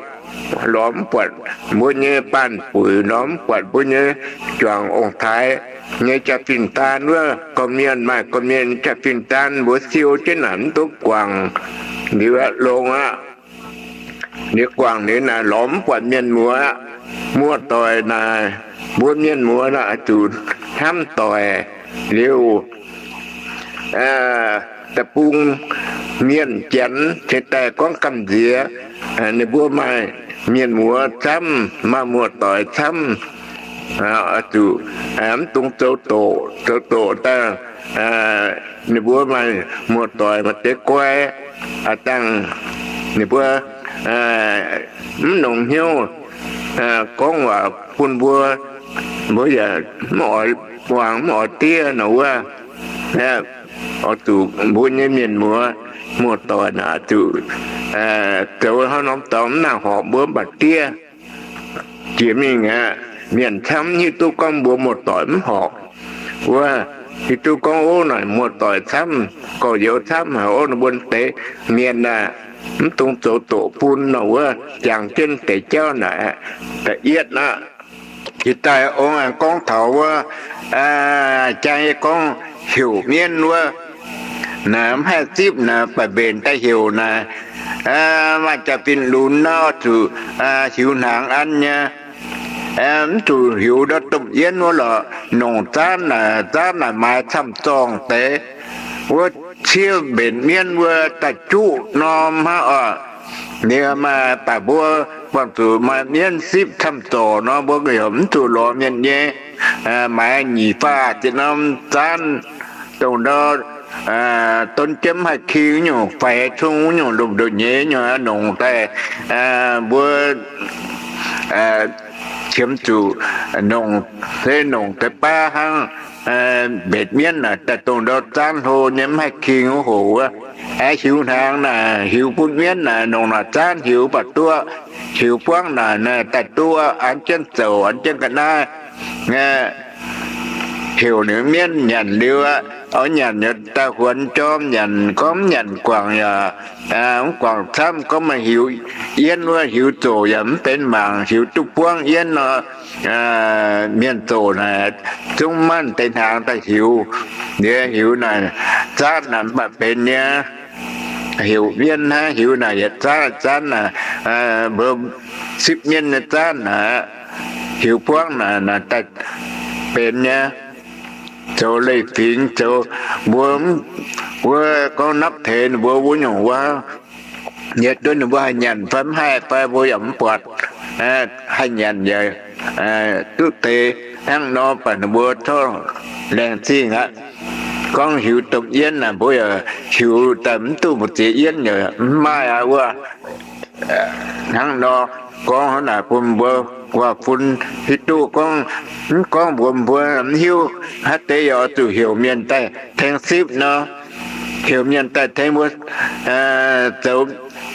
Lorz mv buatc mbuo nyei baanh buic, lorz mv buatc mbuo nyei juangc ong-taaix nyei jaa-fin daan wuov, gorqv-mienh maaih gorqv-mienh jaa-fin daan, mbuo siou jienv naaic mv dungx guangc. Liuz aqv, longx aqv. Liuz guangc liuz naaic lorz mv buatc mienh muoz aqv. Muoz-doic naaic, mbuo mienh muoz naaic zuqc hnamv doic. Liuz deic-bung mienh janx cingx daaih gorngv gamh nziex, ninh mbuo maaih mienh muoz camv, maaih muoz-doic camv, zuqc mv dungx zoux doqc. Zoux doqc daaih ninh mbuo maaih muoz-doic maaih deix guai, dangh ninh mbuo mv longc hnyouv gorngv waac bun mbuo, mbuo yaac mv oix muangx, mv oix diev nor wuov. Oix zuqc mbuo nyei mienh muoz, muoz-doic naaic zuqc zoux haaix norm dorngx mv nangc horpc mbuo mv baac diev. Jiex mingh aqv, mienh camv mv hiuv duqv gorngv mbuo muoz-doic mv horpc wuov. Hiuv duqv gorngv ov, naaic muoz-doic camv, gorx-youz camv haic ov, ninh mbuo deix mienh aah, mv dungx zoux doqc bun nor wuov. Jangx jienv deix jauv naaic, da'yietv aqv. Jiex daaih ong aengx gorngv taux wuov, jang yie gorngv heuc mienv wuov, naaic mv haih zipv naaic, baac mbenc daaih heuc naaic, maaih jaa-fin lunx nor zuqc hiuv hnaangx an nyei. Mv zuqc hiuv ndortv domh yienv wuov lorqc. Nongc zaanv naaic, zaanv naaic maaiz camv-zorng deix wuov, ciev mbenc mienv wuov daaih juqv norm hnangv oc. Ninh maaih baac mbuo buangh zuqc maaih mienv sipv camv-zorc nor, mbuo heuc mv zuqc lorz mienh nyei. Maaiz nyic faah ziex norm zaanv, dongh ndau don jienv mv haih king nyungc, faix cong nyungc, lomh ndoqv nyeiz nyungc nongc daaih, mbuo qiemx zuqc nongc, se nongc deix baav hnangv. Mbenc mienv naaic daaih dongh ndau zaanv hlo nyei mv haih king wuov hoc wuov. Aengx hiuv hnaangx naaic hiuv bun mienv naaic, nongc naaic zaanv hiuv baac duqv, hiuv buangv naaic daaih duqv, an jienv zoux, an jienv ga'naaiv. Heuc ninh mienv nyanc liuz aqv, oix nyanc yaac daaih huonx jorm nyanc, gorngv mv nyanc guangc yaac mv guangc camv, gorngv maaih hiuv yienv wuov, hiuv zoqc yaac mv benx mangc, hiuv duqv buangv yienv nor, mienh zoqc naaic zungv manc deix hnaangx daaih hiuv. Liuz hiuv naaic zaatv naaic mv baac benx nyei. heuc mienv hnangv, hiuv naaic yietc zaanv yietc zaanv naaic, mbuo sipv mienv nyei zaanv naaic, hiuv buangv naaic, naaic daaih benx nyei, zoux leiz-fingx, zoux mbuo wuov gorngv napv teix ninh mbuo wuov nyungc wuov, yietc duqv ninh mbuo haih nyanc fai mv haih fai mbuo yaac mv buatc, haih nyanc yaac duqv deix hnangv nor, baac ninh mbuo corc laengz zingh aqv. Gorngv hiuv domh yienv naaic, mbuo yaac hiuv daaih mv duqv mbu'ziex yienv yaac mv maaih aqv wuov. Hnangv nor, gorngv hnangv naaic bun mbuo guaax fun hiuv duqv gorngv, mv gorngv mbuox mbuo mv hiuv haaix deix yaac oix zuqc heuc mienh daaih tengx sipv nor, heuc mienh daaih tengx mbuo zoux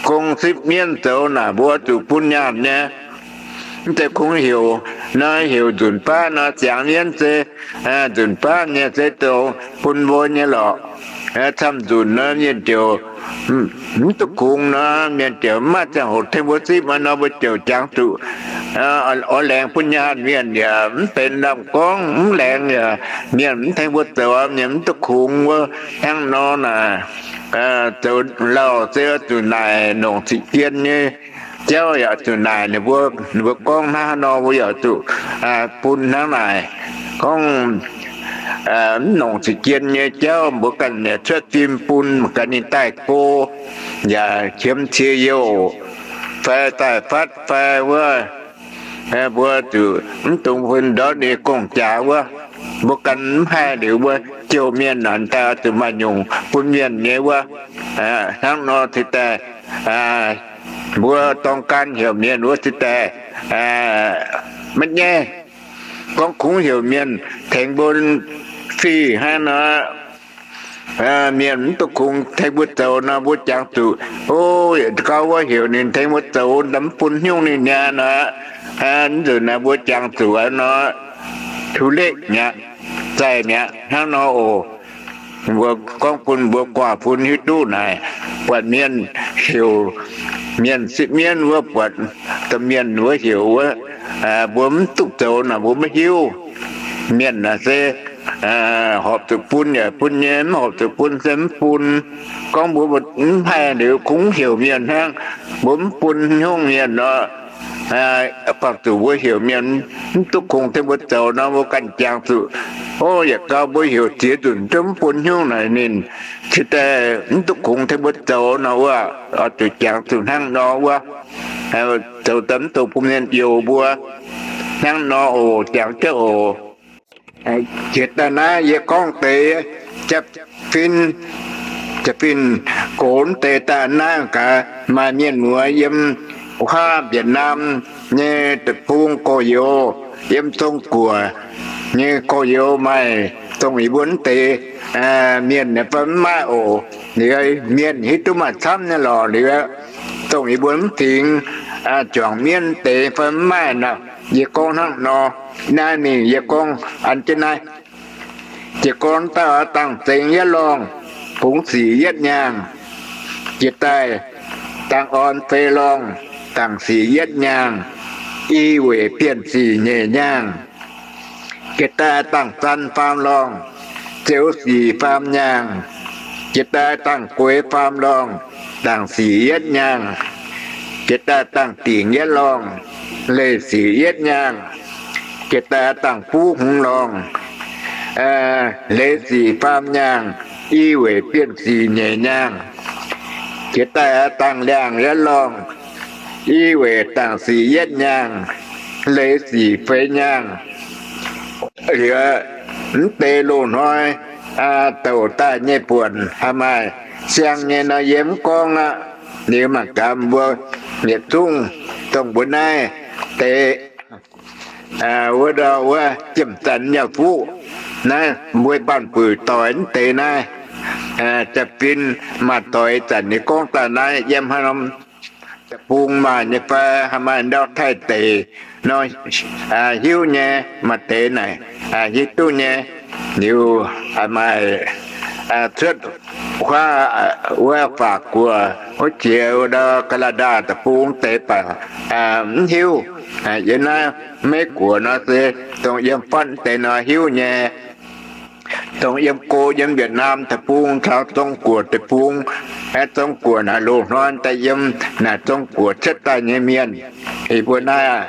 gong, sipv mienv zoux naaic, mbuo oix zuqc bun nyaanh nyei. Mv zeiz kungx heuc nor, heuc nzunc baav nor, ziangx mienv se nzunc baav nyei se zoux bun mbuo nyei lorqc. Camv nzunc nor, mienh ziouc mv duqv kungx nor, mienh ziouc mv maaih ziangh hoc tengx mbuo sipv nor, mbuo ziouc jangx zuqc oix laengz bun nyaanh. Mienh yaac mv benx lamh gorngv, mv laengz yaac mienh mv tengx mbuo zoux, mienh mv duqv kungx wuov. Hnangv nor naaic, zoux lauh se oix zuqc naaic nongc ziqc jien nyei jauv yaac oix zuqc naaic ninh mbuo, ninh mbuo gorngv hnangv haaix nor mbuo yaac zuqc bun hnangv naaic. Gorngv mv nongc ziqc jien nyei jauv mbuo ganh yaac cuotv fim bun, ganh ninh daaih go yaac qiemx cie youh fai daaih fatv fai wuov, mbuo zuqc mv dungx bun ndortv ninh gong-jaax wuov. Mbuo ganh mv haih liuz mbuo jouh mienh naaic daaih zuqc maaih nyungc bun mienh nyei wuov. Hnangv nor cingx daaih mbuo dorng gan heuc mienh wuov cingx daaih maiv nyaiv. Gorngv kungx heuc mienh tengx mbuo fih hnangv nor, mienh mv duqv kungx tengx mbuo zoux nor, mbuo jangx zuqc, o, yietc gauh wuov heuc ninh tengx mbuo zoux, mv bun haaix nyungc ninh nyei nor, mv nzunc naaic mbuo jangx zuqc nor, too late mi'aqv, zaih mi'aqv hnangv nor oc. Mbuo gorngv bun mbuo guaax fun hiuv duqv naaic, buatc mienh heuc, mienh sipv mienv wuov, buatc domh mienh wuov heuc wuov, mbuo mv duqv zoux naaic mbuo maiv hiuv. Mienh naaic se horpc zuqc bun yaac bun nyei, mv horpc zuqc bun se mv bun. Gorngv mbuo mv haih liuz kungx heuc mienh hnangv, mbuo mv bun haaix nyungc mienh nor, buangh zuqc mbuo heuc mienh mv duqv kungx tengx mbuo zoux nor, mbuo ganh jangx zuqc, o, yietc gauh mbuo heuc ziex nzunc zungv mv bun haaix nyungc naaic ninh cingx daaih mv duqv kungx tengx mbuo zoux nor wuov, oix zuqc jangx zuqc hnangv nor wuov, zoux daaih mv dungx bun mienh youh mbuo. Hnangv nor oc, jangx jienv oc. Jiex daaih naaiv yie gorngv deix jaa-fin, jaa-fin-gox deix daaih naaiv gaax, maaih mienh muoz yiem wuov Việt Nam nyei deic-bung gorx-youz, yiem Zong Guoqv nyei gorx-youz maaih dongh yie mbuo mv deix mienh fai mv maaih oc. Liuz mienh hiuv duqv maaih camv nyei lorqc. Liuz dongh yie mbuo mv fingx juangc mienv deix fai mv maaih nor, yie gorngv hnangv nor. Naaiv mingh yie gorngv an jienv naaiv. Jiez gorn dauh dangh zengx yietv lorngh, kungx sic yietv nyaangh. Jiex daaih dangh orn fei lorngh, dangc sic yietv nyaangh, i weic bienh sic nyeic nyaangh. Jiex daaih dangh zan faam lorngh, zeux sic faam nyaangh. Jiex daaih dangh gueix faam lorngh, dangc sic yietv nyaangh. Jiex daaih dangh dingc yietv lorngh, leih sic yietv nyaangh. Jiex daaih dangh buv hmz lorngh, leiz sic faam nyaangh, i weic bienh sic nyeic nyaangh. Jiex daaih dangh liangh yietv lorngh, i weic dangc sic yietv nyaangh, leiz sic feix nyaangh. Liuz, mv deix loz-hnoi douc daaih nyei buonc haih maaih siang nyei nor, yie mv gorngv aqv. Liuz mangc gaax mbuo yietc zungv dongh mbuo naaiv deix wuov ndau wuov jiem zanc yaac fuqv naaiv mbuo baanh buic doix mv deix naaiv. Jaa-fin maaih doix zanc nyei gorngv daaih naaiv yiem haaix norm deic-bung maaih nyei fai haih maaih ndau Taiv deic nor, hiuv nyei. Maaih deix naaic hiuv duqv nyei. Liuz maaih cuotv huaav wuov Faac Guoqv wuov jiex wuov ndau Gaa^naa^ndaa deic-bung deix baac mv hiuv. Yiem naaiv Meiv Guoqv nor se dongh yiem fatv deix nor hiuv nyei. Dongh yiem go yiem Việt Nam deic-bung caux Zong Guoqv deic-bung Zong-Guoqv naaic loz-hnoi daaih yiem naaic Zong-Guoqv cuotv daaih nyei mienh. Ih mbuo naaiv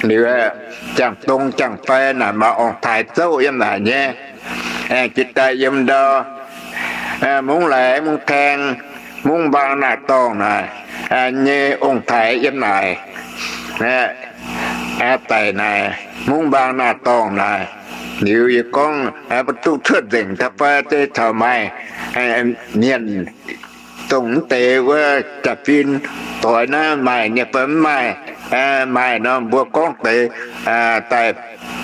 liuz, Jangx-Dong Jangx-Fai naaic maaih ong-taaix zouv yiem naaic nyei. Jiex daaih yiem ndau Mungv Laaix, Mungv Taeng, Mungv Mbaang naaic dorngh naaic nyei ong-taaix yiem naaic. Daic naaic Mungv Mbaang naaic dorngh naaic. Liuz yie gorngv mbuo duqv cuotv nzengc taux fai, se caux maaih mienh dongh mv deix wuov jaa-fin doix naaiv maaih nyei fai mv maaih. Maaih nor mbuo gorngv deix daaih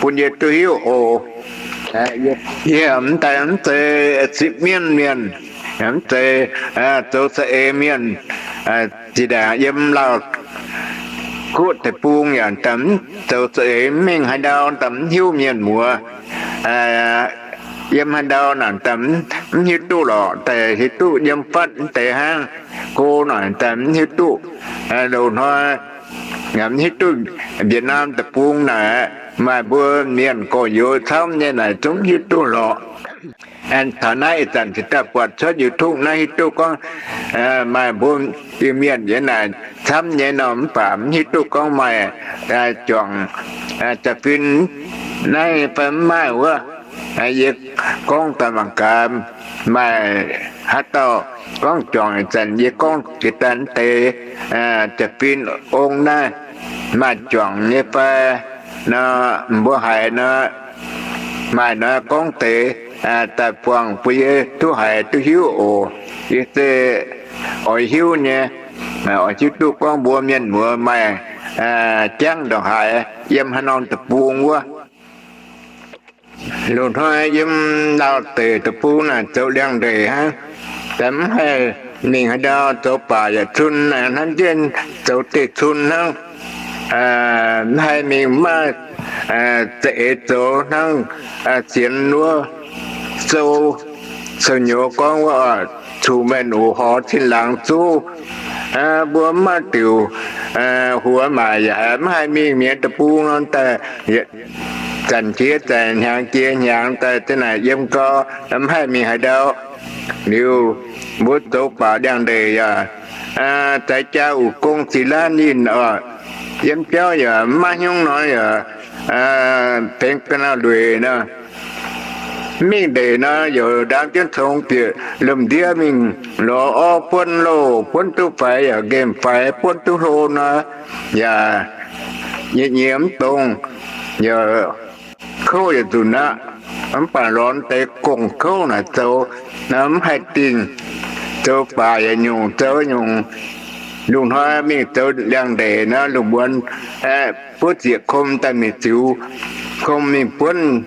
bun yie duqv hiuv oc. Yie mv daaih mv zeiz sipv mienv mienh, mv zeiz zoux za'eix mienh. Zinh ndaangc yiem Laauh Guoqv deic-bung yaac daaih mv zoux za'eix, mv mengh haaix ndau daaih mv hiuv mienh muoz. Yiem haaix ndau naaic daaih mv hiuv duqv lorqc, daaih hiuv duqv yiem fatv mv deix hnangv. Go naaic daaih mv hiuv duqv. Loz-hnoi mv hiuv duqv Việt Nam deic-bung naaic maaih mbuo mienh gorx-youz camv nyei naaic zungv hiuv duqv lorqc. Taux naaiv ih zanc cingx daaih buatc cuotv YouTube naaiv hiuv duqv gorngv maaih mbuo Iu-Mienh yiem naaic camv nyei nor, mv baac mv hiuv duqv gorngv maaih juangc jaa-fin naaiv fai mv maaih wuov. Yie gorngv daaih mangc gaax, maaih haaix dauh gorngv juangc ih zanc yie gorngv jiex daaih deix jaa-fin ong naaiv maaih juangc nyei fai nor, mbuo haiz nor, maaih nor gorngv deix daaih buangh bun yie duqv haiz duqv hiuv oc. Yie se oix hiuv nyei, oix hiuv duqv gorngv mbuo mienh muoz maaih jangv ndongc haaix yiem haaix norm deic-bung wuov. Loz-hnoi yiem Laauh deic deic-bung naaic zoux liangx-ndeic hnangv, daaih mv haih mingh haaix ndau, zoux baac yietc cun hnangv jienv zoux deic-cun hnangv. Mv haih mingh, mv maaih za'eix zoux hnangv sienx wuov sou, sou-nyouz gorngv wuov, zuqc meih nuqc horx cin laangz zuv. Mbuo mv maaih diuc huox maaic yaac mv haih mingh mienh deic-bung nor daaih, zanc jiex zanc, hnyangx jiex hnyangx daaih za'naaic yiem gau, mv haih mingh haaix ndau. Liuz mbuo zoux baac liangx-ndeic yaac zaaix jaa uc gong ziqc laanh ninh oc. Yiem biauv yaac mv maaih hnyungv nor yaac benx ga'naaiv-lueic nor. Mingh ndeic nor, yaac ndaam jienv congx bieqc lomh ndiev mingh lorz orv buonv loh, buonv duqv faix yaac nqemh faix, buonv duqv hlo nor, yaac nyiex nyiex mv dongz, yaac kouv yaac nzunc aqv. Mv baac lorz deix gong-kouv naaic zoux, mv haih dingh. Zoux baac yaac nyungc zoux nyungc. Lungh hnoi mingh zoux liangx-ndeic nor, lungh muonz buov ziec kom daaih mingh ziux, kom mingh buonv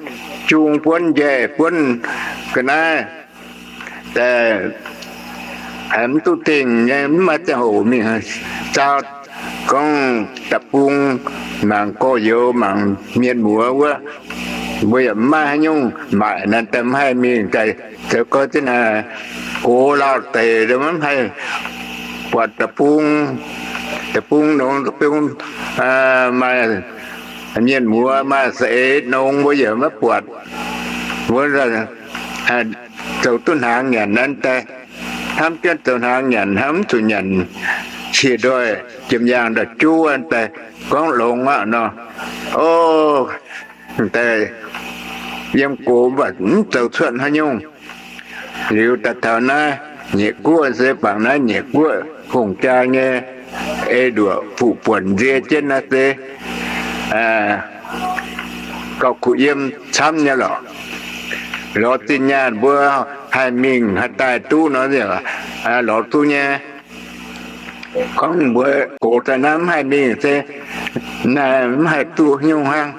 jung buonv njaih buonv ga'naaiv, daaih mv duqv dingh nyei, mv maaih ziangh hoc mingh zaau. Gorngv deic-bung mangc gorx-youz mangc mienh muoz wuov, mbuo yaac mv maaih haaix nyungc maaic naaic, daaih mv haih mingh daaih zoux gau jienv naaic. Gox Laauh deic mv haih buatc deic-bung, deic-bung nongx, deic-bung maaih mienh muoz, maaih za'eix nongx, mbuo yaac maiv buatc. Mbuo zoux duqv hnaangx nyanc naaiv daaih, hnamv jienv zoux hnaangx nyanc, hnamv zuqc nyanc cie ndoih, jiem yaangh ndoih juv daaih, gorngv longx aqv nor. O, daaih yiem gox mv baac mv zoux cuotv haaix nyungc. Liuz daaih taux naaiv nyeic guoqv se bangc naaiv nyeic guoqv hungh jaa nyei, ei nduoqc fuqv buonc nzie jienv naaiv se gauh kuh yiem camv nyei lorqc. Lorz zinh nyaanh mbuo haih mingh haih daaih duqv nor, lorz duqv nyei. Gorngv mbuo gox daaih naaiv mv haih mingh se naaiv mv haih duqv nyungc hnangv.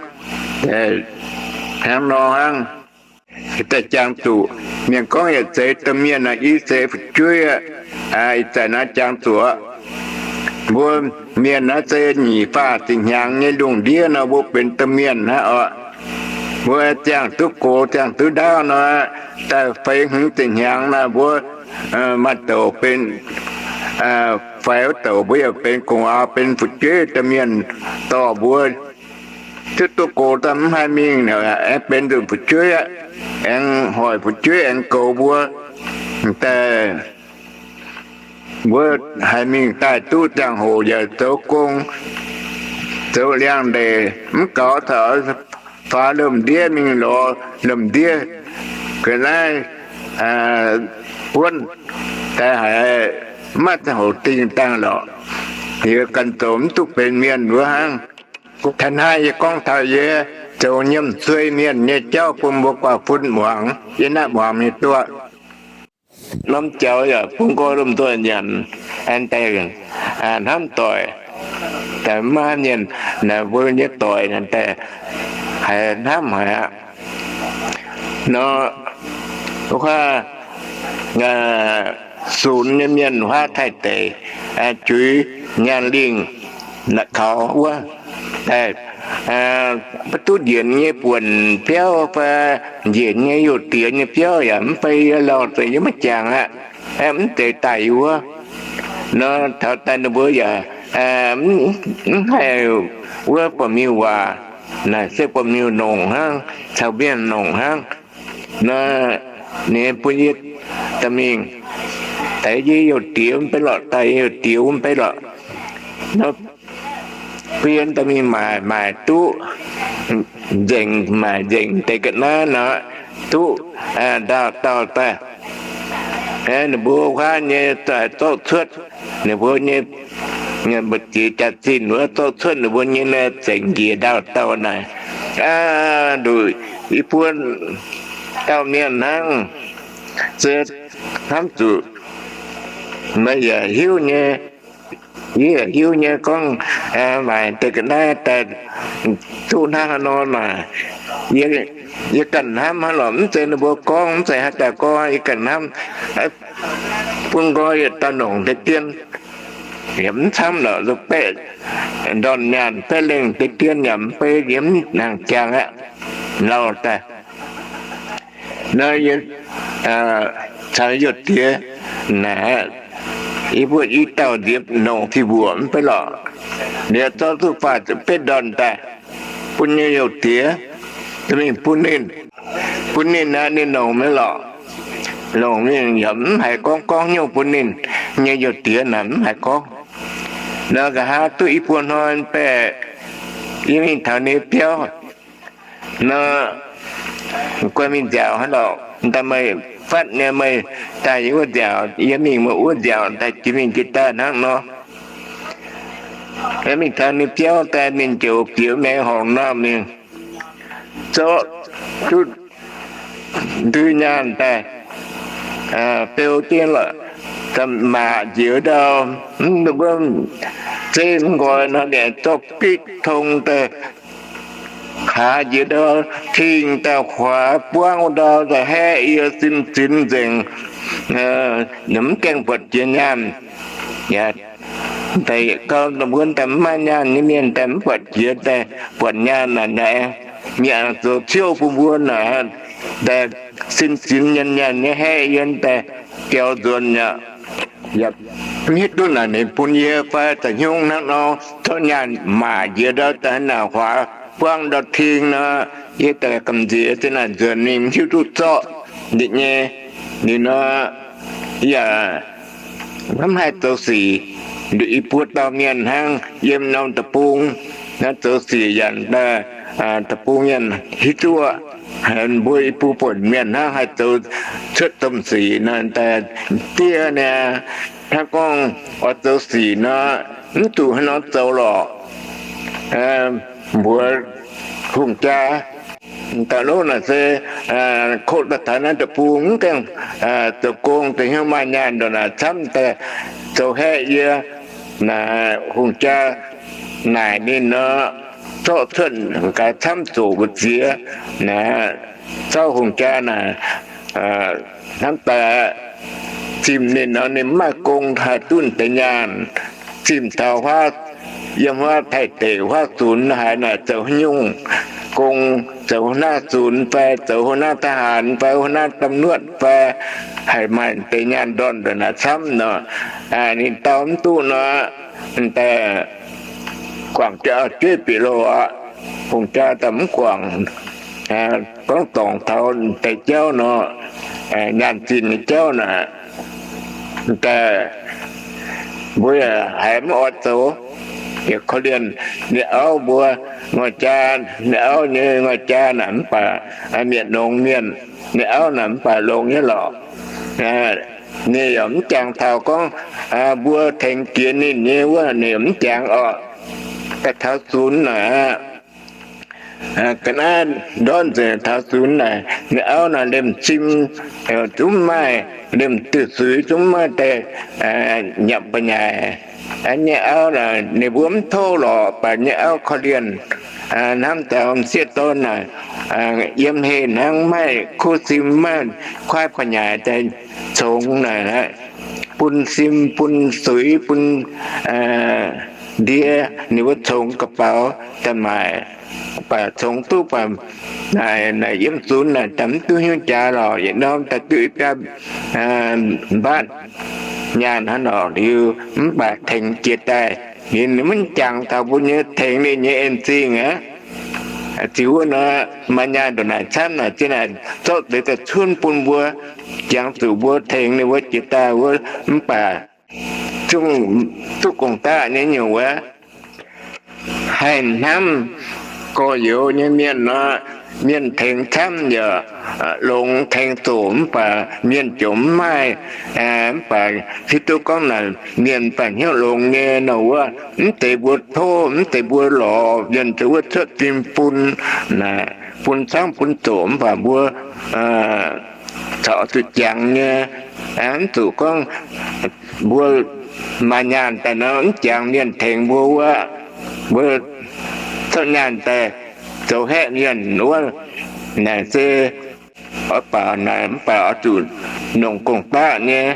Hnangv nor hnangv. Daaih jangx zuqc mienh gorngv yietc zeiz domh mienh, i zeiz fu'jueiv aqv. Ih zanc naaiv jangx zuqc mbuo mienh naaiv se nyic faah ziepc hnyangx nyei lungh ndiev nor, mbuo benx domh mienh hnangv oc. Mbuo ziangh duqv gox, ziangh duqv ndaauv nor, daaih feix hmz ziepc hnyangx nor, mbuo maaih douc benx, faix wuov douc mbuo yaac benx gu'nguaaz, benx fu'jueiv domh mienh dorh mbuo. Ziouv duqv gox daaih mv haih mingh, aengx benx nzunc fu'jueiv aqv. Aengx hoic fu'jueiv aengx goux mbuo daaih. Mbuo haiz mingh daaih duqv ziangh hoc yaac zoux gong, zoux liangx-ndeic, mv gaux taux faaux lomh ndiev mingh lorz lomh ndiev ga'naaiv buonv daaih haiz maiv maaih ziangh hoc dingh dangh lorqc. Liuz ganh zoux mv duqv benx mienh wuov hnangv. Taux naaiv yie gorngv taux yie zoux nyiemc suei mienh nyei jauv bun mbuo guaax fun muangx, yie naaiv muangx mingh duqv. Norm jaux yaac bun nqoi lomh nzoih nyanc, daaih hnamv doic, daaih maiv mienh naaic mbuo nyei doic naaic daaih haiz hnamv haic aqv. Nor, wuov sunx nyei mienh huaav Taiv deic, juix nyaanh lingh kaux wuov daaih, maiv duqv njiec nyei buonc biauv fai njiec nyei youh diex nyei biauv yaac mv bei, yie lauh deix yie maiv jangx aqv. Mv deix daaih yie wuov nor, taux daaih ninh mbuo yaac mv haih wuov buatc miuc waac, naaic se buatc miuc nongc hnangv, caux mienh nongc hnangv. Nor, ninh bun yie daaih mingh, daaih yie youh diex mv bei lorqc, daaih yie youh diex mv bei lorqc. Nor, bun yie daaih mingh maaic, maaic duqv nzengc, maaic nzengc deix ga'naaiv nor, duqv ndaauh dauh daaih. Ninh mbuo huaav nyei zorqv cuotv, ninh mbuo nyei mbu'ziex jaax-zinh wuov zorqv cuotv ninh mbuo nyei naaiv zengc njiec ndaauh dauh naaic. Aa, nduqc i buo dauh mienh hnangv, se hnamv zuqc meih yaac hiuv nyei, yie yaac hiuv nyei gorngv, maaic deix ga'naaiv daaih duqv hnangv haaix nor naaic, yie ganh hnamv hnangv lorqc. Mv zeiz ninh mbuo gorngv, mv zeiz haaix dauh gorngv, yie ganh hnamv. Bun nqoi yietc dauh nongc deix dien, yaac mv camv lorqc, nzunc baeqv ndorn nyaanh baeqv lengh deix dien yaac mv bei, yie mv nangc jangx aqv. Lauh daaih nor, yie caux youh diex naaic, yie mbuo i dauh nziepc nongc fih mbuoqc mv bei lorqc. Liuz zorqv duqv faah ziepc betv ndorn daaih, bun nyei youh diex mingh bun ninh. Bun ninh aqv, ninh longc mingh lorqc. Longc mingh yaac mv haiz gorngv, gorngv nyungc bun ninh nyei youh diex naaic mv haiz gorngv. Nor, nqa'haav duqv i buo hnoi baeqv, yie mingh taux ninh biauv nor, guai mingh nziaauc hnangv lorqc. Daaih meih fatv nyei, meih daaih yie wuov nziaauc, yie mingh meih wuov nziaauc, daaih jiex mingh jiex daaih hnangv nor. Yie mingh taux ninh biauv daaih, ninh ziouc bieqc maengx horngc normh mingh, zorqv duqv ndui nyaanh daaih, beu jienv lorqc, maac njiec ndau, mv zeiz mv nqoi nor, ninh zorqv gitv tong daaih, kaax njiec ndau, tengx daaih huaax buangv ndau, daaih haeqv yie sin-zinx nzengc, mv gaengh buatc jiex nyaanh. Yaac daaih gau, mbuo daaih mv maaih nyaanh nyei mienh daaih mv buatc jiex, daaih buatc nyaanh naaic, naaic mienh zoux ciouv bun mbuo naaic, daaih sin-zinx nyaanh nyaanh nyei haeqv yie daaih biaux nzuonx aqv. Yaac mv hiuv duqv naaic ninh bun yie fai da'nyungc hnangv nor, zorqv nyaanh maac njiec ndau daaih naaic huaax buangv ndau tengx nor, yie daaih gamh nziex se naaic nzuonx ninh mv hiuv duqv zorqv ndiev nyei. Ninh nor, yaac mv haih zoux sic. Nduqc i buo dauh mienh hnangv yiem norm deic-bung, naaiv zoux sic yaac daaih deic-bung mienh hiuv duqv, mbuo i buo buonc mienh hnangv haih zoux cuotv domh sic nor, daaih diev niaa, hnangv gorngv oix zoux sic nor, mv zuqc haaix nor zoux lorqc. Mbuox hungh jaa, dauh lov naaic se koqv daaih taux naaiv deic-bung mv gaengh zoux gong, da'nyungc maaih nyaanh ndongc naaic camv daaih zoux haeqv yie. Naaic hungh jaa naaic ninh nor, zorqv cuotv gaax camv zoqc mbu'ziex. Naaic zorqv hungh jaa naaic hnamv daaih zimh ninh nor, ninh mv maaih gong haih duqv deix nyaanh. Zimh taux huaav, yiem huaav Taiv deic huaav zunx haaix naaic zoux haaix nyungc gong, zoux huaav naaiv zunx fai zoux huaav naaiv ทหาร fai huaav naaiv ตำรวจ fai, haih maaih deix nyaanh ndorn ndongc naaic camv nor. Ninh dau mv duqv nor, daaih guangc jueiv bieqc loh aqv. Hungh jaa daaih mv guangc, gorngv dorngc taux deix jauv nor, nyaanh zinh nyei jauv naaic, daaih Mbuo yaac haiz mv oix zoux, yaac korv-lienh ninh auv mbuo. Ngoi jaa, ninh auv nyei ngoi jaa naaic mv baac mietc longx mienh, ninh auv naaic mv baac longx nyei lorqc. Ninh yaac mv jangx taux gorngv mbuo tengx jiex ninh nyei wuov, ninh yaac mv jangx orqc. Daaih taux zunx naaic, ga'naaiv ndortv nzengc taux zunx naaic, ninh auv naaic liemh zim zungv mv maaih, liemh diuh zuiz zungv mv maaih daaih nyanc bu'nyaaic. Nyei auv naaic ninh mbuo mv tov lorqc, baac nyei auv korv-lienh hnamv daaih m'sieqv dorn naaic yiem heh hnangv, mv maaih kuv sim, mv maaih kuaaiv bu'nyaaic daaih congx naaic, bun sim, bun zuiz, bun ndie, ninh mbuo congx ga'baux daaih maaic. Baac congx duqv baac naaic, naaic yiem zunx naaic daaih mv duqv hnyouv jaax lorqc, yietc norm daaih duqv i biaa mbatv nyaanh hnangv nor liuz, mv baac tengx jiex daaih, ninh mv jangx taux mbuo nyei, tengx ninh nyei en-zingh aqv. Ziux wuov nor, maaih nyaanh ndongc naaic camv naaic, zinh naaic zorqv deix daaih cunv bun mbuo, jangx zuqc mbuo tengx ninh mbuo jiex daaih wuov, mv baac zungv duqv gong-daqv nyei nyungc wuov. Haih hnamv gorx-youz nyei mienh nor, mienh tengx camv yaac longx, tengx zoqc mv baac mienh jomc mv maaih. Mv baac hiuv duqv gorngv naaic mienh baac hnyouv longx nyei nor wuov, mv deix mbuo tov, mv deix mbuo lorz mienh zoux wuov cuotv zinh bun, bun camv bun zoqc mv baac mbuo corc zuqc jangx nyei. Mv zuqc gorngv mbuo maaih nyaanh daaih nor mv jangx mienh tengx mbuo wuov, mbuo corc nyaanh daaih zoux haeqv mienh wuov. Naaic se oix baaux naaic mv baac oix zuqc nongc gong-daqv nyei.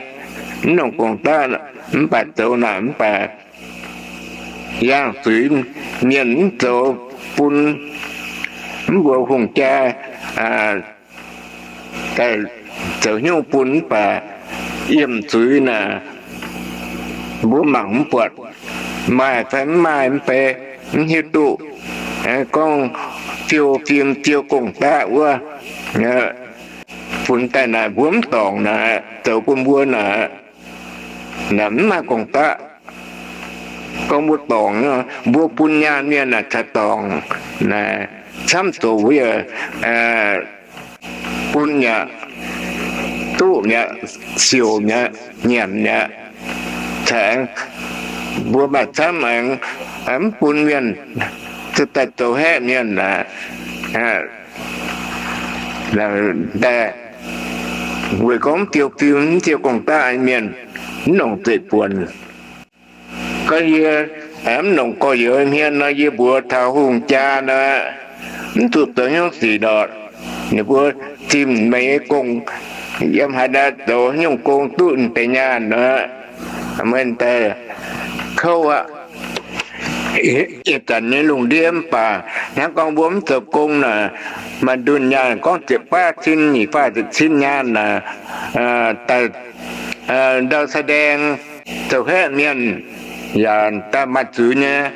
Mv nongc gong-daqv mv baac zoux naaic mv baac yangh zuiz mienh mv zoux bun mv mbuo hungh jaa daaih zoux hnyouv bun mv baac yiemh zuiz naaic, mbuo mangc mv buatc, maaih fai mv maaih mv bei, mv hiuv duqv. Gorngv fiou fim fiou gong-daqv wuov, funx daaih naaic mbuo mv dorngc naaic, zoux bun mbuo naaic, naaic mv maaih gong-daqv. Gorngv mbuo dorngc, mbuo bun nyaanh mienh naaic caux dorngc naaic camv zoqc wuov, bun mi'aqv, duqv mi'aqv, siouc mi'aqv, nyanc mi'aqv. Caux aengx mbuo maaih camv aengx mv bun mienh, zuqc daaih zoux haeqv mienh naaic. Daaih weic gorngv fiou fim mv fiou gong-daqv mienh mv nongc zeiv-buonc. Gorngv yie mv nongc gorx-youz hmien nor, yie mbuox taux hungh jaa nor, mv zuqc zoux hnyouv sic lorqc. Ninh mbuo zimh meih nyei gong, yiem haaix ndau zoux haaix nyungc gong duqv deix nyaanh nor, meih daaih kouv aqv. Ih zanc nyei lungh ndiev mv baac hnangv gorngv mbuo mv zoux gong naaic, maaih ndunh nyaanh gorngv ziepc baav cin, nyic faah ziepc cin nyaanh naaic, daaih ndau แสดง zoux haeqv mienh, yaac daaih maaih zuiz nyei.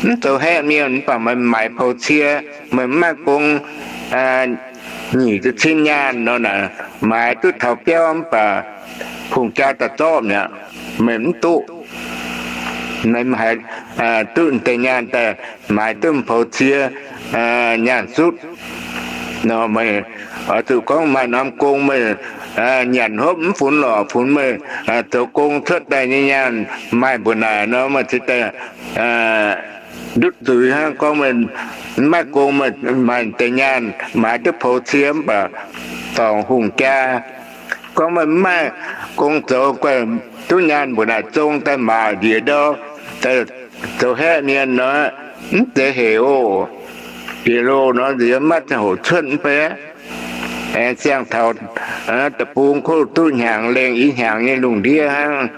Mv zoux haeqv mienh mv baac meih maaiz pou cie, meih mv maaih gong, nyic ziepc cin nyaanh nor naaic, maaiz duqv taux biauv mv baac hungh jaa daaih zorqv mi'aqv, meih mv duqv. Meih mv haiz duqv deix nyaanh daaih maaiz duqv pou cie, nyaanh sutv nor, meih oix zuqc gorngv maaih norm gong meih nyanc hopv mv funx lorqc, funx meih zoux gong cuotv daaih nyei nyaanh maaih mbu'naaic nor, meih cingx daaih ndutv zuiz hnangv. Gorngv meih mv maaih gong, meih maaih deix nyaanh maaiz duqv pou cie mv baac dorngc hungh jaa. Gorngv meih mv maaih gong zoux, guaih duqv nyaanh mbu'naaic zong daaih maaic ndiev ndau, zoux haeqv mienh nor, mv zeiz hec oc. Bieqc loh nor nziex maiv ziangh hoc cuotv mv bei. Aengx ziangh taux deic-bung kouv duqv hnyangx lengh i hnyangx nyei lungh ndiev hnangv,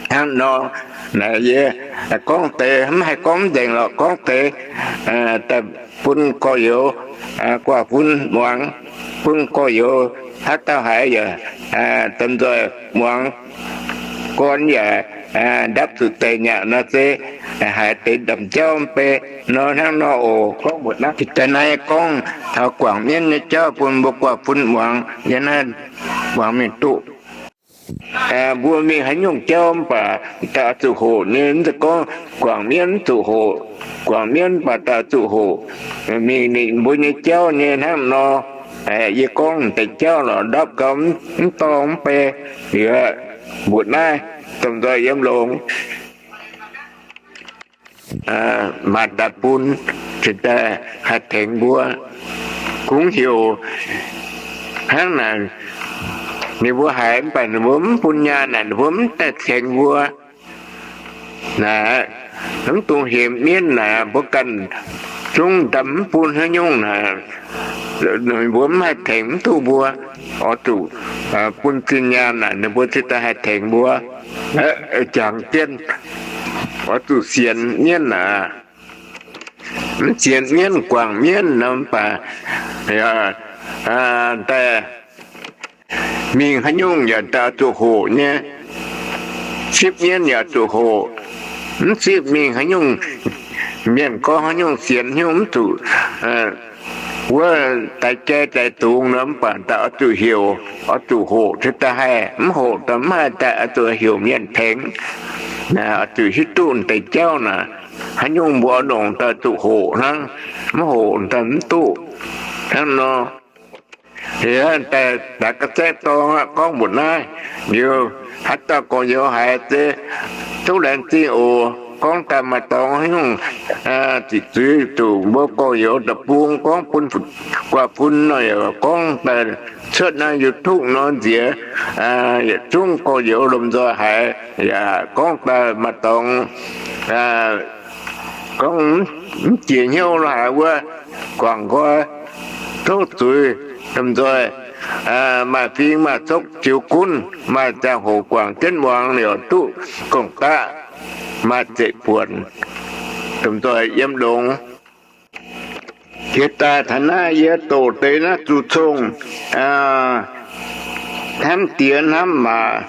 hnangv nor. Naaic yie gorngv deix mv haih gorngv mv nzengc lorqc, gorngv deix daaih bun gorx-youz guaax fun muangx, bun gorx-youz haaix dauh haiz yaac domh nzoih muangx, gorn yaac ndapv zuqc deix nyaqc nor se haiz deix ndamc jauv mv bei nor hnangv nor oc. Gorngv mbuoqc naaiv, da'naaiv gorngv taux guangc mienv nyei jauv bun mbuo guaax fun muangx, yie naaiv muangx mingh duqv. Mbuo mingh haaix nyungc jauv mv baac daaih oix zuqc hoqc nyei. Mv zeiz gorngv guangc mienv mv zuqc hoqc. Guangc mienv mv baac daaih oix zuqc hoqc. Mingh ninh mbuo nyei jauv nyei hnangv nor. Yie gorngv deix jauv lorqc, ndapv gau mv dorngx mv bei. Liuz mbuoqc naaiv domh nzoih yiem longx maaih daaih bun, cingx daaih haih tengx mbuo. Kungx heuc hnangv naaic, ninh mbuo haiz mv baac ninh mbuo mv bun nyaanh naaic, ninh mbuo mv daaih tengx mbuo. Naaic, mv dungx hemx mienv naaic, mbuo ganh zungv ndamv mv bun haaix nyungc naaic, ninh mbuo mv haih tengx mv duqv mbuo. Oix zuqc bun zinh nyaanh naaic, ninh mbuo cingx daaih haih tengx mbuo. Jangx jienv, oix zuqc sienx mienv naaic. Mv sienx mienv, guangc mienv nor mv baac daaih mingh haaix nyungc yaac daaih oix zuqc hoqc nyei. Sipv mienv yaac zuqc hoqc. Mv sipv mingh haaix nyungc, mienh gorngv haaix nyungc sienx haaix nyungc mv zuqc. Wuov daix jai daix dungz nor mv baac daaih oix zuqc heuc, oix zuqc hoqc cingx daaih haih. Mv hoqc daaih mv haih daaih oix zuqc heuc mienh tengx. Oix zuqc hiuv duqv deix jauv naaic, haaix nyungc mbuo longc daaih zuqc hoqc hnangv. Mv hoqc daaih mv duqv hnangv nor. Liuz daaih ga'saeqv dorng aqv, gorngv mbuoqc naaiv. Liuz haaix dauh gorx-youz haiz se duqv laengz zingh oc. Gorngv daaih maaih dorngx haaix nyungc ziqc zuiz zuqc mbuo gorx-youz deic-bung gorngv bun guaax bun nor, yaac gorngv daaih cuotv naaiv YouTube nor nziex, yietc zungv gorx-youz lomh nzoih haiz yaac gorngv daaih maaih dorngx gorngv mv jiex hnyouv lo haic wuov, guangc nqoi, tov zuiz, lomh nzoih maaih fing maaih zokv ziux gunv, maaih ziangh hoc guangc jienv muangx liouc duqv gong-daqv, maaih zeiv-buonc, lomh nzoih yiem longx. Jiex daaih taux naaiv yie doqc deix naaiv zuqc cong hnamv diex hnamv maac,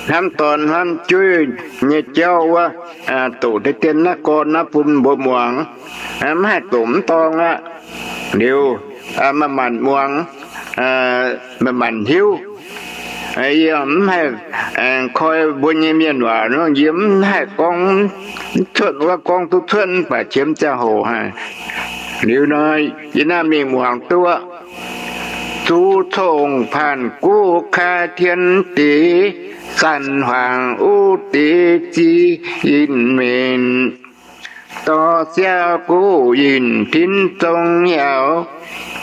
hnamv dorn hnamv jueiv nyei jauv wuov, doqc deix dien naaiv gorn naaiv bun mbuo muangx. Mv haih doqc mv dorng aqv. Liuz maaih maanc muangx, maaih maanc hiuv. Yie mv haih koi mbuo nyei mienh waac nor, yie mv haih gorngv cuotv wuov, gorngv duqv cuotv mv baac qiemx ziangh hoc haic. Liuz nor, yie naaiv mingh muangx duqv. Zuqc cong paanh guv kaaix tien deix, saanh huaangx uv deix ziqc yinh menc. Dorh siau guv yinh tinv zong hiaaux,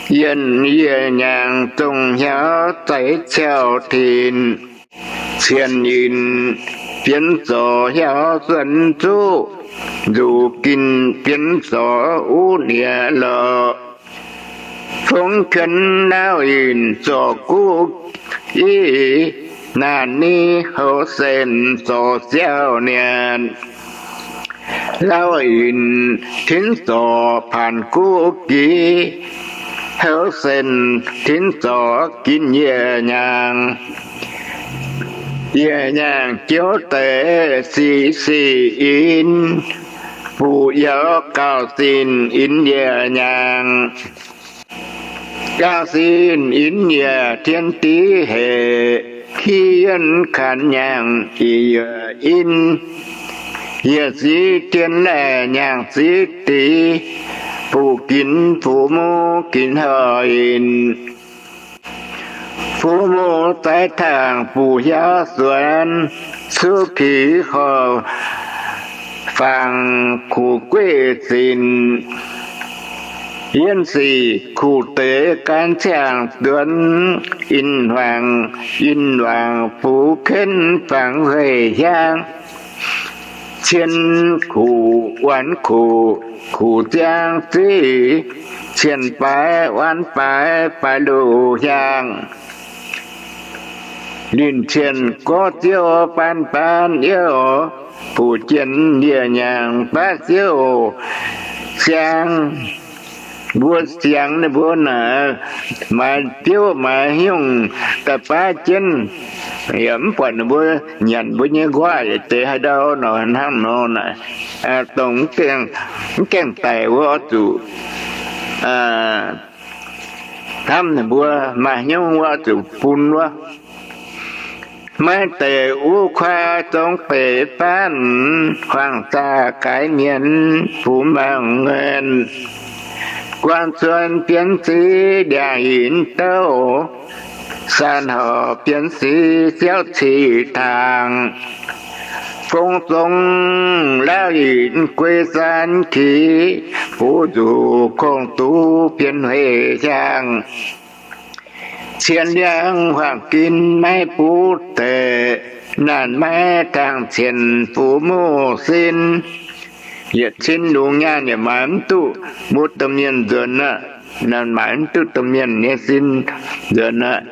yienh yie nyaangc zong hiaaux zeix ciauh tinc. Cien yinh bienx zorc hiaaux suonc zuqv, nzuqc ginh bienx zorc uv nie lorqc. Fongv juonv lauv yinh zorc guv i, naanc ni houx sen zorc siau nienc. Lauv yinh tinv zorc paanh guv gic, houx sen tinv zorc ginv yie nyaangc. Yie nyaangc jouv deix siqv siqv in, buqc yaauz gauh zinh in yie nyaangc. Gauh zinh in yie tien div hec, ki yienh kanx nyaangc i yie in. Yie ziv tien laeh nyaangc ziv div, buqc ginx fuqv muv ginx horh yinh. Fuqv muv zaaix tangh buqc hiaaux suonx, cuv pic horh fangx kuqc gueiv zinc. Yienh sic kuqc deix gan ciangh duonx, in huaangx in waangc fuqv kenv fangx weih hiaang. Cien kuqc, waanx kuqc, kuqc ziangv ziv, cien baaix, waanx baaix, baaix luqc hiaang. Linh cien gorx ziouv baan baan youh, buqc jienv yie nyaangc baav ziouv siang. Mbuo siang ninh mbuo naaic, maaiz biouv maaiz hnyungc daaih baav jienv, yaac mv buatc ninh mbuo nyanc mbuo nyei nquaqv yietc deix haaix ndau nor, hnangv nor naaic, dongh mv gaengh daic wuov oix zuqc hnamv ninh mbuo, maaih hnyouv wuov oix zuqc bun wuov. Maiv deix wuov kuaaiv zong beic faanv, huaang zaah gaaix mienh fu'maengh nguen. Guan cuon bienx sic ndiangx-inc douh, saan horc bienx sic siauv cic taangc. Fong zong lauv inc guei saan qiex, fuqv nzuqc kongx duqv bienh hueic hiaangx. Cien liangv huaang-gin maiv buv deix, naanc maiv tangh cien fuqv muv sin. Yietc cin lungz nyaanh yaac maaiz mv duqv mbuo domh mienh nzuonx aqv. Naanc maaiz mv duqv domh mienh nyei sin nzuonx aqv.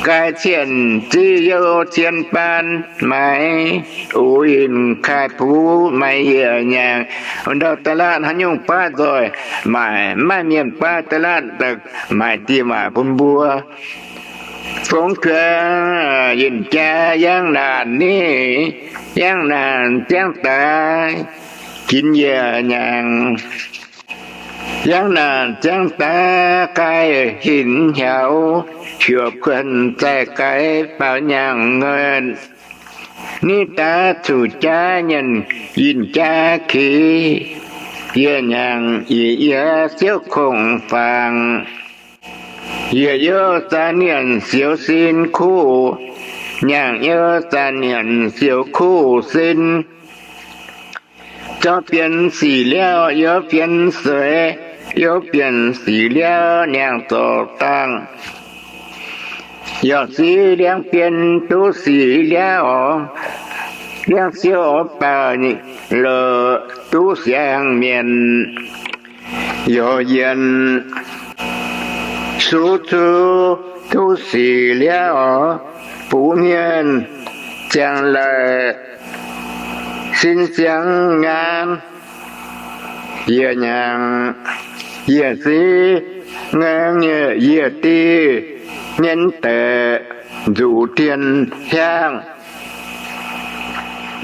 Gaai cien ziqv youh cien baan maaiz, uix inc kaaih puv maaiz yiec nyaangc. Ndau da'laatv haaix nyungc baav nzoih maaic, maiv maaih mienh baav da'laatv maaic dieh maaic bun mbuo. Fongx juoz yinh jaa yangh naanc niv, yangh naanc ziangv daaix ginx yiec nyaangc. Yangh naanc ziangv daaix gaih hinc hiaaux, hiuoqc kuonx zaih gaix baaux nyaangc ngeunh. Niv daaix zuqc jaav nyienh yinh jaa kiv, yiec nyaangc i yie siouv kongx fangx. Yiec youv zaan nyienh sioux sin kuv, nyaangc youv zaan nyienh sioux kuv sin. Zorqv bienx sic liauv youv bienx sueix, youv bienx sic liauv nyaangh zorc dangh. Yaac siv liangv bienx duqv sic liauv, liangv siouv oix baaux lorqc duqv siang-mienh. Yaac yienc suv cuv duqv sic liauv, buv hmien ziangh laic sin siang nyaanh. Yiec nyaangc yiec siv ngaeng yiec dieh, nyien deix nzuqc tien hiaangv.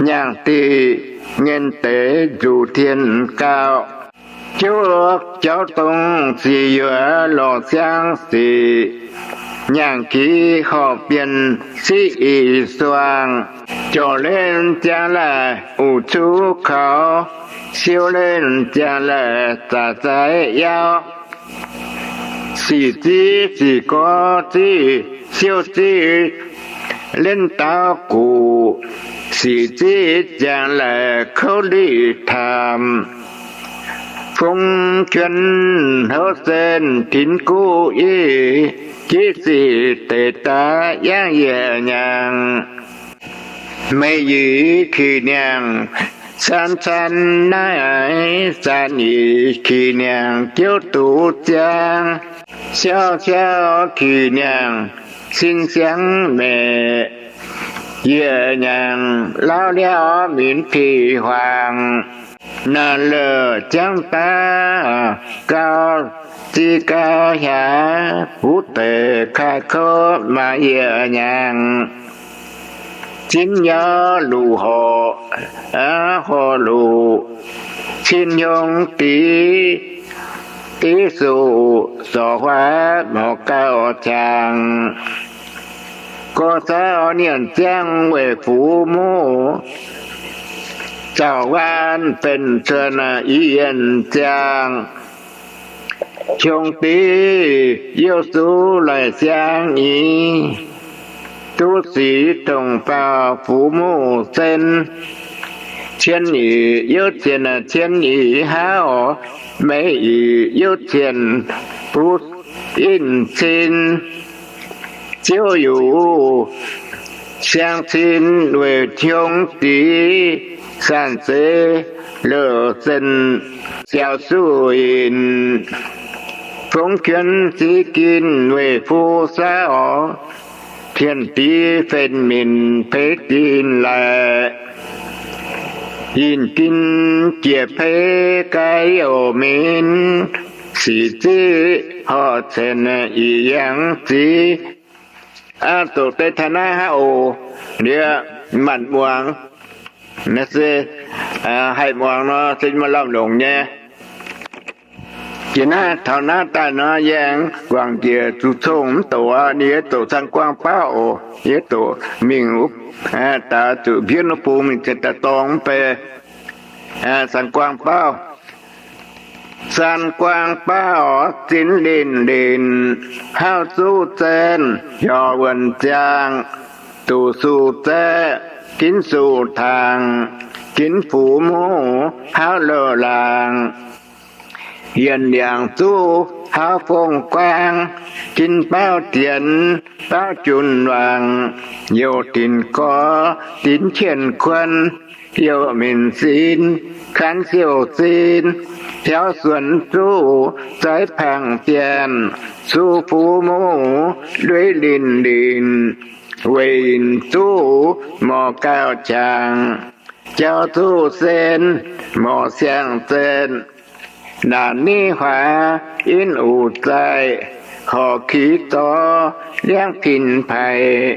Nyaangh dieh nyien deix nzuqc tien gauh. Jouv jauv dongh ziqc yuoqc lorqc siang sic, nyaangh giz horpc bienh siqv ih suangx. Jorc len ziangh laic uc cuv kaux, siou len ziangh laic zaac zaaix yauv. Sic ziv sic gorx ziv, siou ziv len daauv guqc, sic ziv ziangh laic kouv liqc taamc. Fong juonc houv sen tinx guv i, jiv sic deix daaih yangv yiec nyaangc. Meiv yic kic niangh, caan caan naaiv, caan yic kic niangh jouv duqv ziangh. Siauv siauv kic niangh, sin siangv meic, yiec nyaangh lauv liauv minc pic huaangx. Naaic leuc jangv daav gau, zic gau hiaax, buv deix kaaih kouv maaih yiec nyaangh. Zinh yaac luqc horc, horc luqc, cin hiong div, div suqc zorc huaav maux gauh qangx. Gorx saav orn nyienh ziangh weic fuqv muv, zaux waanv benx cuotv i yienh ziangh. Hiong div youh zuqv laic siang nyei, duqv sic dongh faaux fuqv muv sen. Cien yic youh cien, cien yic haav orc, meiv yic youh cien buv in cin. Ziouv yuqc siang cin weic hiong div, sanc zeiv leuc sen siaaux suqv inc. Fongx juonc ziv ginh weic fu saav orc, tien div fen minc peix dinh laic. Yinh ginh jiex peix gaax youc minc, sic ziv horc cen ih yangh ziv. Aa, doqc deix taux naaiv hnangv oc. Liuz manc muangx, naaiv se haih muangx nor se maaih lamh longc nyei. Jiex naaiv taux naaiv daaih nor, yie aengx guangc njiec zuqc cong mv doqc aqv. Yie doqc San Guang Bauv oc. Yie doqc mingh wuov, daaih zuqc mbienv wuov bung mingh cien daaih dorng mv bei San Guang Bauv. San Guang Bauv zinx linh linh, hauv zuqc zenv hiorc wuonh ziangh, duqv suqc zeqv ginv suqc tangx, ginv fuqv muqv hauv louh laangz. Yienh liangc zuqc hauv fong guaang, ginv bauv dienx bauv junc wangc, youc dinc gorx dinc qienh kuon, youc minc sin kan siouc sin, hiauv suonx zuqc zaiv pangx bienh, suqv fuqv muqv ndueiv linh linh, weic yinc zuqc morc gauh qangx, jauv zuqc sen morc siang-zetv, naanc niv huaax in uc zaih, horc kix zorx liangv pin paic,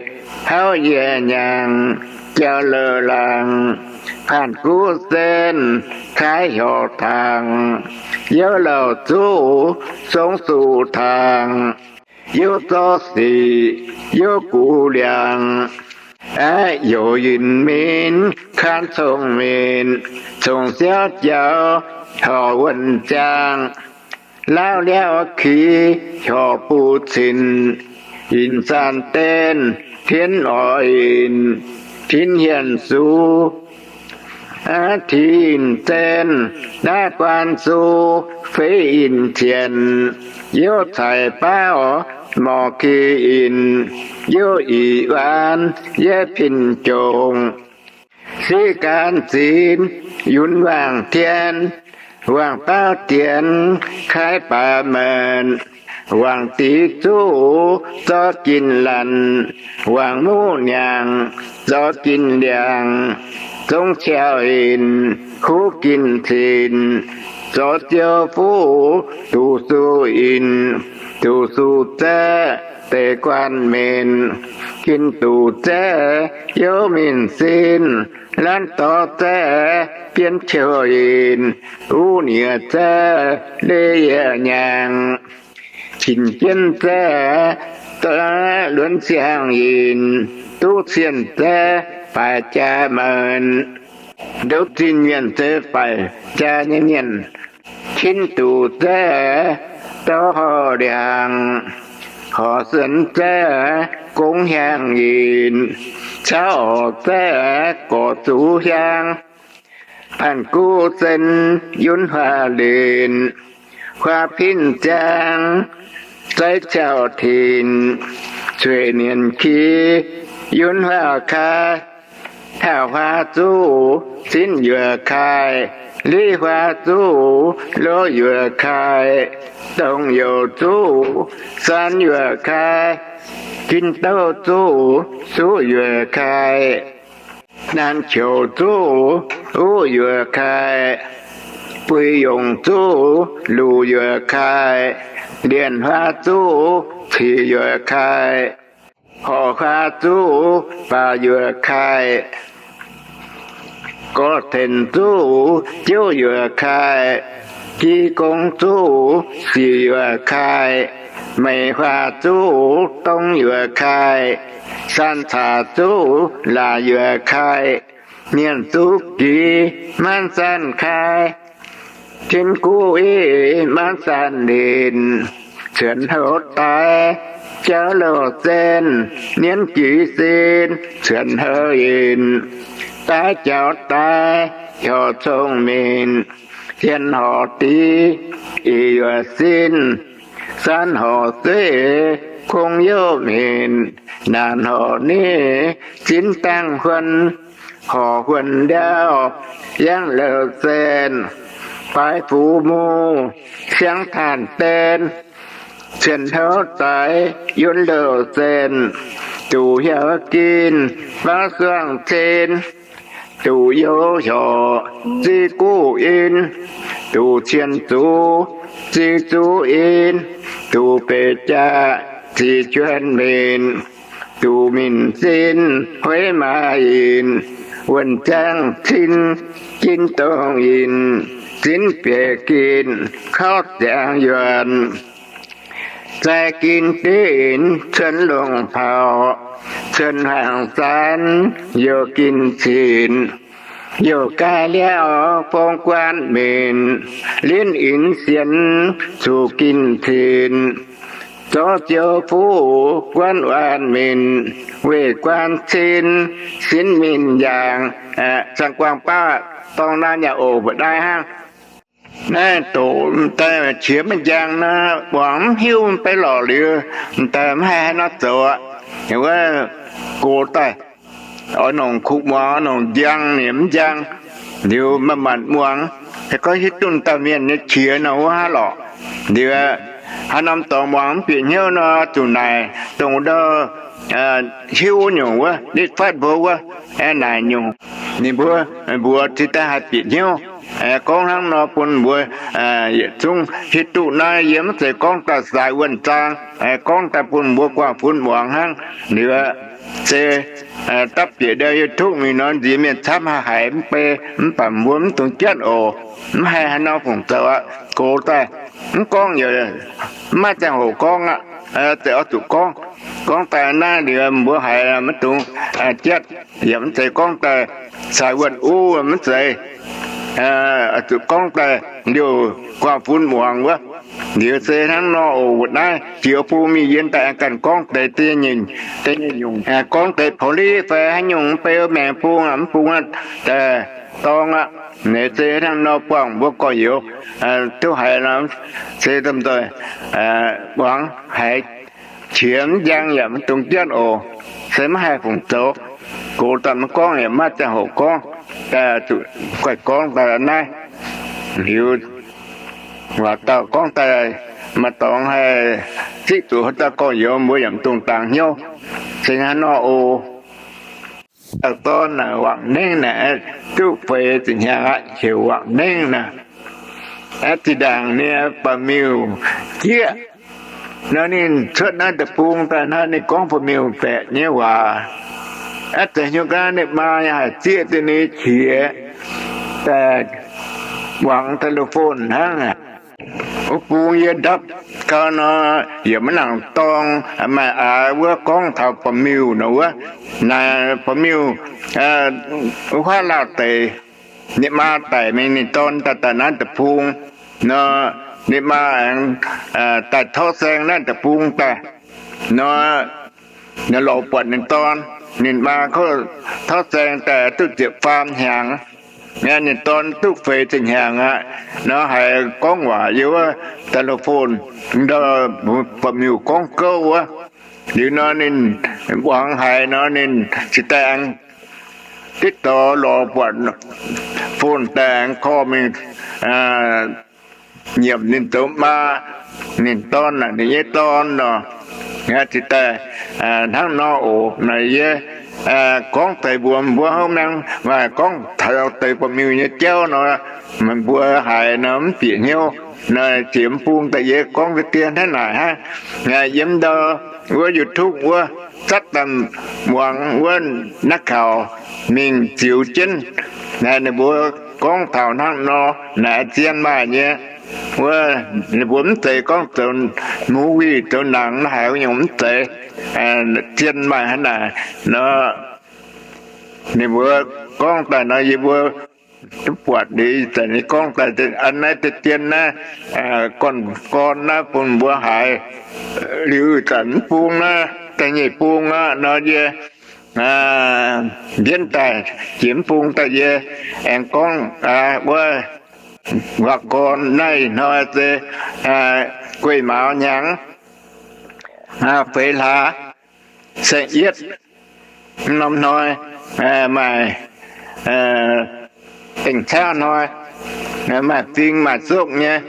hauv yie nyangx jauv louh laangz, paanh guv sen kaaiv hiorc tangx, youv lauh zuqc zong suqc tangx, youv zorqv sic youv gux liangx, aav youc yinc minc kan cong-minc, cong-siauv jauv horc wuonh ziangh, lauv liauv kix horc buv cinc, yinc zaanh den tienv oix yinc, tin hienh suv aav tin zenv, naaiv guaan suv feix yinc cien, youv caic bauv morc ki yinc, youv ic waan yie pin jongc, siqv gaanv zinx yunc wangc tien, wangc bauv dienx kaaiv baaix meih, wangc dic zuqc zorqv ginh lanc, wangc muqv niangc zorqv ginh ndiangx, zong ciauh yinc huv ginh cinc, zorqv ziou fuqv duqv suqv yinc, duqv suqv zeqv deix guanh minc, ginh duqv zeqv youv minc sin, lanv dorh zeqv bienv ciouh yinc, uv nyiex zeqv leiz yie nyangx, qinc jienv zeqv luonx siang yinc, duqv cienh zeqv baaix jaax meih, ndouv zinh mienh zeqv baaix jaax nyei mienh, cin duqv zeqv dorh horh ndiangx, horc suonx zeqv gongv hiaang yinc, cauv horc zeqv gorx zuqv hiaang, paanh guv sen yunv huaax linc, huaax pinh ziangx zaiv ciauh tinc, zueiz nienc ki yunv huaax kai, taux huaax zuqc zinv yuoqc kai, liv huaax zuqc lov yuoqc kai, dongh youc zuqc san yuoqc kai, gin douv zuqc suqv yuoqc kai, naanc qouc zuqc uv yuoqc kai, buix yongc zuqc luqc yuoqc kai, lienh huaax zuqc cic yuoqc kai, horc huaax zuqc faaux yuoqc kai, gorx tenc zuqc jouv yuoqc kai, gi gong zuqc sic yuoqc kai, meix huaax zuqc dong yuoqc kai, saan caax zuqc laac yuoqc kai, mienh zuqc giz maanv saan kai, tin guv i maanv saan linc, cuonx houv daix jauv louh zenh, nienv jiez sin cuonx houv yinc, daaih jaux daix hiorc cong-minc, tien horc div ih yuoqc sin, saan horc zueiv kong youv minc, naanc horc niv zinv dangh huon, horc huon ndiauv yangv louh zenh, baaix fuqv muqv siangv taanh den, cien houv daix yunh louh zenh, duqv hiauv ginh bauv suangv cin, duqv youz hiorc ziqv guv in, duqv cien zuqc ziqv zuqc in, duqv beic jaax ziqc juonh minc, duqv minc sin hueiv maaih yinc, wuonh ziangh cin jin dongh yinc, Sinv bieic gitv kauv ziangx yuonc, zai gin div inx cuonx longc paux, cuonx hnaangx zaanv youc gin cinc, youc gaaih liauv fong guan minc, linv inx sienx zuqc gin cinc, zorqv ziou fuqv guanv waanc minc, weih guan cin, sinv minc yaangc. Cang guangh baav dorng naaiv yaac oc mbu'naaiv hnangv. Naaiv doqc daaih qiex maiv njang nor, muangx mv hiuv mv bei lorqc liuz, daaih mv haih haaix nor zoux aqv. Wuov gox daaih oix nongc kuv muangx, oix nongc njang ninh mv njang. Liuz maaih maanc muangx, se gorngv hiuv duqv dauh mienh nyei qiex nor wuov hnangv lorqc. Liuz haaix norm dorngx muangx mv bieqc hnyouv nor, zuqc naaic dongh ndau hiuv nyungc wuov, nitv fatv mbuo wuov, naaic nyungc ninh mbuo, mbuox cingx daaih haih bieqc hnyouv. Gorngv hnangv nor bun mbuo yietc zungv hiuv duqv naaiv yie mv zeiz gorngv daaih saaix wuonh zaang, gorngv daaih bun mbuo guangh fun muangx hnangv. Liuz se dapv bieqc ndau YouTube mingh nor nziex mienh camv haic haic mv bei, mv baac mbuo mv dungx jatv oc. Mv haih haaix nor fungc zoux aqv. Gox daaih mv gorngv yaac mv maaih ziangh hoc gorngv aqv. Zeiz oix zuqc gorngv. Gorngv daaih naaiv liuz mbuo haiz maiv dungx jatv, yaac mv zeiz gorngv daaih caux wuonh uv mv zeiz. Oix zuqc gorngv daaih liuz guangh fun muangx wuov. Liuz se hnangv nor oc. Wuov naaiv jiex bung mingh yie daaih aengx ganh gorngv deix deix nyungc, gorngv deix police fai haaix nyungc mv bei maengx bung mv bung daaih dorng aqv. Naaiv se hnangv nor buangh mbuo gorx-youz duqv haiz nor, se domh nzoih muangx haiz qiex mv njang yaac mv dungx jienv oc. Se maiv haih fungc zoux. Gox daaih mv gorngv yaac maiv ziangh hoc gorngv, zuqc guaih gorngv daaih naaiv. Liuz waac dauh gorngv daaih, maaih dorngx haih ziqv zuqc haaix dauh gorx-youz mbuo yaac mv dungx dangx hnyouv. Se hnangv nor oc. Dauh dorn naaic Wangc Nengv naaic, duqv feix ziepc hnyangx aqv, heuc Wangc Nengv naaic. Aeqv, zinh ndaangc ninh ba'miuh jieqv nor, ninh cuotv naaiv deic-bung daaih hnangv, ninh gorngv ba'miuh baeqc nyei waac. Aeqv, zeiz hnyouv gaax ninh maa yaac haih zieqv duqv ninh nyei qiex daaih muangx telephone hnangv. Wuov bung yie ndapv gau nor, yaac maiv nangc dorng maaih aax wuov gorngv taux ba'miuh nor wuov. Naaic ba'miuh wuov huaav lauh deix, ninh maa daic mingh, ninh dorn daaih daaih naaiv deic-bung nor, ninh maa aengx daaih torv saeng naaiv deic-bung daaih nor, lorz buatc ninh dorn. Ninh maa kov torv saeng daaih duqv ziepc faam hnyangx, ninh dorn duqv feix ziepc hnyangx aqv nor, haiz gorngv waac yiem wuov telephone, ndau ba'miuh gorngv gouv wuov. Liuz nor ninh muangx haiz nor, ninh cingx daaih aengx ditv dorh lorz buatc phone daaih aengx korv mingh nyiemc ninh zoux maa, ninh dorn naaic ninh nyei dorn nor. Cingx daaih hnangv nor oc. Naaic yie gorngv deix mbuox mbuo houv mi'aqv, maaih gorngv taux deix ba'miuh nyei jauv nor, meih mbuo haiz nor mv bieqc hnyouv. Naaic ziemx bung daaih yie gorngv deix dien hnangv naaic hnangv. Yiem ndau wuov YouTube wuov zatv daaih muangx wuov naaiv kaux mingh ziux jienv. Naaic ninh mbuo gorngv taux hnangv nor, naaic zien maaih nyei. Wuov ninh mbuo mv zeiz gorngv zoux movie zoux nangx haic nyungc, mv zeiz. Zien maaih hnangv naaic nor. Ninh mbuo gorngv daaih nor yie mbuo duqv buatc liuz, ih zanc ninh gorngv daaih an naaiv deix dien naaiv, gorn-gorn naaiv bun mbuo haiz. Liuz ih zanc mv bung naaiv, da'nyeic bung aqv nor yie mbienv daaih jiex mv bung daaih yie aengx gorngv wuov, waac gorn naaiv ih hnoi se guei mauz hnyangx feix hlaax saeng-yietv norm hnoi, maaih dengh cauv hnoi, maaih fing maaih zokv nyei,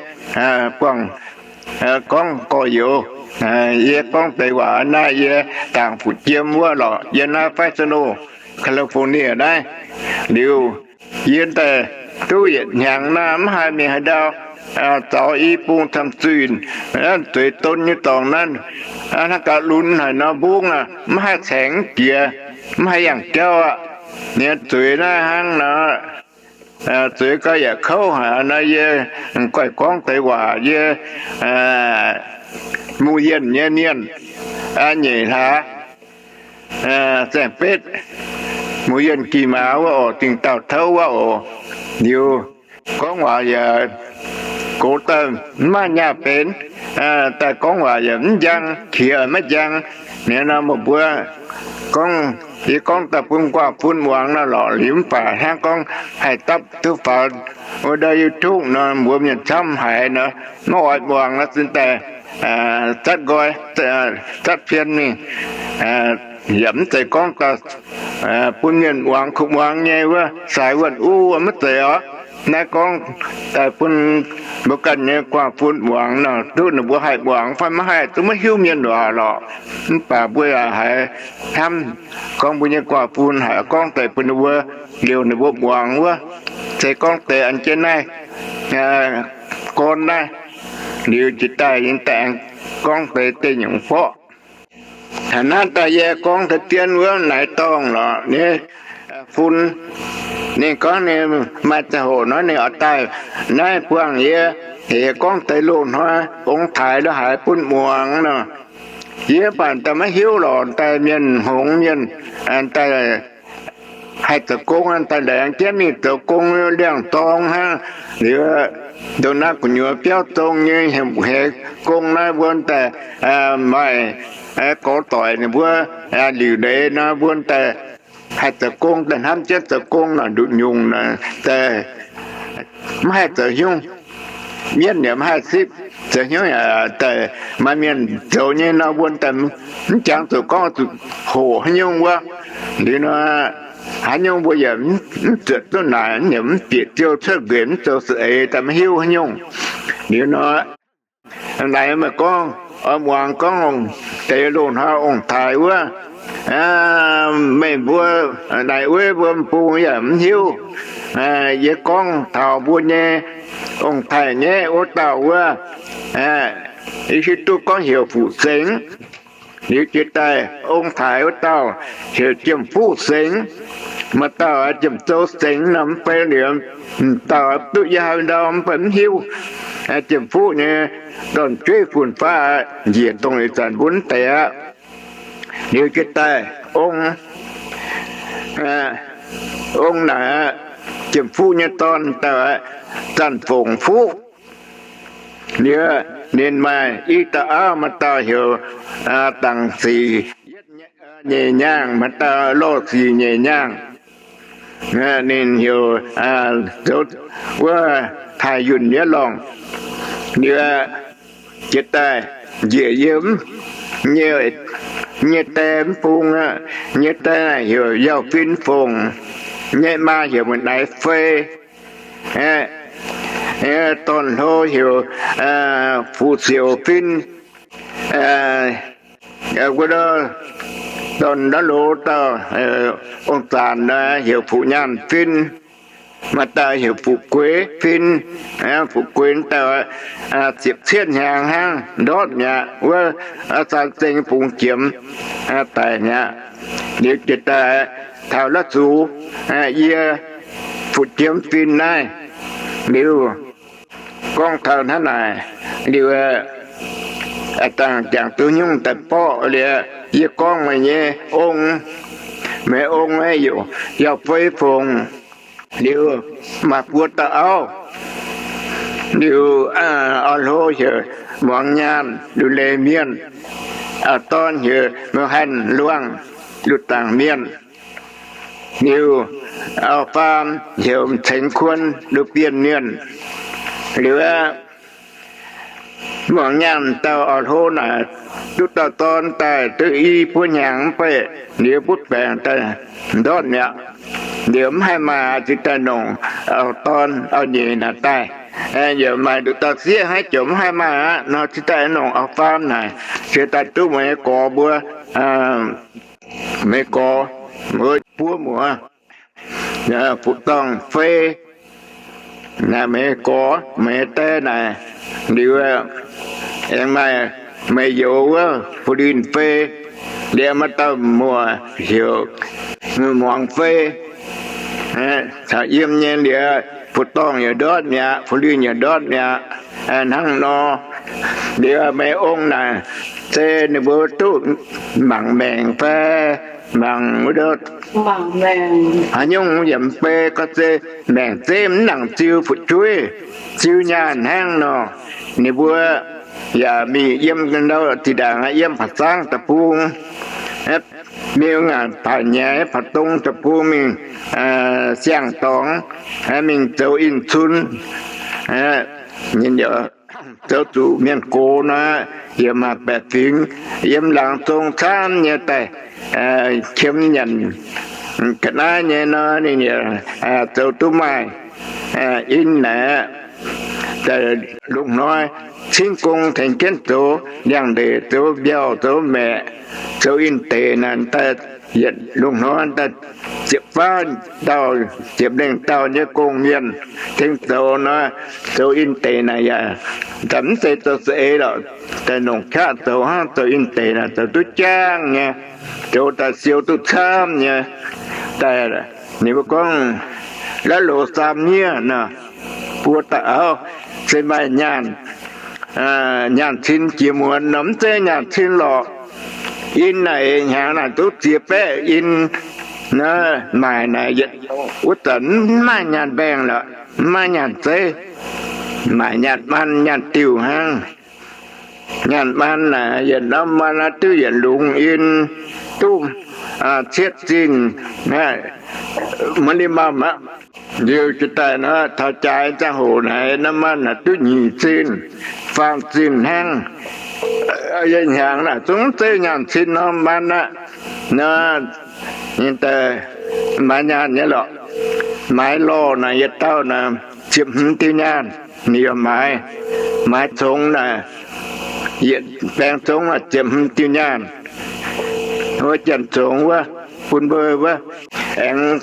buangh gorngv gorx-youz. Yie gorngv deix waac naaiv yie dangc fu'jueiv jiem wuov lorqc, yiem naaiv Fresno, California naaiv. Liuz yie daaih duqv yietc hnyangx naaiv mv haih mingh haaix ndau, zaux i bung camv-zuih, zueiz don nyei dorngx naaiv, hnangv gaax lunx haic nor mbungv aqv, mv haih caengx jiex, mv haih yangh jauv aqv. Ninh zueiz naaiv hnangv nor, zueiz gau yaac kouv haic nor, yie guaih gorngv deix waac yie, Mu Yienh nyei mienh, nyeic hlaax, zaeng betv, Mu Yienh gih maaz wuov oc, dingh dauh touv wuov oc. Liuz gorngv waac yaac gox daaih mv maaih nyaah benx, daaih gorngv waac yaac mv njang, qiex maiv njang. Ninh nor meih mbuo gorngv, yie gorngv daaih bun guaav fun muangx nor lorqc, liuz mv baac hnangv gorngv haih dapv duqv faaux wuov ndau YouTube nor, mbuo mienh camv haiz nor, maiv oix muangx nor, zinh daaih zatv nqoi, zatv pien mingh, yaac mv zeiz gorngv daaih bun mienh muangx kuv muangx nyei wuov, sai wuonh uv maiv zeiz oc. Naaiv gorngv daaih bun mbuo ganh nyei guaav fun muangx nor, duqv ninh mbuo haih muangx fai maiv haih, duqv maiv hiuv mienh waac lorqc. Mv baac mbuo yaac haiz hnamv gorngv mbuo nyei guaav fun haiz gorngv daaih bun ninh mbuo liouh ninh mbuo muangx wuov, se gorngv deix an jienv naaiv gorn naaiv, liuz jiex daaih yie daaih aengx gorngv deix deic nyungc borqv. Taux naaiv daaih yie gorngv deix dien wuov naaiv dorngh lorqc nyei fun. Ninh gorngv ninh maaih ziangh hoc nor ninh oix daaih naaiv buangh yie, heuc yie gorngv deix loz-hnoi ong-taaix lo haaix bun muangx nor. Yie mv baac daaih maiv hiuv lorqc, daaih mienh hngongx mienh daaih haih zoux gong, daaih laengz jienv mingh zoux gong liangh dorng hnangv. Liuz ndongc naaiv gu'nyuoz biauv zong nyei hemx heix gong naaiv mbuo daaih maaih gorx doic ninh mbuo liuc leiz nor, mbuo daaih haih zoux gong, daaih hnamv jienv zoux gong nor, nduqc nyungc daaih mv haih zoux hnyouv. Mienv yaac mv haih sipv, zoux hnyouv yaac daaih maaih mienh zoux nyei nor, mbuo daaih mv jangx zuqc gorngv zuqc hoqc haaix nyungc wuov. Liuz nor, haaix nyungc mbuo yaac mv zuotc duqv naaic, yaac mv bieqc ziouc cuotv nquenc, mv zoux za'eix daaih maiv hiuv haaix nyungc. Liuz nor, naaic meih gorngv, oix muangx gorngv deix loz-hnoi ong-taaix wuov, meih mbuo naaic wuov mbuo bung yaac mv hiuv. Yie gorngv taux mbuo nyei ong-taaix nyaiv wuov dauh wuov, yie hiuv duqv gorngv heuc Fuqv Sengx. Liuz jiex daaih ong-taaix wuov dauh heuc Jiem Fuqv Sengx. Maaih dauh Jiem Zou Sengx nor, mv bei liuz, m'dauh duqv yie haaix ndau mv bei mv hiuv. Jiem Fuqv nyei dorn-jueiv fun-faqv njiec dongh ih zanc mbuo deix aqv. Liuz jiex daaih ong, ong naaic, Jiem Fuqv nyei dorn dauh, Zanc Fongc Fuqv. Liuz ninh maaih i dauh auv, maaih dauh heuc Dangc Sic Nyeic Nyaangh, maaih dauh Lorh Sic Nyeic Nyaangh. Ninh heuc zoux wuov Taaix Yunh nyei lorngh. Liuz jiex daaih njiec yie nyei, nyei die mv bung aqv. Nyei die heuc Yauh Fin Fongc, nyei maa heuc Mueiz Naix Fei, dorn-hlo heuc Fuqv Siouc Fin. Wuov dorn-hlo dauh ong-zanc heuc Fuqv Nyaanh Fin. Maaih dauh heuc Fuqv Gueix Fin. Fuqv Gueix dauh ziepc cietv hnyangx hnangv ndortv mi'aqv. Wuov Zaan Zeng bungx jiemx daic mi'aqv. Liuz jiex daaih taux la'zux yie Fuqv Jiemx Fin naaiv. Liuz gorngv taux hnangv naaic liuz, a'dangh jangx duqv nyungc daaih borqv liuz, yie gorngv meih nyei ong, meih ong Yauh Fei Fongc. Liuz maaih buo dauh auv. Liuz auv-hlo heuc Muangz Nyaanh, Lu Leiz Mienh. Auv-dorn heuc Mouh Hanh Luangh, Lu Dangc Mienh. Liuz auv-faam heuc M'Cengx Kuon, Lu Bienh Mienh. Liuz aqv, Muangz Nyaanh dauh auv-hlo naaic duqv dauh dorn daaih duqv i buo hnyangx mv bei, liuz butv baengc daaih ndortv mi'aqv. Liuz mv haih maaih jiex daaih nongc auv-dorn auv-nyeic naaic daaih. Yaac maaih nduqc dauh sieqv haaix joux mv haih maaih aqv nor, jiex daaih nongc auv-faam naaic, jiex daaih duqv meih gorx mbuo, meih gorx mbuo buov muoz, Fuqv Dorngh Fei, naaic meih gorx meih die naaic. Liuz aengx maaih meih youz wuov Fuqv Linh Fei. Liuz maaih dauh muoc heuc Muangz Fei. Caux yiem nyei liuz, fu-dorngh yaac ndortv mi'aqv, fu-linh yaac ndortv mi'aqv. Hnangv nor, liuz meih ong naaic, se ninh mbuo duqv mangc maengc fai mangc wuov, haaix nyungc yaac mv bei, gorngv se maengc zeiv mv nangc ziu fu'jueiv, ziu nyaanh hnangv nor. Ninh mbuo yaac mingh yiem, zinh ndaangc yiem Paa Zaangv Deic-Bung, mingh ngaanc Paa Nyaiv, Paa Dong Deic-Bung mingh siang-dorngx, mingh zoux in-cun, zoux zuqc mienh gox nor, yiem maaih baeqc fingx, yiem laangz zong camv nyei daaih, qiemx nyanc ga'naaiv nyei nor, ninh yaac zoux duqv maaih in naaic aqv. Lungh hnoi cingv gong tengx jienv zoux, liangx-ndeic zoux mbiauh, zoux maeqc, zoux in-deic naaic daaih, yietc lungh hnoi daaih ziepc faanv dauh, ziepc lengh dauh nyei gong-mienh tengx zoux nor, zoux in-deic naaic yaac mv zeiz zoux za'eix lorqc. Daaih longc qaqv zoux hnangv, zoux in-deic naaic zoux duqv jangv nyei, zoux daaih siou duqv camv nyei. Daaih ninh mbuo gorngv, la'loc saam miev nor, buo daaih auv se maaih nyaanh, nyaanh cin jiex muonz nor, mv zeiz nyaanh cin lorqc. In naaic hnyangx naaic duqv ziex baeqv in, maaic naaic yietc wuov zanc mv maaih nyaanh mbaengh lorqc, mv maaih nyaanh zeiv, maaic nyaanh maan nyaanh diuh hnangv. Nyaanh maan naaic yietc norm maan naaiv duqv yietc lungz in, duqv cietv zinh, maiv li mamh aqv. Liuz jiex daaih nor, taux jaaix ziangh hoc naaic norm maan naaic duqv nyic zinh, faam zinh hnangv. Yietc hnyangx naaic zungv zeiv nyaanh cin norm maan aqv. Nor, ninh daaih maaiz nyaanh nyei lorqc. Maaiz lorh naaic yietc dauh naaic ziepc hmz diuh nyaanh, ninh yaac maaiz. Maaiz congx naaic, yietc baeng zongv naaic ziepc hmz diuh nyaanh. Wuov janx-zongx wuov, bun mbuo wuov aengx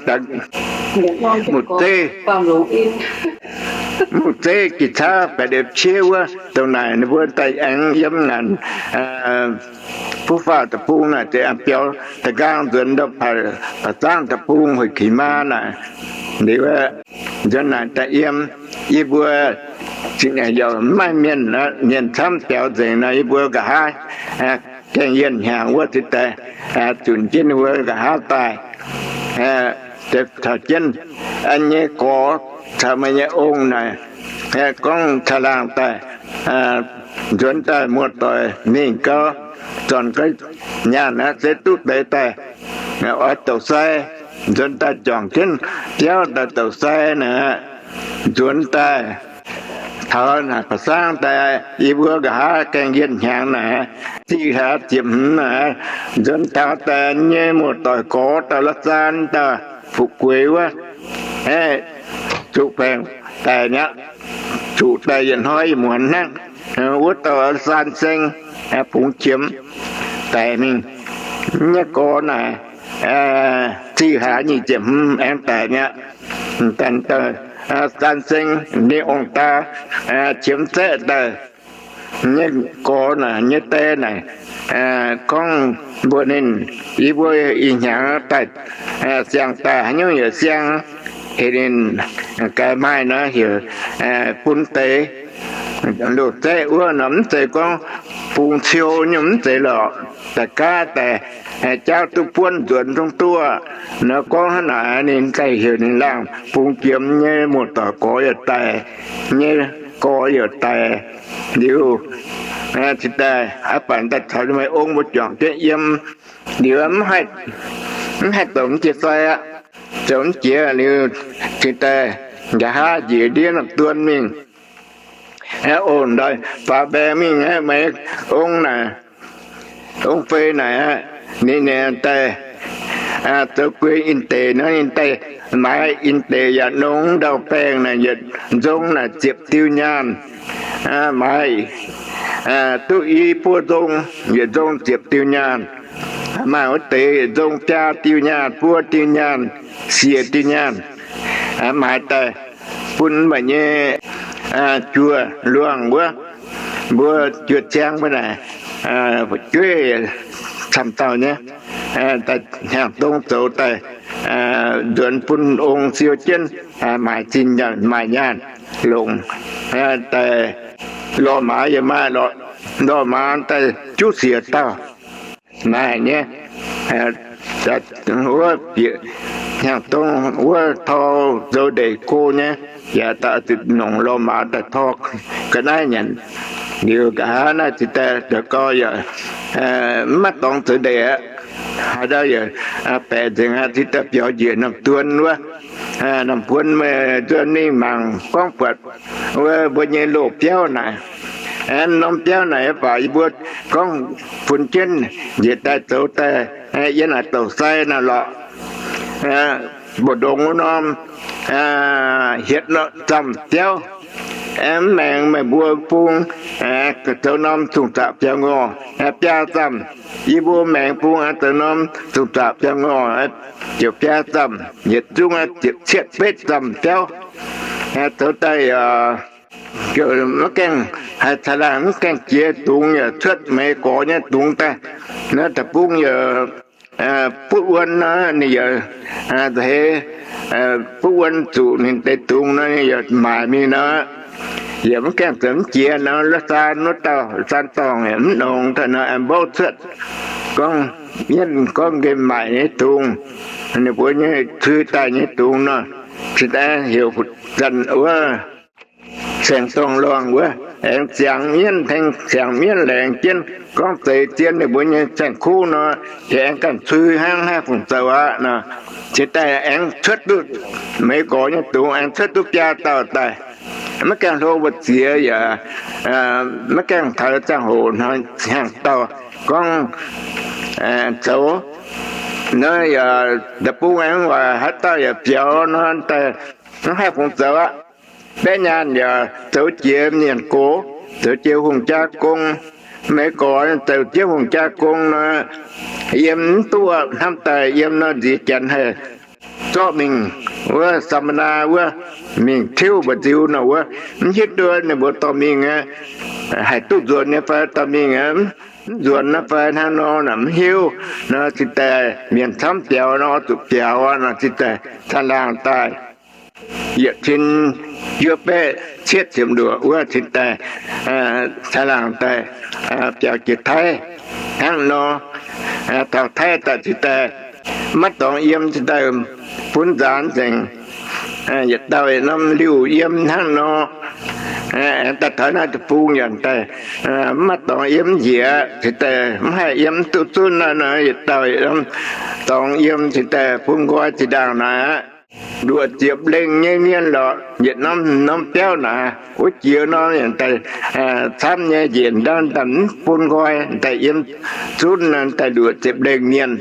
muoz-zeiv, muoz-zeiv jiex caav baeqc liepc qiev wuov, dongh naaic ninh mbuo daaih aengx yiem ngaanc Fuqv Faah Deic-Bung naaic, biaux da'nqaang nzuonx ndau Paa Zaangv Deic-Bung hueic kix maa naaic. Liuz nzuonx naaic daaih yiem, yie mbuo yaac mv maaih mienh, mienh camv biaux nzengc nor, yie mbuo nqa'haav gaengh yienh hnyangx wuov ziouc daaih zunc jienv ninh mbuo nqa'haav daaih. Taux jienv nyei gorx caux meih nyei ong naaic, gorngv caangh laangh daaih, nzuonx daaih muoz-doic mingh gau, zornc gau nyaanh aqv, se duqv deix daaih oix douc sai. Nzuonx daaih juangc jienv biauv daaih douc sai naaic, nzuonx daaih taux naaic Paa Zaangv daaih, yie mbuo nqa'haav gaengh yienh hnyangx naaic, ziqh hlaax ziepc hmz naaic, nzuonx taux daaih nyei muoz-doic gorx dauh la'zaan dauh fu'jueiv wuov, zuqc baengc daic mi'aqv. Zuqc daaih yietc hnoi yietc muonz hnangv. Wuov dauh San Seng, bungx qiemx daic mingh. Nyei gorx naaic, ziqh hlaax nyic ziepc hmz aengx daic mi'aqv. Daaih San Seng ninh ong-daa qiemx zaeqv daaih, nyei gorx naaic, nyei die naaic, gorngv mbuox ninh, yie mbuo ih hnyangx daaih siang daaih haaix nyungc yaac siang, heuc ninh gaax maaih nor heuc bun deix loz-zaeqv wuov nor, mv zeiz gorngv bungx ciou nyungc, mv zeiz lorqc. Daaih gaav daaih jaauv duqv buonv nzuonx zungv duqv. Nor gorngv hnangv naaic ninh daaih heuc ninh laangh bungx jiem nyei muoz-doic gorx yaac daic, nyei gorx yaac daic. Liuz cingx daaih aqv, baac daaih caux meih ong mbuo juangc jienv yiem. Liuz mv haih zoux mv jiex sai aqv. Zoux mv jiex liuz cingx daaih nqa'haav njiec ndiev norm duon mingh. Ov, faaux mbaengx mingh aqv, meih ong naaic, ong fei naaic aqv, ninh daaih zoux guei in-deic nor, ninh daaih maaiz in-deic yaac nongx ndau-baengh naaic yietc nzong naaic ziepc diuh nyaanh. Maaiz duqv i buo nzong, yietc nzong ziepc diuh nyaanh. Maaih wuov deix nzong biaa diuh nyaanh, buo diuh nyaanh, siec diuh nyaanh. Maaiz daaih bun meih nyei juoh luangh wuov, mbuo juoh ziangv mbuo naaic, fu'jueiv camv dauh nyei, daaih hnyangx-dong zoux daaih, nzuonx bun ong siou jienv, maaic zinh maaih nyaanh longc daaih lorh maaz yaac maaih, lorh maaz daaih juv siec dauh. Naaiv nyei, wuov bieqc hnyangx-dong wuov tor zoux ndeic go nyei, yaac daaih zuqc nongc lorh maaz daaih tor ga'naaiv nyanc. Liuz nqa'haav naaiv cingx daaih daux gau yaac maiv dorngx zoux ndeic aqv. Haaix ndau yaac baeqc nzengc aqv, cingx daaih biaux njiec norm duon wuov, norm buonv meih nzuonx mingh mangc gorngv buatc wuov mbuo nyei loz-biauv naaic. Aengx norm biauv naaic baac yie mbuo gorngv funx jienv njiec daaih zoux daaih yiem naaic douc sai naaic lorqc. Mbu'ndongx wuov norm hietc norm zamh biauv. Aengx mv maengx meih mbuo bung zoux norm zungh zaqc biauv ngorh, biaa zamh. Yie mbuo maengx bung zoux norm zungh zaqc biauv ngorh, ziepc biaa zamh. Yietc zungv ziepc cietv betv zamh biauv. Zoux daaih maiv gaengh haih caangh laangh, mv gaengh jiex dungz yaac cuotv meix gorx nyei dungz daaih. Naaiv deic-bung yaac butv wuonv nor, ninh yaac heix butv wuonv zuqc ninh deix dungz nor, ninh yaac maaic mingh nor. Yaac mv gaengh zoux mv jiex nor, la'saan wuov dauh saan dorngh yaac mv nongx daaih nor, aengx mbouv cuotv gorngv, yietv gorngv nqemh maaic nyei dungz. Ninh mbuo nyei cui daaih nyei dungz nor, cingx daaih heuc zanc wuov saeng-dorngh lorngh wuov, aengx ziangx mienv, tengx ziangx mienv laengz jienv gorngv zeix zien ninh mbuo nyei saeng-kuv nor, yaac aengx ganh cui hnangv haih fungc zoux aqv nor. Cingx daaih aengx cuotv duqv meix gorx nyei dungz, aengx cuotv duqv biaa dauh daaih. Maiv gaengh hlo mbu'ziex yaac maiv gaengh taux ziangh hoc hnangv hnyangx-dorngh gorngv zoux nor, yaac deic-bung aengx waac haaix dauh yaac biaux nor daaih mv haih fungc zoux aqv. Baeqv nyaanh yaac zoux jiex mienh gox, zoux jiex hungh jaa gong, meix gorx zoux jiex hungh jaa gong nor, yiem mv duqv hnamv daaih yiem nor nziex janx haih zorqv mingh wuov sam naa wuov mingh tiuv mba'nziu nor wuov, mv hiuv duqv ninh mbuo dorh mingh aqv, haih duqv nzuonx nyei fai dorh mingh aqv, mv nzuonx naaiv fai hnangv nor naaic mv hiuv. Nor cingx daaih mienh camv biaux nor zuqc biaux nor cingx daaih caangh laangh daaih yietc cin juov baeqv cietv ziepc luoqc wuov cingx daaih caangh laangh daaih biaux jiex Taiv hnangv nor. Taux Taiv daaih cingx daaih maiv dorngx yiem cingx daaih bun nzaanx nzengc. Yietc dauh yietc norm liuh yiem hnangv nor. Aengx daaih taux naaiv deic-bung yaac daaih maiv dorngx yiem njiec, cingx daaih mv haih yiem duqv zunv nor, yietc dauh yietc norm dorngx yiem cingx daaih bun nqoi zinh ndaangc naaic aqv. Nduoqc ziepc lengh nyei mienh lorqc, yietc norm norm biauv naaic wuov jiex nor yaac daaih camv nyei njiec ndau daaih mv bun nqoi daaih yiem zunv daaih nduoqc ziepc lengh mienh.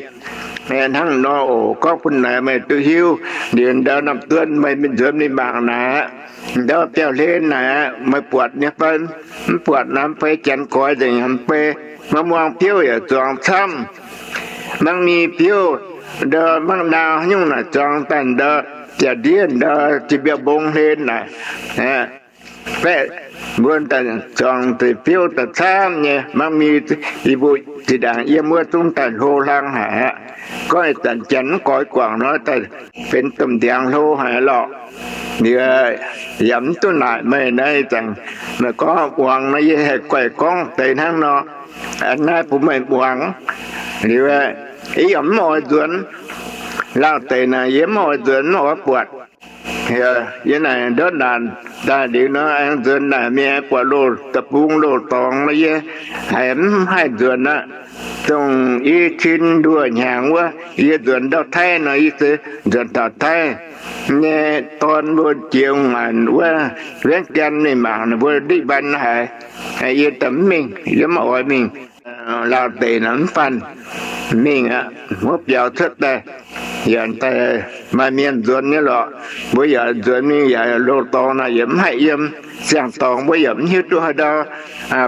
Hnangv nor oc, gorngv bun naaic meih duqv hiuv. Liuz ndau norm duon meih nzuonx mingh mangc naaic aqv, ndau biauv-hlen naaic aqv, meih buatc nyei fai mv buatc naaic, mv fai janx goix nzengc, mv fai maiv muangx biouv yaac zuangx camv. Mangv mingh biouv ndau mangv naau haaix nyungc naaic zuangx daaih ndau jaax-ndiev ndau jiex mbiauh mbong hlen naaic. Baeqv mbuo daaih zuangx deix biouv daaih camv nyei, mangv mingh yie mbuo zinh ndaangc yiem wuov zungv daaih hlo hlang haic aqv. Gorngv ih zanc janx mv goix guangc nor, daaih benx domh ndiangx hlo haic lorqc. Liuz yaac mv duqv naaic meih naaiv zanc, meih gorngv muangx nor, yie haih guaih gorngv deix hnangv nor, naaiv bun meih muangx. Liuz yie yaac mv oix nzuonx lauh deix naaic, yie mv oix nzuonx, mv oix buatc. Yie naaic ndortv naanc daaih liuz nor, aengx nzuonx naaic mingh buatc loz deic-bung loz-dorngx nor, yie haiz mv haih nzuonx aqv. Dongh i cin nduoh hnyangx wuov, yie nzuonx ndau Taiv nor, yie se nzuonx taux Taiv nyei dorn mbuo jiex maanc wuov Wiev Gan mingh mangc ninh mbuo ndiqv mban haic. Yie daaih mv mingh, yie mv oix mingh. Lauh deic naaic mv faanh mingh aqv. Wuov biaux cuotv daaih, yaac daaih maaih mienh nzuonx nyei lorqc. Mbuo yaac nzuonx mingh yaac loz-dorngx naaic yaac mv haih yiem. Siang-dorngh mbuo yaac mv hiuv duqv haaix ndau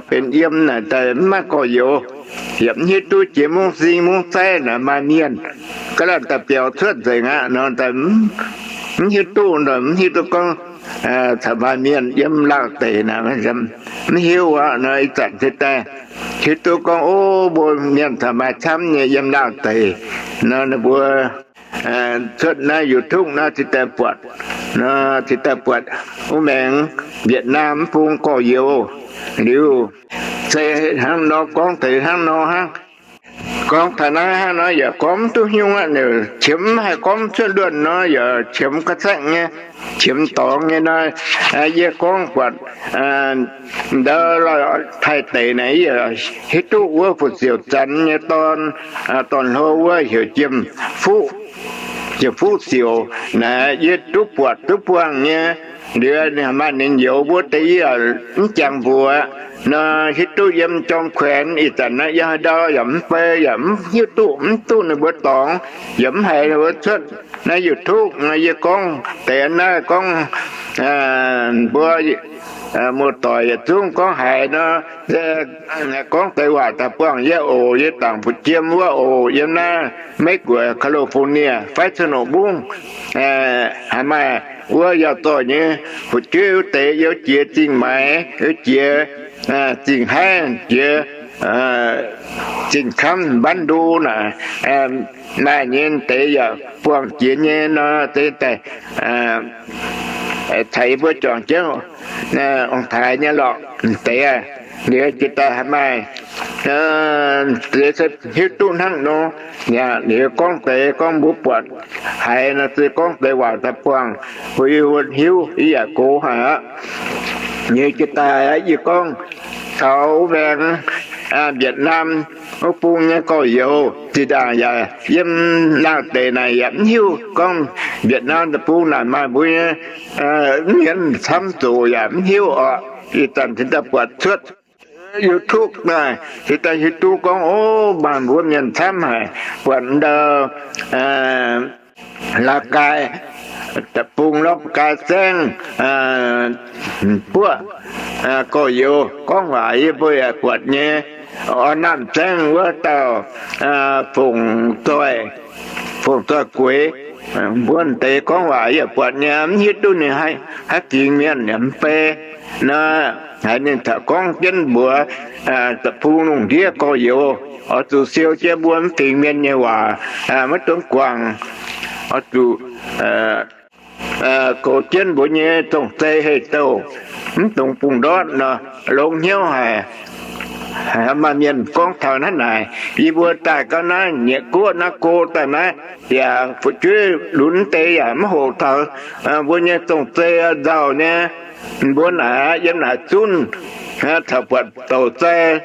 benx yiem naaic daaih mv maaih gorx-youz, yaac mv hiuv duqv jiex mungv sing mungv saiv naaic maaih mienh. Ga'naaiv daaih biaux cuotv nzengc aqv nor, mv hiuv duqv, mv hiuv duqv gorngv caux maaih mienh yiem lauh deic naaic, mv hiuv aqv nor. Ih zanc se daaih hiuv duqv gorngv, o, mbuo mienh caux maaih camv nyei yiem lauh deic nor, ninh mbuo cuotv naaiv YouTube naaiv cingx daaih buatc, cingx daaih buatc wuov maengx Việt Nam mv bung gorx-youz liuz, se hnangv nor gorngv deix hnangv nor hnangv. Gorngv taux naaiv hnangv nor yaac gorngv mv duqv nyungc aqv, qiemx haih gorngv cuotv luonh nor yaac qiemx ga'saengv nyei, qiemx dorngx nyei nor. Yie gorngv buatc ndau Taiv deic naaic, yie hiuv duqv wuov fu-ziouc Zanx nyei dorn, dorn-hlo wuov heuc Jiem Fuqv, Jiem Fuqv Siouc naaic, yie duqv buatc duqv buangh nyei. Liuz maaih ninh youz mbuo deix yie mv jangx mbuox nor, hiuv duqv yiem jorm kuaenx ih zanc naaiv yiem haaix ndau yaac mv bei, yaac mv hiuv duqv, mv duqv ninh mbuo dorngx, yaac mv haiz ninh mbuo cuotv naaiv YouTube nor. Yie gorngv deix naaiv gorngv mbuo muoz-doic yietc zungv gorngv haiz nor, gorngv deix waac daaih buangh yie oc. Yie dangc fu'jiem wuov oc, yiem naaiv Meiv Guoqv California fai Cen Nongh Mbungv. Haaix maaih wuov yaac zoih nyei fu'jueiv wuov deix, yie jiex zingh maaiz, yie jiex zingh haiv, jiex zingh kamv mbanv ndu naaic, maaih nyei deix yaac buangh jiex nyei nor, deix daaih caux yie mbuo juangc jienv ong-taaix nyei lorqc deix. Liuz jiex daaih haaix maaih deix se hiuv duqv hnangv nor, yaac liuz gorngv deix gorngv mbuo buatc haiz nor, se gorngv deix waac daaih buangh bun yie mbuo hiuv, yie yaac gox haic aqv. Liuz jiex daaih yie gorngv taux maengx Việt Nam wuov bung nyei gorx-youz zinh ndaangc yaac yiem laangh deic naaic yaac mv hiuv gorngv Việt Nam deic-bung naaic maaih mbuo nyei mienh camv zoqc yaac mv hiuv orqc. Ih zanc cingx daaih buatc cuotv YouTube naaic, cingx daaih hiuv duqv gorngv, o, maaih mbuo mienh camv haic, buatc ndau Laa Gai deic-bung, Laa Gai Saengv buoqv gorx-youz gorngv waac yie mbuo yaac buatc nyei. Orn Namh Saengv wuov dauh Fongc Zoih, Fongc Zoih Gueix, mbuo deix gorngv waac yie yaac buatc nyei, mv hiuv duqv ninh haaix fingx mienh yaac mv bei nor. Haiz ninh taux gorngv jienv mbuox deic-bung lungh ndiev gorx-youz oix zuqc siou jienv mbuo mv fingx mienh nyei waac, maiv dungx guangc, oix zuqc goux jienv mbuo nyei zong-zei hei-douh, mv dungx bungx ndortv nor, longx hnyouv haic. Maaih mienh gorngv taux naaiv naaic, yie mbuo daaih gau naaiv nyei guoqv naaiv go daaih naaiv, yaac fu'jueiv lunx deix yaac mv hoqc taux mbuo nyei zong-zei nzauh nyei. Mbuo naaic yiem naaic zunv caux buatc douc sai,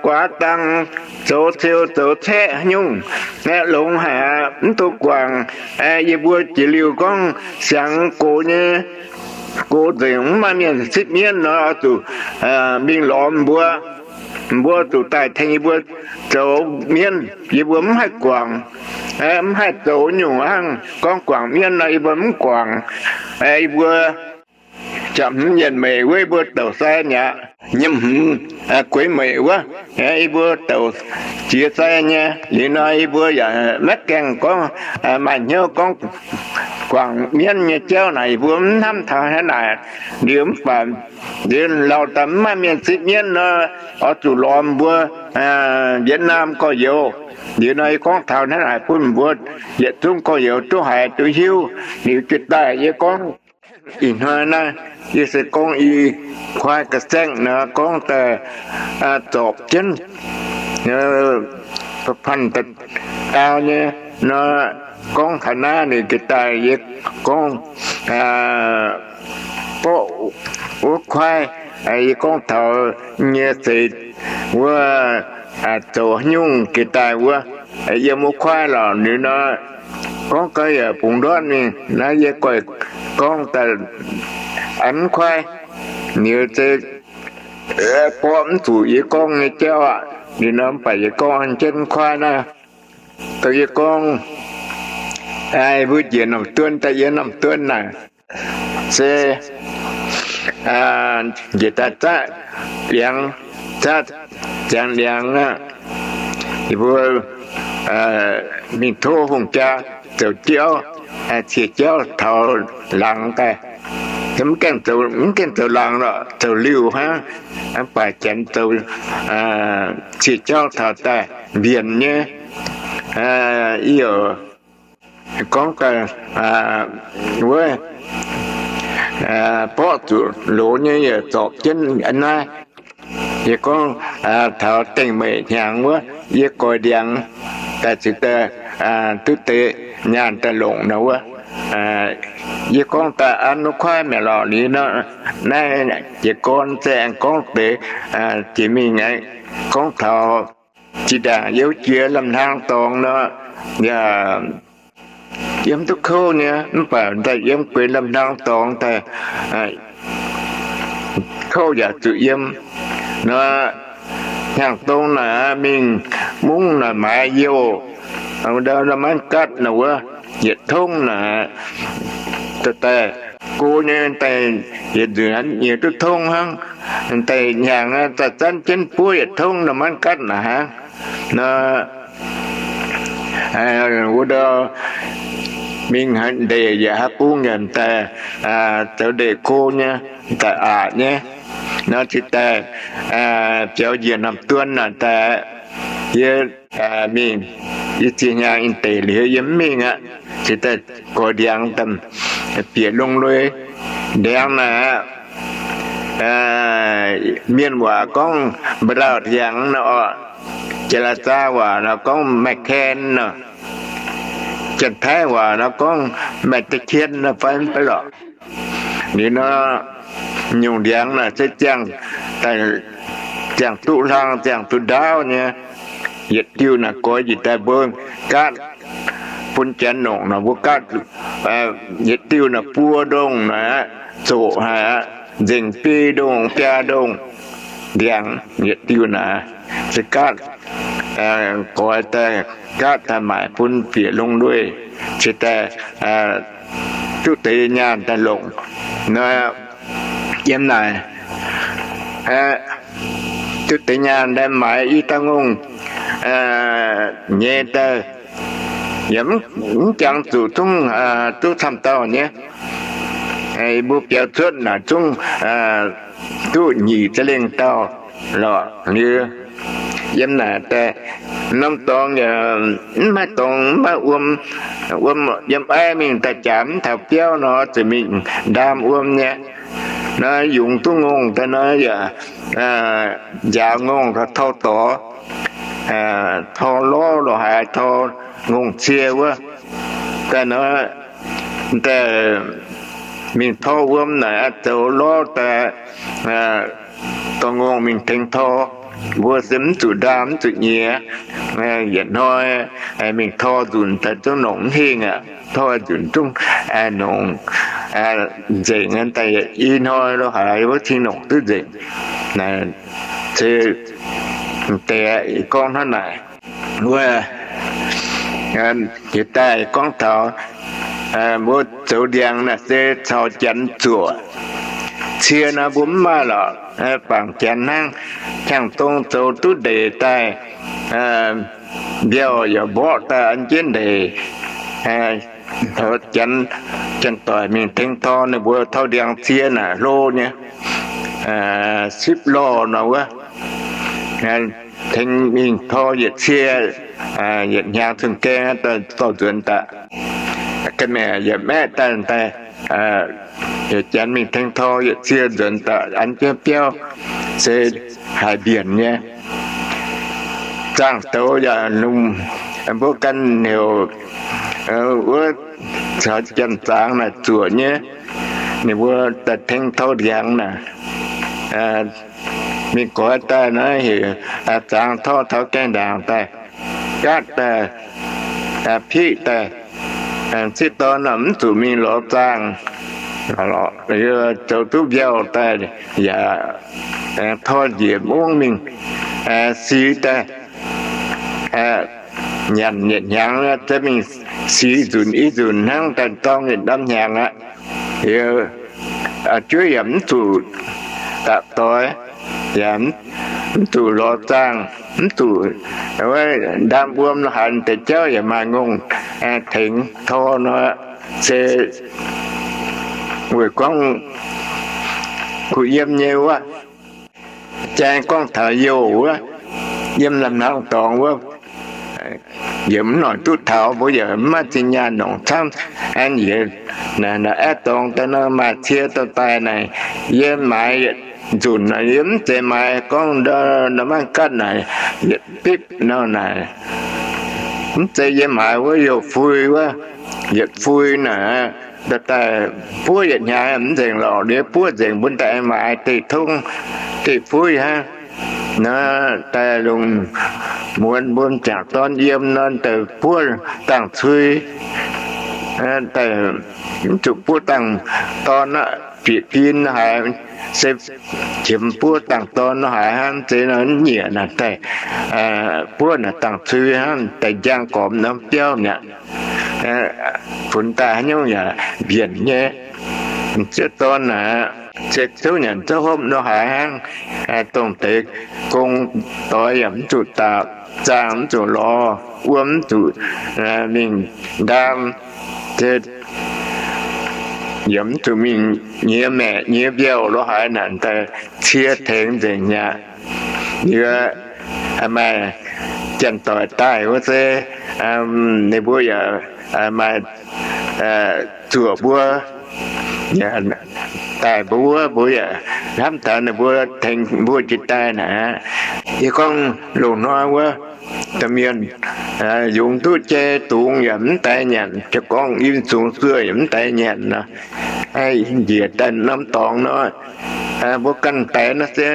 guaax dang, zoux ciou zoux caeqv nyungc, longx haic aqv, mv dungx guangc. Yie mbuo jiex liuz gorngv siangx gox nyei, gox nzengc mv maaih mienh sipv mienv nor, oix zuqc mingh lorz mbuo. Mbuo zuqc daaih tengx yie mbuo zoux mienv, yie mbuo mv haih guangc, mv haih zoux nyungc hnangv. Gorngv guangc mienv nor, yie mbuo mv guangc. Yie mbuo jangx hmz yietc meic wuov, yie mbuo douc sai mi'aqv. Nyiemc hmz gueix meic wuov, yie mbuo douc jiex sai nyei. Liuz nor yie mbuo yaac maiv gaengh gorngv maaih hnyouv gorngv guangc mienv nyei jauv naaic, yie mbuo mv hnamv taux hnangv naaic. Liuz mv baac liuz lauh daaih mv maaih mienh sipv mienv nor, oix zuqc lorz mbuo Việt Nam gorx-youz. Liuz nor yie gorngv taux hnangv naaic bun mbuo yietc zungv gorx-youz duqv haiz duqv hiuv. Liuz jiex daaih yie gorngv ih hnoi naaiv, yie se gorngv i kuaai ga'saengv nor, gorngv daaih zorpc jienv, panh daaih dau nyei nor, gorngv taux naaiv ninh jiex daaih yie gorngv borqv wuov kuaaiv, yie gorngv taux nyei seix wuov zoux haaix nyungc jiex daaih wuov, yiem wuov kuaaiv lorqc. Liuz nor gorngv gau yaac bungx ndortv mingh naaiv, yie goiv gorngv daaih an kuaaiv, liuz se borqv mv zuqc yie gorngv nyei jauv aqv. Liuz nor mv baac yie gorngv an jienv kuaaiv naaiv, dongh yie gorngv mbuo njiec norm duon daaih yiem norm duon naaic, se njiec daaih zatv liangx, zatv ziangx liangx aqv. Yie mbuo mingh tov hungh jaa zoux jauv, cie jauv taux laangz daaih. Mv gaengh zoux, mv gaengh zoux laangz lorqc, zoux liuh hnangv, mv baac janx zoux cie jauv taux daaih mbienc nyei. Yie gorngv daaih wuov borqv zuqc loz nyei yaac zorpc jienv naaiv. Yie gorngv taux dengh meic hnyangx wuov, yie goix ndiangx daaih cingx daaih duqv deix nyaanh daaih longc nor wuov. Yie gorngv daaih an wuov kuaaiv mi'aqv lorqc. Liuz nor, naaiv jiez gorn se aengx gorngv deix jiex mingh aeqv, gorngv taux zinh ndaangc yie jiex Lamh Hnaang dorngx nor, yaac yiem duqv kouv nyei, mv baac daaih yiem gueix Lamh Hnaang dorngx daaih kouv yaac zuqc yiem. Nor, hnyangx dong naaic mingh mungv naaic maaiz youh, ndau nor maanv gatv naaic wuov, yietc tongv naaic, daaih go nyei daaih yietc nzunc nyiex duqv tongv hnangv. Daaih hnyangx daaih zanv jienv buov yietc tongv nor maanv gatv naaic hnangv. Nor, wuov ndau mingh ndeic yaac haaix bung yaac daaih zoux ndeic go nyei, daaih aqc nyei. Nor cingx daaih biaux njiec norm duon naaic daaih, yie mingh, yie ziex hnyangx deix liuz yie mv mingh aqv. Cingx daaih goix ndiangx bieqc lungh lui. Ndiangx naaic aqv, mienh waac gorngv บราว ndiangx nor, เจรจา waac nor gorngv แม่แคน nor, Janx-Taiv waac nor gorngv แม่ตะเคียน nor fai mv baac lorqc. Liuz nor, nyungc ndiangx naaic se ziangh, ziangh duqv hlang, ziangh duqv ndaauv nyei. Yietc diuh naaic goix njiec daaih mbuo gaatv bun janx longc nor, mbuo gaatv yietc diuh naaic buo ndongh naaic aqv, zoqc haic aqv, nzengc biei ndongh biaa ndongh ndiangx. Yietc diuh naaic se gaatv goix daaih, gaatv daaih maaic bun bieqc lungh lui, cingx daaih duqv deix nyaanh daaih longc. Nor, yiem naaic duqv deix nyaanh daaih maaiz i dauh ngongh nyei daaih, yaac mv jangx zuqc zungv duqv camv dauh nyei. Mbuo biaux cuotv naaic zungv duqv nyic za'lengh dauh lorqc. Liuz yiem naaic daaih norm dorngx yaac mv maaih dorngx, mv maaih wuom, wuom yiem aiv mingh daaih jaax mv taux biauv nor, zuqc mingh ndaam wuom nyei. Naaiv yungz duqv ngongh daaih nor yaac njaaux ngongh tor dorx, tor lorv lorqc haaix, tor ngongh cie wuov. Daaih nor, daaih mingh tor wuom naaic, zoux lorv daaih dorh ngongh mingh tengx tor. Mbuo se mv zuqc ndaam mv zuqc nyiex. Yietc hnoi mingh tor nzunc daaih zungv nongc mv hingh aqv. Tor nzunc zungv nongc nzengc daaih, i hnoi lo haaix wuov cingx nongc duqv nzengc. Naaic se deix gorngv hnangv naaic. Wuov, jiex daaih gorngv taux mbuo zoux ndiangx naaic se caux janx zuoqc. Cie nor mbuo mv maaih lorqc, bangc janx hnangv. Hnyangx-dong zoux duqv ndeic daaih, mbiauh yaac mborqv daaih an jienv ndeic. Janx, janx-doic mingh tengx tor, ninh mbuo tor ndiangx cie naaic hlo nyei, sipv lorh nor wuov, tengx mingh tor yietc cie, yietc hnyangx cun gaeng dorh nzuonx daaih. Ga'maeqc yaac maeqv daaih daaih, yietc janx mingh tengx tor yietc cie nzuonx daaih an jienv biauv, se haiz mbienc nyei. Zaangh douz yaac lungh, mbuo ganh heuc wuov caux janx-zangx naaic zuoqc nyei. Ninh mbuo daaih tengx tor ndiangx naaic, mingh goix daaih naaiv heuc zangx tor taux gaengh ndaangc daaih, gaatv daaih, piqv daaih, sieqv dorn mv zuqc mingh lorz zaangh. Zoux duqv mbiauh daaih yaac tor njiec mungv mingh sic daaih, nyanc yietc hnyangx, mingh sic nzunc i nzunc hnangv daaih dorng yietc norm hnyangx aqv. Liuz, jueiv yaac mv zuqc dapc doix, yaac mv zuqc lorz zaangh, mv zuqc ndaam wuom lo haaix, deix jauv yaac maaih ngongh tengx tor nor, se weic gorngv kuh yiem nyei wuov. Jang gorngv taux youh wuov, yiem lamh hnaangx dorngx wuov, yie mv noic duqv taux, mbuo yaac mv maaih zinh nyaanh longc camv. An yie naaiv aeqv, dorngx daaih nor maaih cie dorh daaih naaic, yie maaiz yietc nzunc, yie mv zeiz maaiz gorngv nor, nor maiv gatv naaic, yietc bipv nor naaic. Mv zeiz yie maaiz wuov youh fui wuov, yietc fui naaic, dorh daaih buov yietc hnyangx mv nzengc lorqc. Yie buov nzengc bun daaih maaiz deic-tongv, deic-fuiv hnangv. Naaiv daaih lungh muonz mbuo m'jangc dorn yiem nor, daaih buov dangh cui, daaih mv zuqc buov dangh dorn aqv. Bieqc bin haic se qiemx buov dangh dorn haic hnangv. Zeiz nor nyiec naaic daaih buov naaic dangh cui hnangv, daaih njang gormx norm biauv mi'aqv. Funx daaih haaix nyungc yaac mbienc nyei. M'sieqv dorn naaic, se zouv nyanc zouv hopv nor haiz hnangv, dongh deix gong doix yaac mv zuqc daapc, zaangh mv zuqc lorz, wuom mv zuqc mingh ndaam, yaac mv zuqc mingh nyiex maeqc nyiex mbiauh lo haaix naaic, daaih cie tengx nzengc mi'aqv. Yie maaih janx-doic daaih wuov se, ninh mbuo yaac maaih zuoqc mbuo daaih mbuo wuov, mbuo yaac hnamv taux ninh mbuo tengx mbuo jiex daaih naaic. Yie gorngv loz-hnoi wuov, domh mienh yungz duqv jai dungz yaac mv daic nyanc, jiex gorngv yim zungx sueih yaac mv daic nyanc nor, njiec daaih norm dorngx nor, mbuo ganh daix nor se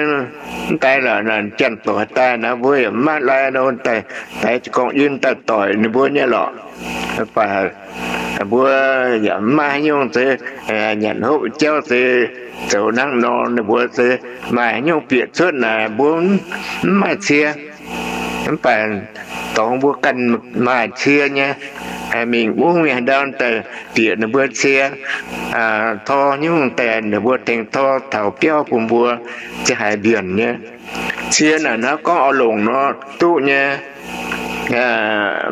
mv daic lorqc. Janx-doic daaih nor mbuo yaac mv maaih lai nor, daix jiex gorngv yim daaih doic ninh mbuo nyei lorqc. Mv baac mbuo yaac mv maaih haaix nyungc se nyanc hopv jauv se zoux hnangv nor, ninh mbuo se maaih haaix nyungc bieqc cuotv naaic mbuo mv maaih cie. Mv baac dorngx mbuo ganh maaih cie nyei, mingh mungv mingh haaix ndau daaih bieqc ninh mbuo cie, tor nyungc daaih ninh mbuo tengx tor taux biauv bun mbuo, se haiz mbienc nyei. Cie naaic naaiv gorngv oix longc nor duqv nyei,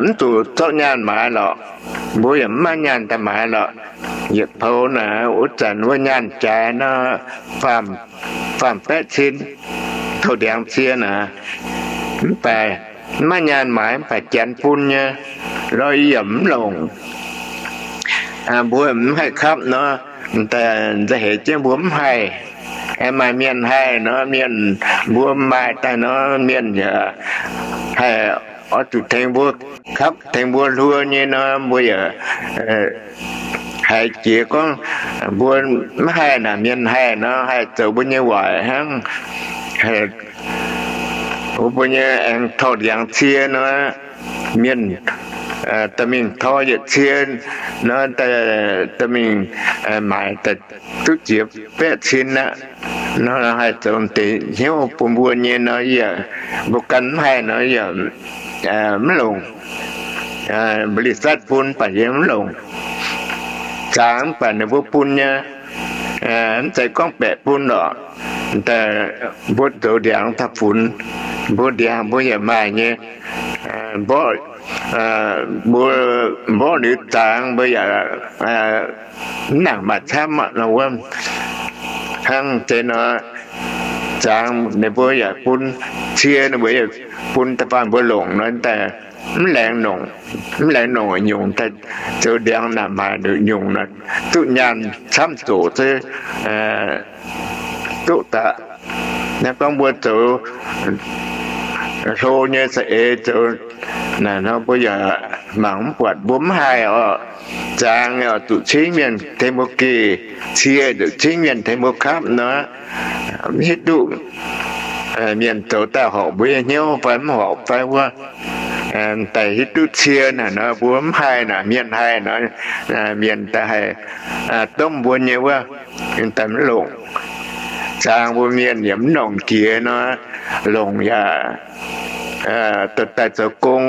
mv zuqc zorqv nyaanh maaiz lorqc. Mbuo yaac mv maaih nyaanh daaih maaiz lorqc. Yietc poux naaic wuov zanc wuov nyaanh jaaix nor, faam, faam baeqv cin, taux ndiangx cie naaic. Mv baac mv maaih nyaanh maaiz, mv baac janx bun nyei, lorqc yie yaac mv longc. Mbuo mv haih kapv nor, nza'heix jienv mbuo mv haih. Maaih mienh haih nor, mienh mbuo maaih daaih nor, mienh yaac haih oix zuqc tengx mbuo kapv, tengx mbuo hluo nyei nor, mbuo yaac haiz jiex gorngv mbuo mv haih naaic, mienh haih nor, haih zoux mbuo nyei waaic hnangv. Mbuo nyei aengx taux ndiangx cie nor, mienh dorh mingh tor yietc cie nor, dorh mingh maaiz duqv ziex baeqv cin aqv. Nor haih zoux deix hnyouv bun mbuo nyei nor, yie, mbuo ganh mv haih nor, yie mv longc. บริษัท bun baac yie mv longc. Zaangx mv baac ninh mbuo bun nyei, mv zeiz gorngv baeqc bun lorqc. Mbuo zoux ndiangx daaih funx, mbuo ndiangx mbuo yaac maaih nyei. Mborqv, mbuo mborqv liuz zaangx mbuo yaac mv nangc maaih camv aqv nor wuov. Hnangv deix nor, zaangx ninh mbuo yaac bun, cie ninh mbuo yaac bun da'faanh mbuo longc nor, daaih mv laengz longc, mv laengz longc nyungc, daaih zoux ndiangx naaic maaih nyungc nor, duqv nyaanh camv zoqc se duqv daaih. Naaiv gorngv mbuo zoux hlo nyei za'eix zoux naaic nor, mbuo yaac mangc mv buatc, mbuo mv haih oc. Zaangx oix zuqc cingv mienh tengx mbuo geh, cie zuqc cingv mienh tengx mbuo kapv nor, mv hiuv duqv mienh zoux daaih horpc mbuo nyei hnyouv fai mv horpc fai wuov. Daaih hiuv duqv cie naaic nor, mbuo mv haih naaic, mienh haih nor, mienh daaih haih domv mbuo nyei wuov, daaih mv longc. Zaangx mbuo mienh yaac mv longc jiex nor, longc yaac dorh daaih zoux gong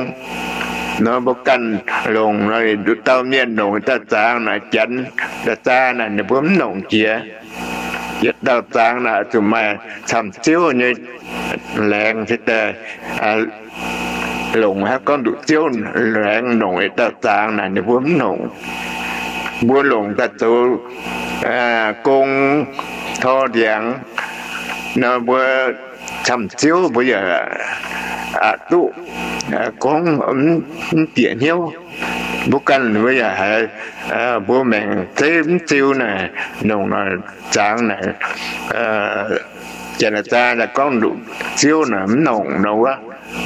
nor, mbuo ganh longc nor, nduqc dauh mienh longc dauh zaangx naaic, janx daaih zaangx naaic ninh mbuo mv longc jiex. Yietc dauh zaangx naaic zuqc maaih camv ziouv nyei laengz se daaih longc. Hnangv gorngv nduqc ziouv laengz longc yietc dauh zaangx naaic ninh mbuo mv longc. Mbuo longc daaih zoux gong, tor ndiangx nor, mbuo camv ziouv mbuo yaac aqc duqv. gorngv mv bieqc hnyouv. Mbuo ganh mbuo yaac haiz mbuo maengc zeiv mv ziu naaic, nongc naaic zaangc naaic, janx-zaa gorngv nduqc ziouv naaic mv nongc nor wuov,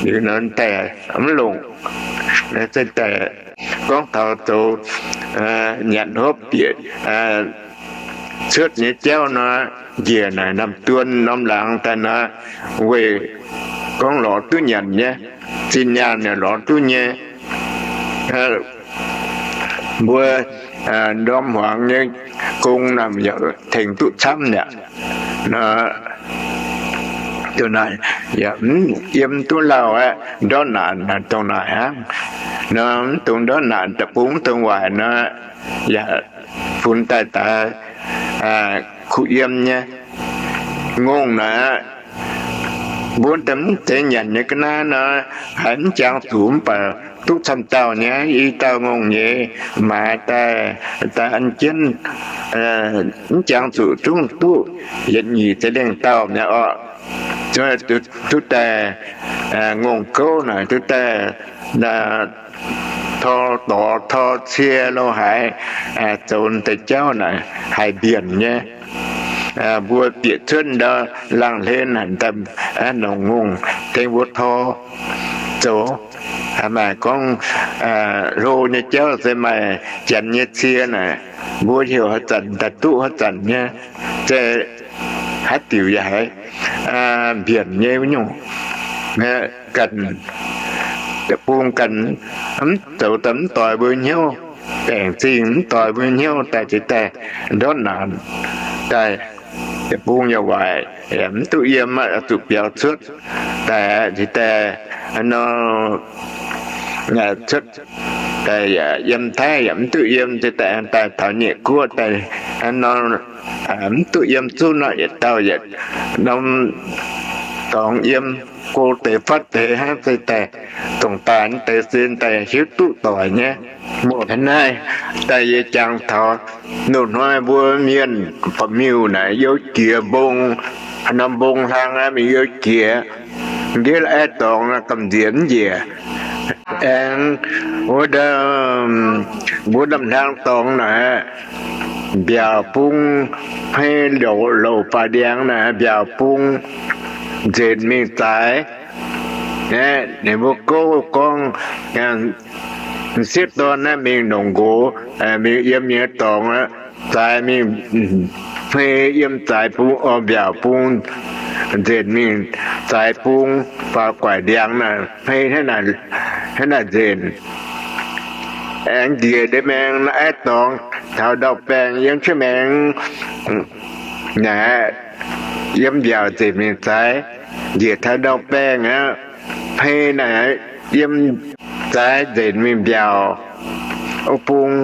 liuz nor daaih mv longc. Daaih gorngv taux zoux nyanc hopv bieqc cuotv nyei jauv nor, njiec naaic norm duon norm laangz daaih nor, weic gorngv lorz duqv nyanc nyei, zinh nyaanh yaac lorz duqv nyei. Mbuo ndorm hmuangx nyei gong naaic yaac tengx duqv camv mi'aqv. Nor, dongh naaic yaac mv yiem duqv lauh aqv. Ndortv naanc dongh naaic hnangv. Nor mv dungx ndortv naanc, deic-bung mv dungx waaic nor, yaac funx daaih daix kuh yiem nyei. Ngongh naaic aqv, mbuo daaih mv zeiz nyanc nyei ga'naaiv nor, haiz mv jangx zuqc mv baac duqv camv dauh nyei, i dauh ngongh nyei maaiz daaih, daaih an jienv, mv jangx zuqc zungv duqv yietc nyeic za'lengh dauh mi'aqv orqc. Duqv daaih ngongh gouv naaic duqv daaih tor dorc tor cie lo haaix, zoux deix jauv naaic haiz mbienc nyei. Mbuo bieqc cuotv ndau laangh hlen naaic, nongc ngongh tengx mbuo tor zoux. Maaih gorngv hlo nyei jauv se maaih janx nyei cie naaic, mbuo heuc haaix zanc daaih duqv haaix zanc nyei. Se haaix diuc yaac haiz mbienc nyei wuov nyungc. Ganh, deic-bung ganh mv zoux daaih mv doix mbuo hnyouv, baengc zingh mv doix mbuo hnyouv daaih, jiex daaih ndortv naanc daaih, deic-bung yaac waaic, mv duqv yiem, zuqc biaux cuotv daaih, jiex daaih nor cuotv daaih yaac yiem taiv yaac mv duqv yiem, jiex daaih daaih taux nyeic guoqv daaih nor mv duqv yiem zuqv nor, yietc dauh yietc norm dorngx yiem, go deix fatv deix hnangv, se daaih dongh daaih deix se daaih hiuv duqv doic nyei. Muoz-hnoi naaiv daaih yie jangx taux loz-hnoi mbuo mienh ba'miuh naaic youh jiex mbong, norm mbong hlang aqv, mingh youh jiex ndiev la'aiv dorngx, gamh nziex mv njiec. Aengx wuov, mbuo ndamv-hlang dorngx naaic, mbiaauc bung hmei louc faaux ndiangx naaic, mbiaauc bung nzenc mingh zaaix. Ninh mbuo gouv gorngv, m'sieqv dorn naaiv mingh longc nqox, mingh yiem nyei dorngx, zaaix mingh hmei yiem zaaix bung, mbiaauc bung nzenc mingh zaaix bung, faaux guaix ndiangx naaic hmei hnangv naaic nzenc. Aengx njiec ndeic maengx la'aiv dorngx taux ndau-baengh yiem cuotv maengx naaic, yiem mbiaauc nzenc mingh zaaix, njiec taux ndau-baengh aqv, hmei naaic yiem zaaix nzenc mingh mbiaauc, o bung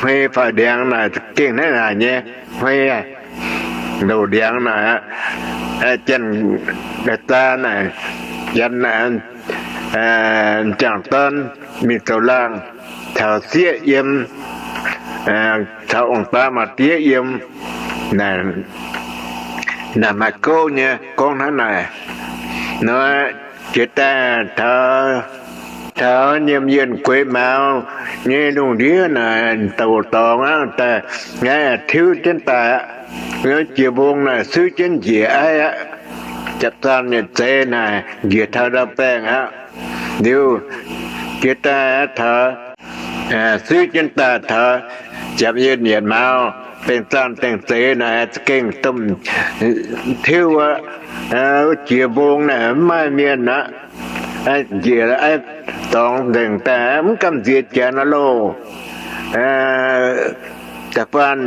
hmei faaux ndiangx naaic gengh hnangv naaic nyei, hmei louc ndiangx naaic, janx-zaa naaic, janx naaic, m'jangc dorn mingh zoux laangh, caux sieqv yiem, caux ong-baa maa-diev yiem, naaic maaih gouv nyei gorngv hnangv naaic. Nor jiex daaih taux nyiemc yienh gueix mauz nyei lungh ndiev naaic, douc dorngx aqv, daaih ngaeqv tiuv jienv daaih aqv. Jiex mbong naaic suiv jienv njiec aiv aqv. Japv zaanh yietc zeiz naaic njiec taux ndau-baengh aqv. Liuz jiex daaih taux, suiv jienv daaih taux japv yienh yietc mauz, bengh zaanh dengh zeix naaic za'gengh domh tiuv aqv. Jiex mbong naaic mv maaih mienh aqv. Njiec aiv dorngx nzengc daaih mv gamh nziex janx aqv loh. Da'faanh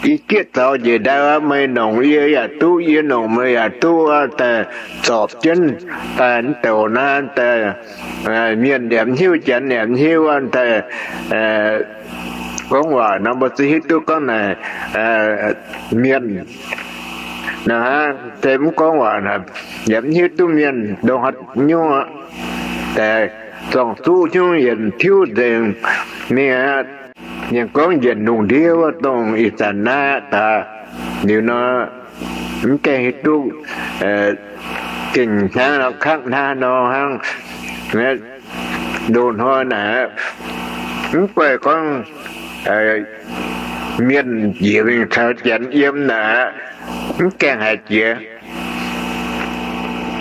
i jieqv zaux njiec ndau aqv, meih nongc yie yaac duqv, yie nongc meih yaac duqv, daaih zorpc jienv daaih mv douc naaiv daaih, mienh yaac mv hiuv, janx yaac mv hiuv, daaih gorngv waac nor mbuo se hiuv duqv gorngv naaic mienh naaic, se mv gorngv waac naaic yaac mv hiuv duqv mienh ndongc haaix nyungc aqv. Daaih zorng-zuqv nyungc yienc tiuv nzengc mingh aqv. Yie gorngv yienc lungh ndiev wuov dongh ih zanc naaiv aqv daaih. Liuz nor, mv gaengh hiuv duqv, gengh hnangv nor, kangv hnangv nor hnangv. Loz-hnoi naaic, mv guaih gorngv mienh njiec mingh caux janx yiem naaic, mv gaengh haiz jiex.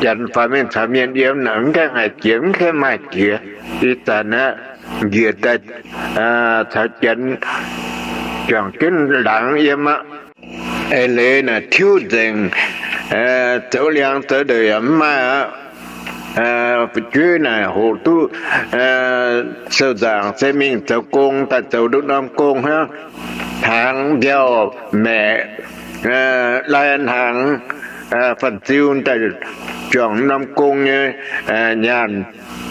Janx faaux mingh caux mienh yiem naaic, mv gaengh haiz jiex, mv gaengh maaih jiex. Ih zanc aeqv, njiec daaih caux janx juangc jienv laangz yiem aqv. Eix leiz naaic tiuv nzengc, zoux liangx zoux ndeic yaac mv maaih aqv. Fu'jueiv naaic hoqc duqv sou-nzaangc se mingh zoux gong daaih, zoux nduqc norm gong hnangv, hnaangx mbiauh maeqc, lai hnaangx, fanh ziu daaih juangc norm gong nyei nyaanh,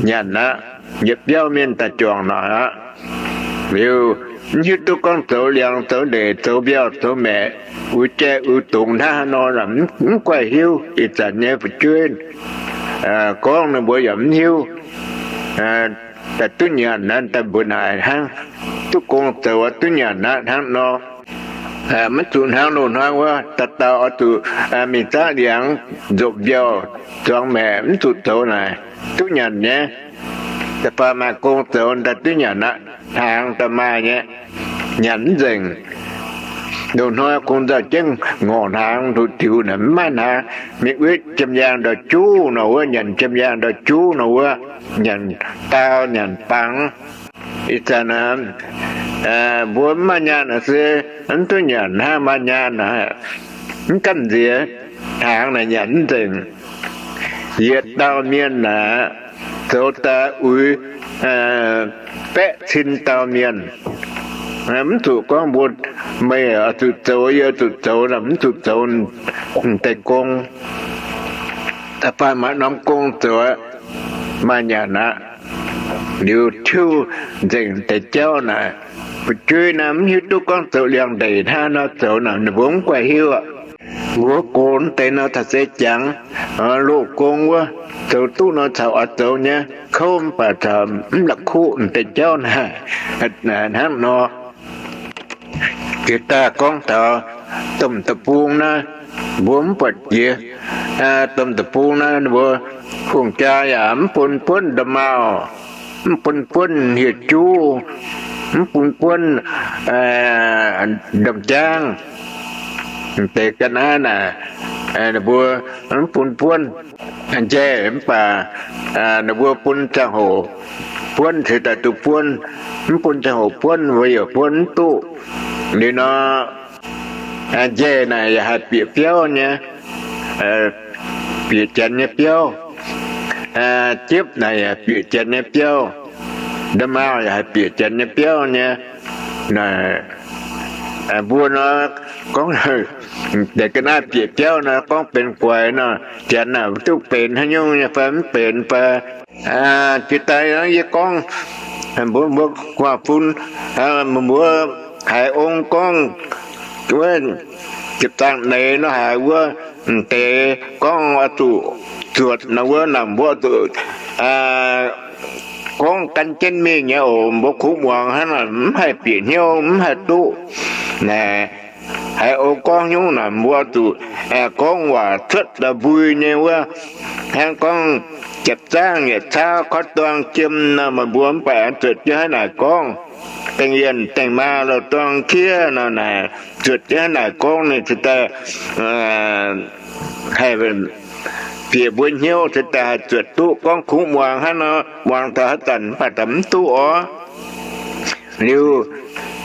nyanc aqv. Yietc biauv mienh daaih juangc noic aqv. Liuz, mv hiuv duqv gorngv zoux liangx zoux ndeic, zoux mbiauh zoux maeqc, uix jai uix dungz hnangv haaix nor, mv guaih hiuv. Ih zanc nyei fu'jueiv gorngv ninh mbuo yaac mv hiuv. Daaih duqv nyanc naaiv daaih mbuo naaic hnangv, duqv gong zoux duqv nyanc naaiv hnangv nor. Maiv zuqc hnangv loz-hnoi wuov, dauh dauh oix zuqc mingh zaqv liangx, nzopc mbiauh, zuangx maeqc, mv zuqc zoux naaic, duqv nyanc nyei. Da'faanh maaih gong zoux daaih duqv nyanc aqv, hnaangx daaih maaih nyei, nyanc mv nzengc. Loz-hnoi kungx nzauh jienv ngorc hnaangx nduqc diuc naaic mv maaih hnaangx. Mingh wetv jiem yaangh ndau-juv nor wuov, nyanc jiem yaangh ndau-juv nor wuov, nyanc daau nyanc bangx. Ih zanc mbuo mv maaih nyaanh naaic se mv duqv nyanc hnangv, maaih nyaanh naaic mv gamh nziex, hnaangx naaic nyanc mv nzengc. Yietc dauh mienh naaic zoux daaih uix baeqv cin dauh mienh. Mv zuqc gorngv mbuo, meih oix zuqc zoux, yie zuqc zoux, mv zuqc zoux deix gong. Da'faanh maaih norm gong zoux, maaih nyanc aqv. Liuz tiuv nzengc deix jauv naaic, fu'jueiv naaiv mv hiuv duqv gorngv zoux liangx ndeic hnangv nor zoux naaic, ninh mbuo mv guaih hiuv aqv. Mbuo gox deix nor taux se jangx loz-gong wuov, zoux duqv nor caux oix zoux nyei, kouv mv baac caux mv la'kuqv deix jauv naaic hnangv nor. Jiex daaih gorngv taux domh deic-bung naaiv, mbuo mv buatc jiex. Domh deic-bung naaiv mbuo hungh jaa yaac mv bun buonv nda'maauh, mv bun buonv hieh juv, mv bun buonv nda'jangv. Deix ga'naaiv naaic, ninh mbuo mv bun buonv. Njaih mv baac ninh mbuo bun ziangh hoc buonv ceix daaih duqv buonv, mv bun ziangh hoc buonv mbuo yaac buonv mv duqv. Liuz nor, njaih naaic yaac haih bieqc biauv nyei, bieqc janx nyei biauv. Jiepv naaic yaac bieqc janx nyei biauv. Nda'maauh yaac haih bieqc janx nyei biauv nyei. Naaic mbuo nor gorngv deix ga'naaiv bieqc biauv nor gorngv benx guaix nor, janx naaic duqv benx haaix nyungc nyei fai mv benx fai. Jiex daaih yie gorngv mbuo, mbuo guaav fun, mbuo haiz ong gorngv wuov ziepc zaangv neix nor haiz wuov, deix gorngv oix zuqc zuotc nor wuov, naaic mbuo zuqc gorngv gan jienv mingh nyei oc. Mbuo kungx muangx hnangv naaic, mv haih bieqc hnyouv, mv haih duqv. Naaic haiz ong gorngv nyungc naaic, mbuo zuqc gorngv waac cuotv da'mbui nyei wuov. Hnangv gorngv japc zaangv yietc cauv koi duang jiem nor, meih mbuo mv baac aengx zuotc jienv hnangv naaic gorngv. Dengh yienh dengh maa loz-duang kiev nor naaic, zuotc jienv hnangv naaic gorngv ninh cingx daaih haih bieqc mbuo hnyouv, cingx daaih haih zuotc duqv. Gorngv kungx muangx hnangv nor, muangx taux haaix zanc mv baac daaih mv duqv orv. Liuz,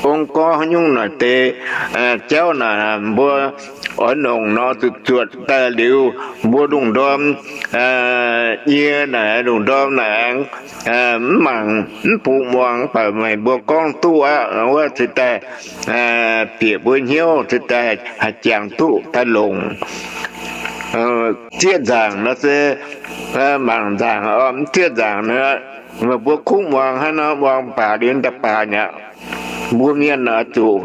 ong gorngv haaix nyungc naaic deix jauv naaic, mbuo oix longc nor zuqc zuotc daaih liuz, mbuo lungh ndorm nyie naaic, lungh ndorm naaic aengx mv mangc mv bungx muangx, mv baac meih mbuo gorngv duqv aqv wuov, cingx daaih bieqc mbuo hnyouv, cingx daaih haih jangx duqv daaih longc. Zieqv nzaangc nor se mangc nzaangc, mv zieqv nzaangc nor, meih mbuo kungx muangx hnangv nor, muangx baac liuz daaih baac mi'aqv. Mbuo mienh oix zuqc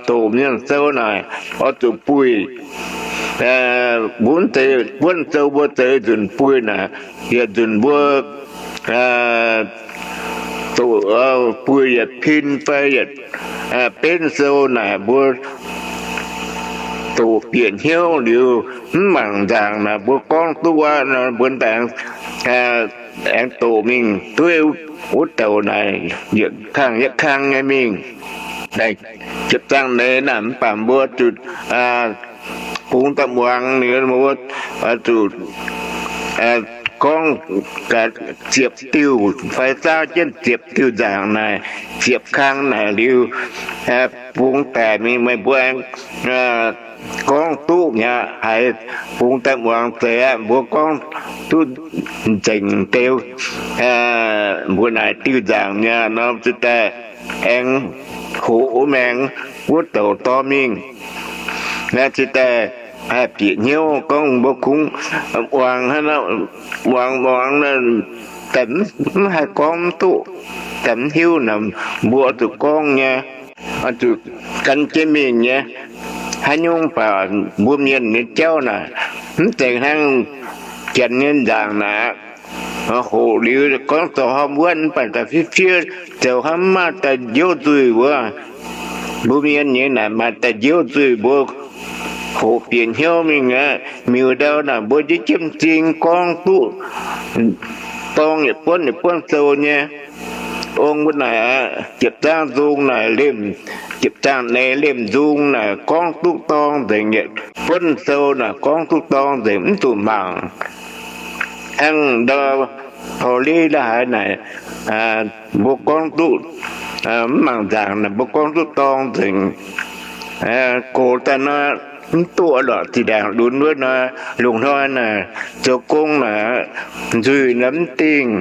doqc mienh sou naaic, oix zuqc buih. Mbuo mv zeiz buonv sou, mbuo zeix nzunc buih naaic, yietc nzunc mbuo doqc buih yietc pin fai yietc benv sou naaic, mbuo doqc bieqc hnyouv liuz mv mangc nzaangc naaic, mbuo gorngv duqv aqv nor, mbuo ndaangc aengx doqc mingh dueiv wuov douc naaic, yietc kang yietc kang nyei mingh. Ziepc zaangv neix naaic mv baac mbuo zuqc bungx daaih muangx ninh mbuo zuqc gorngv ziepc diuh fai zaauv jienv ziepc diuh nzaangc naaic, ziepc kang naaic liuz, bungx daaih mingh meih mbuo aengx gorngv duqv mi'aqv. Haiz bungx daaih muangx zeiz aqv, mbuo gorngv duqv nzengc deix mbuo naaic diuh nzaangc mi'aqv nor, ziouc daaih aengx hoqc wuov maengx wuov douc dorng mingh. Naaiv ziouc daaih haih bieqc hnyouv gorngv mbuo kungx muangx hnangv, muangx muangx daaih mv haih gorngv mv duqv, daaih mv hiuv naaic mbuo zuqc gorngv nyei, zuqc gan jienv mingh nyei. Haaix nyungc baac mbuo mienh nyei jauv naaic mv zeiz hnangv janx nyei nzaangc naaic. Hoqc liuz gorngv zoux hormh wuonv mv baac daaih fiev fiev zoux hnangv mv maaih daaih njiouv nzuih wuov. Mbuo mienh nyei naaic maaih daaih njiouv nzuih, mbuo hoqc bieqc hnyouv mingh aqv. Miuc ndau naaic mbuo jiex jienv m'zing gorngv duqv dorng yietc buonv yietc buonv sou nyei. Ong mbuo naaic aqv, ziepc zaangv nzung naaic lemh, ziepc zaangv neix lemh nzung naaic gorngv duqv dorng nzengc, yietc buonv sou naaic gorngv duqv dorng nzengc, mv zuqc mangc. Hnangv ndau Taux Leiz ndau haaix naaic, mbuo gorngv duqv, mv mangc nzaangc naaic mbuo gorngv duqv dorng nzengc. Gox daaih nor, mv duqv lorqc. Zinh ndaangc lunx wuov nor, lungh hnoi naaic zoux gong naaic, nzuih naaic mv dingh.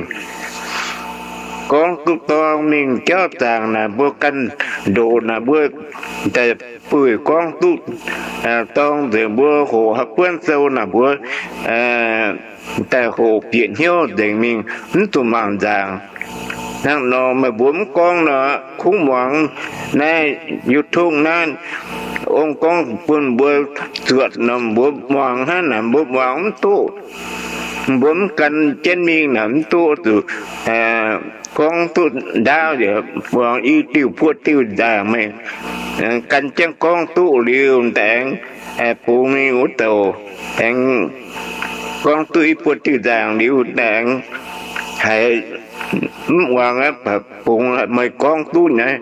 Gorngv duqv dorng mingh jauv nzaangc naaic mbuo ganh ndoqc naaic mbuo daaih buih gorngv duqv dorng nzengc, mbuo hoqc haaix buonv sou naaic mbuo daaih hoqc bieqc hnyouv nzengc mingh, mv zuqc mangc nzaangc. Hnangv nor meih mbuo mv gorngv nor, kungx muangx naaiv YouTube naaiv, ong gorngv bun mbuo zuotc nor, mbuo muangx hnangv naaic mbuo muangx mv duqv. Mbuo mv gan jienv mingh naaic mv duqv zuqc gorngv duqv ndaauv yaac muangx i diuh buo diuh nzaangc meih gan jienv gorngv duqv liuz, daaih aengx bungx mingh wuov douc, aengx gorngv duqv i buo diuh nzaangc liuz, daaih aengx haiz mv muangx aqv, bungx meih gorngv duqv nyei,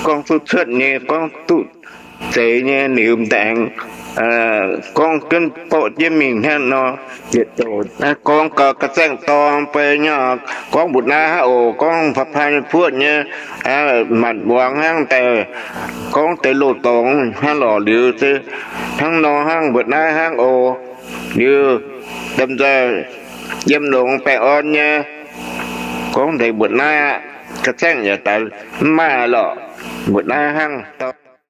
gorngv duqv cuotv nyei, gorngv duqv zeiz nyei liuz, daaih aengx gorngv jienv borqv jienv mingh hnangv nor. Yietc douc gorngv gauh ga'saengv dorng fai nyei, gorngv mbu'naaiv hnangv oc, gorngv pa'paav nyei puoqv nyei, manc muangx hnangv daaih gorngv deix loz-dorngx hnangv lorqc liuz se hnangv nor hnangv mbu'naaiv hnangv oc. Liuz, domh nzoih yiem longx baengh orn nyei, gorngv deix mbu'naaiv aqv, ga'saengv yaac daaih mv maaih lorqc, mbu'naaiv hnangv.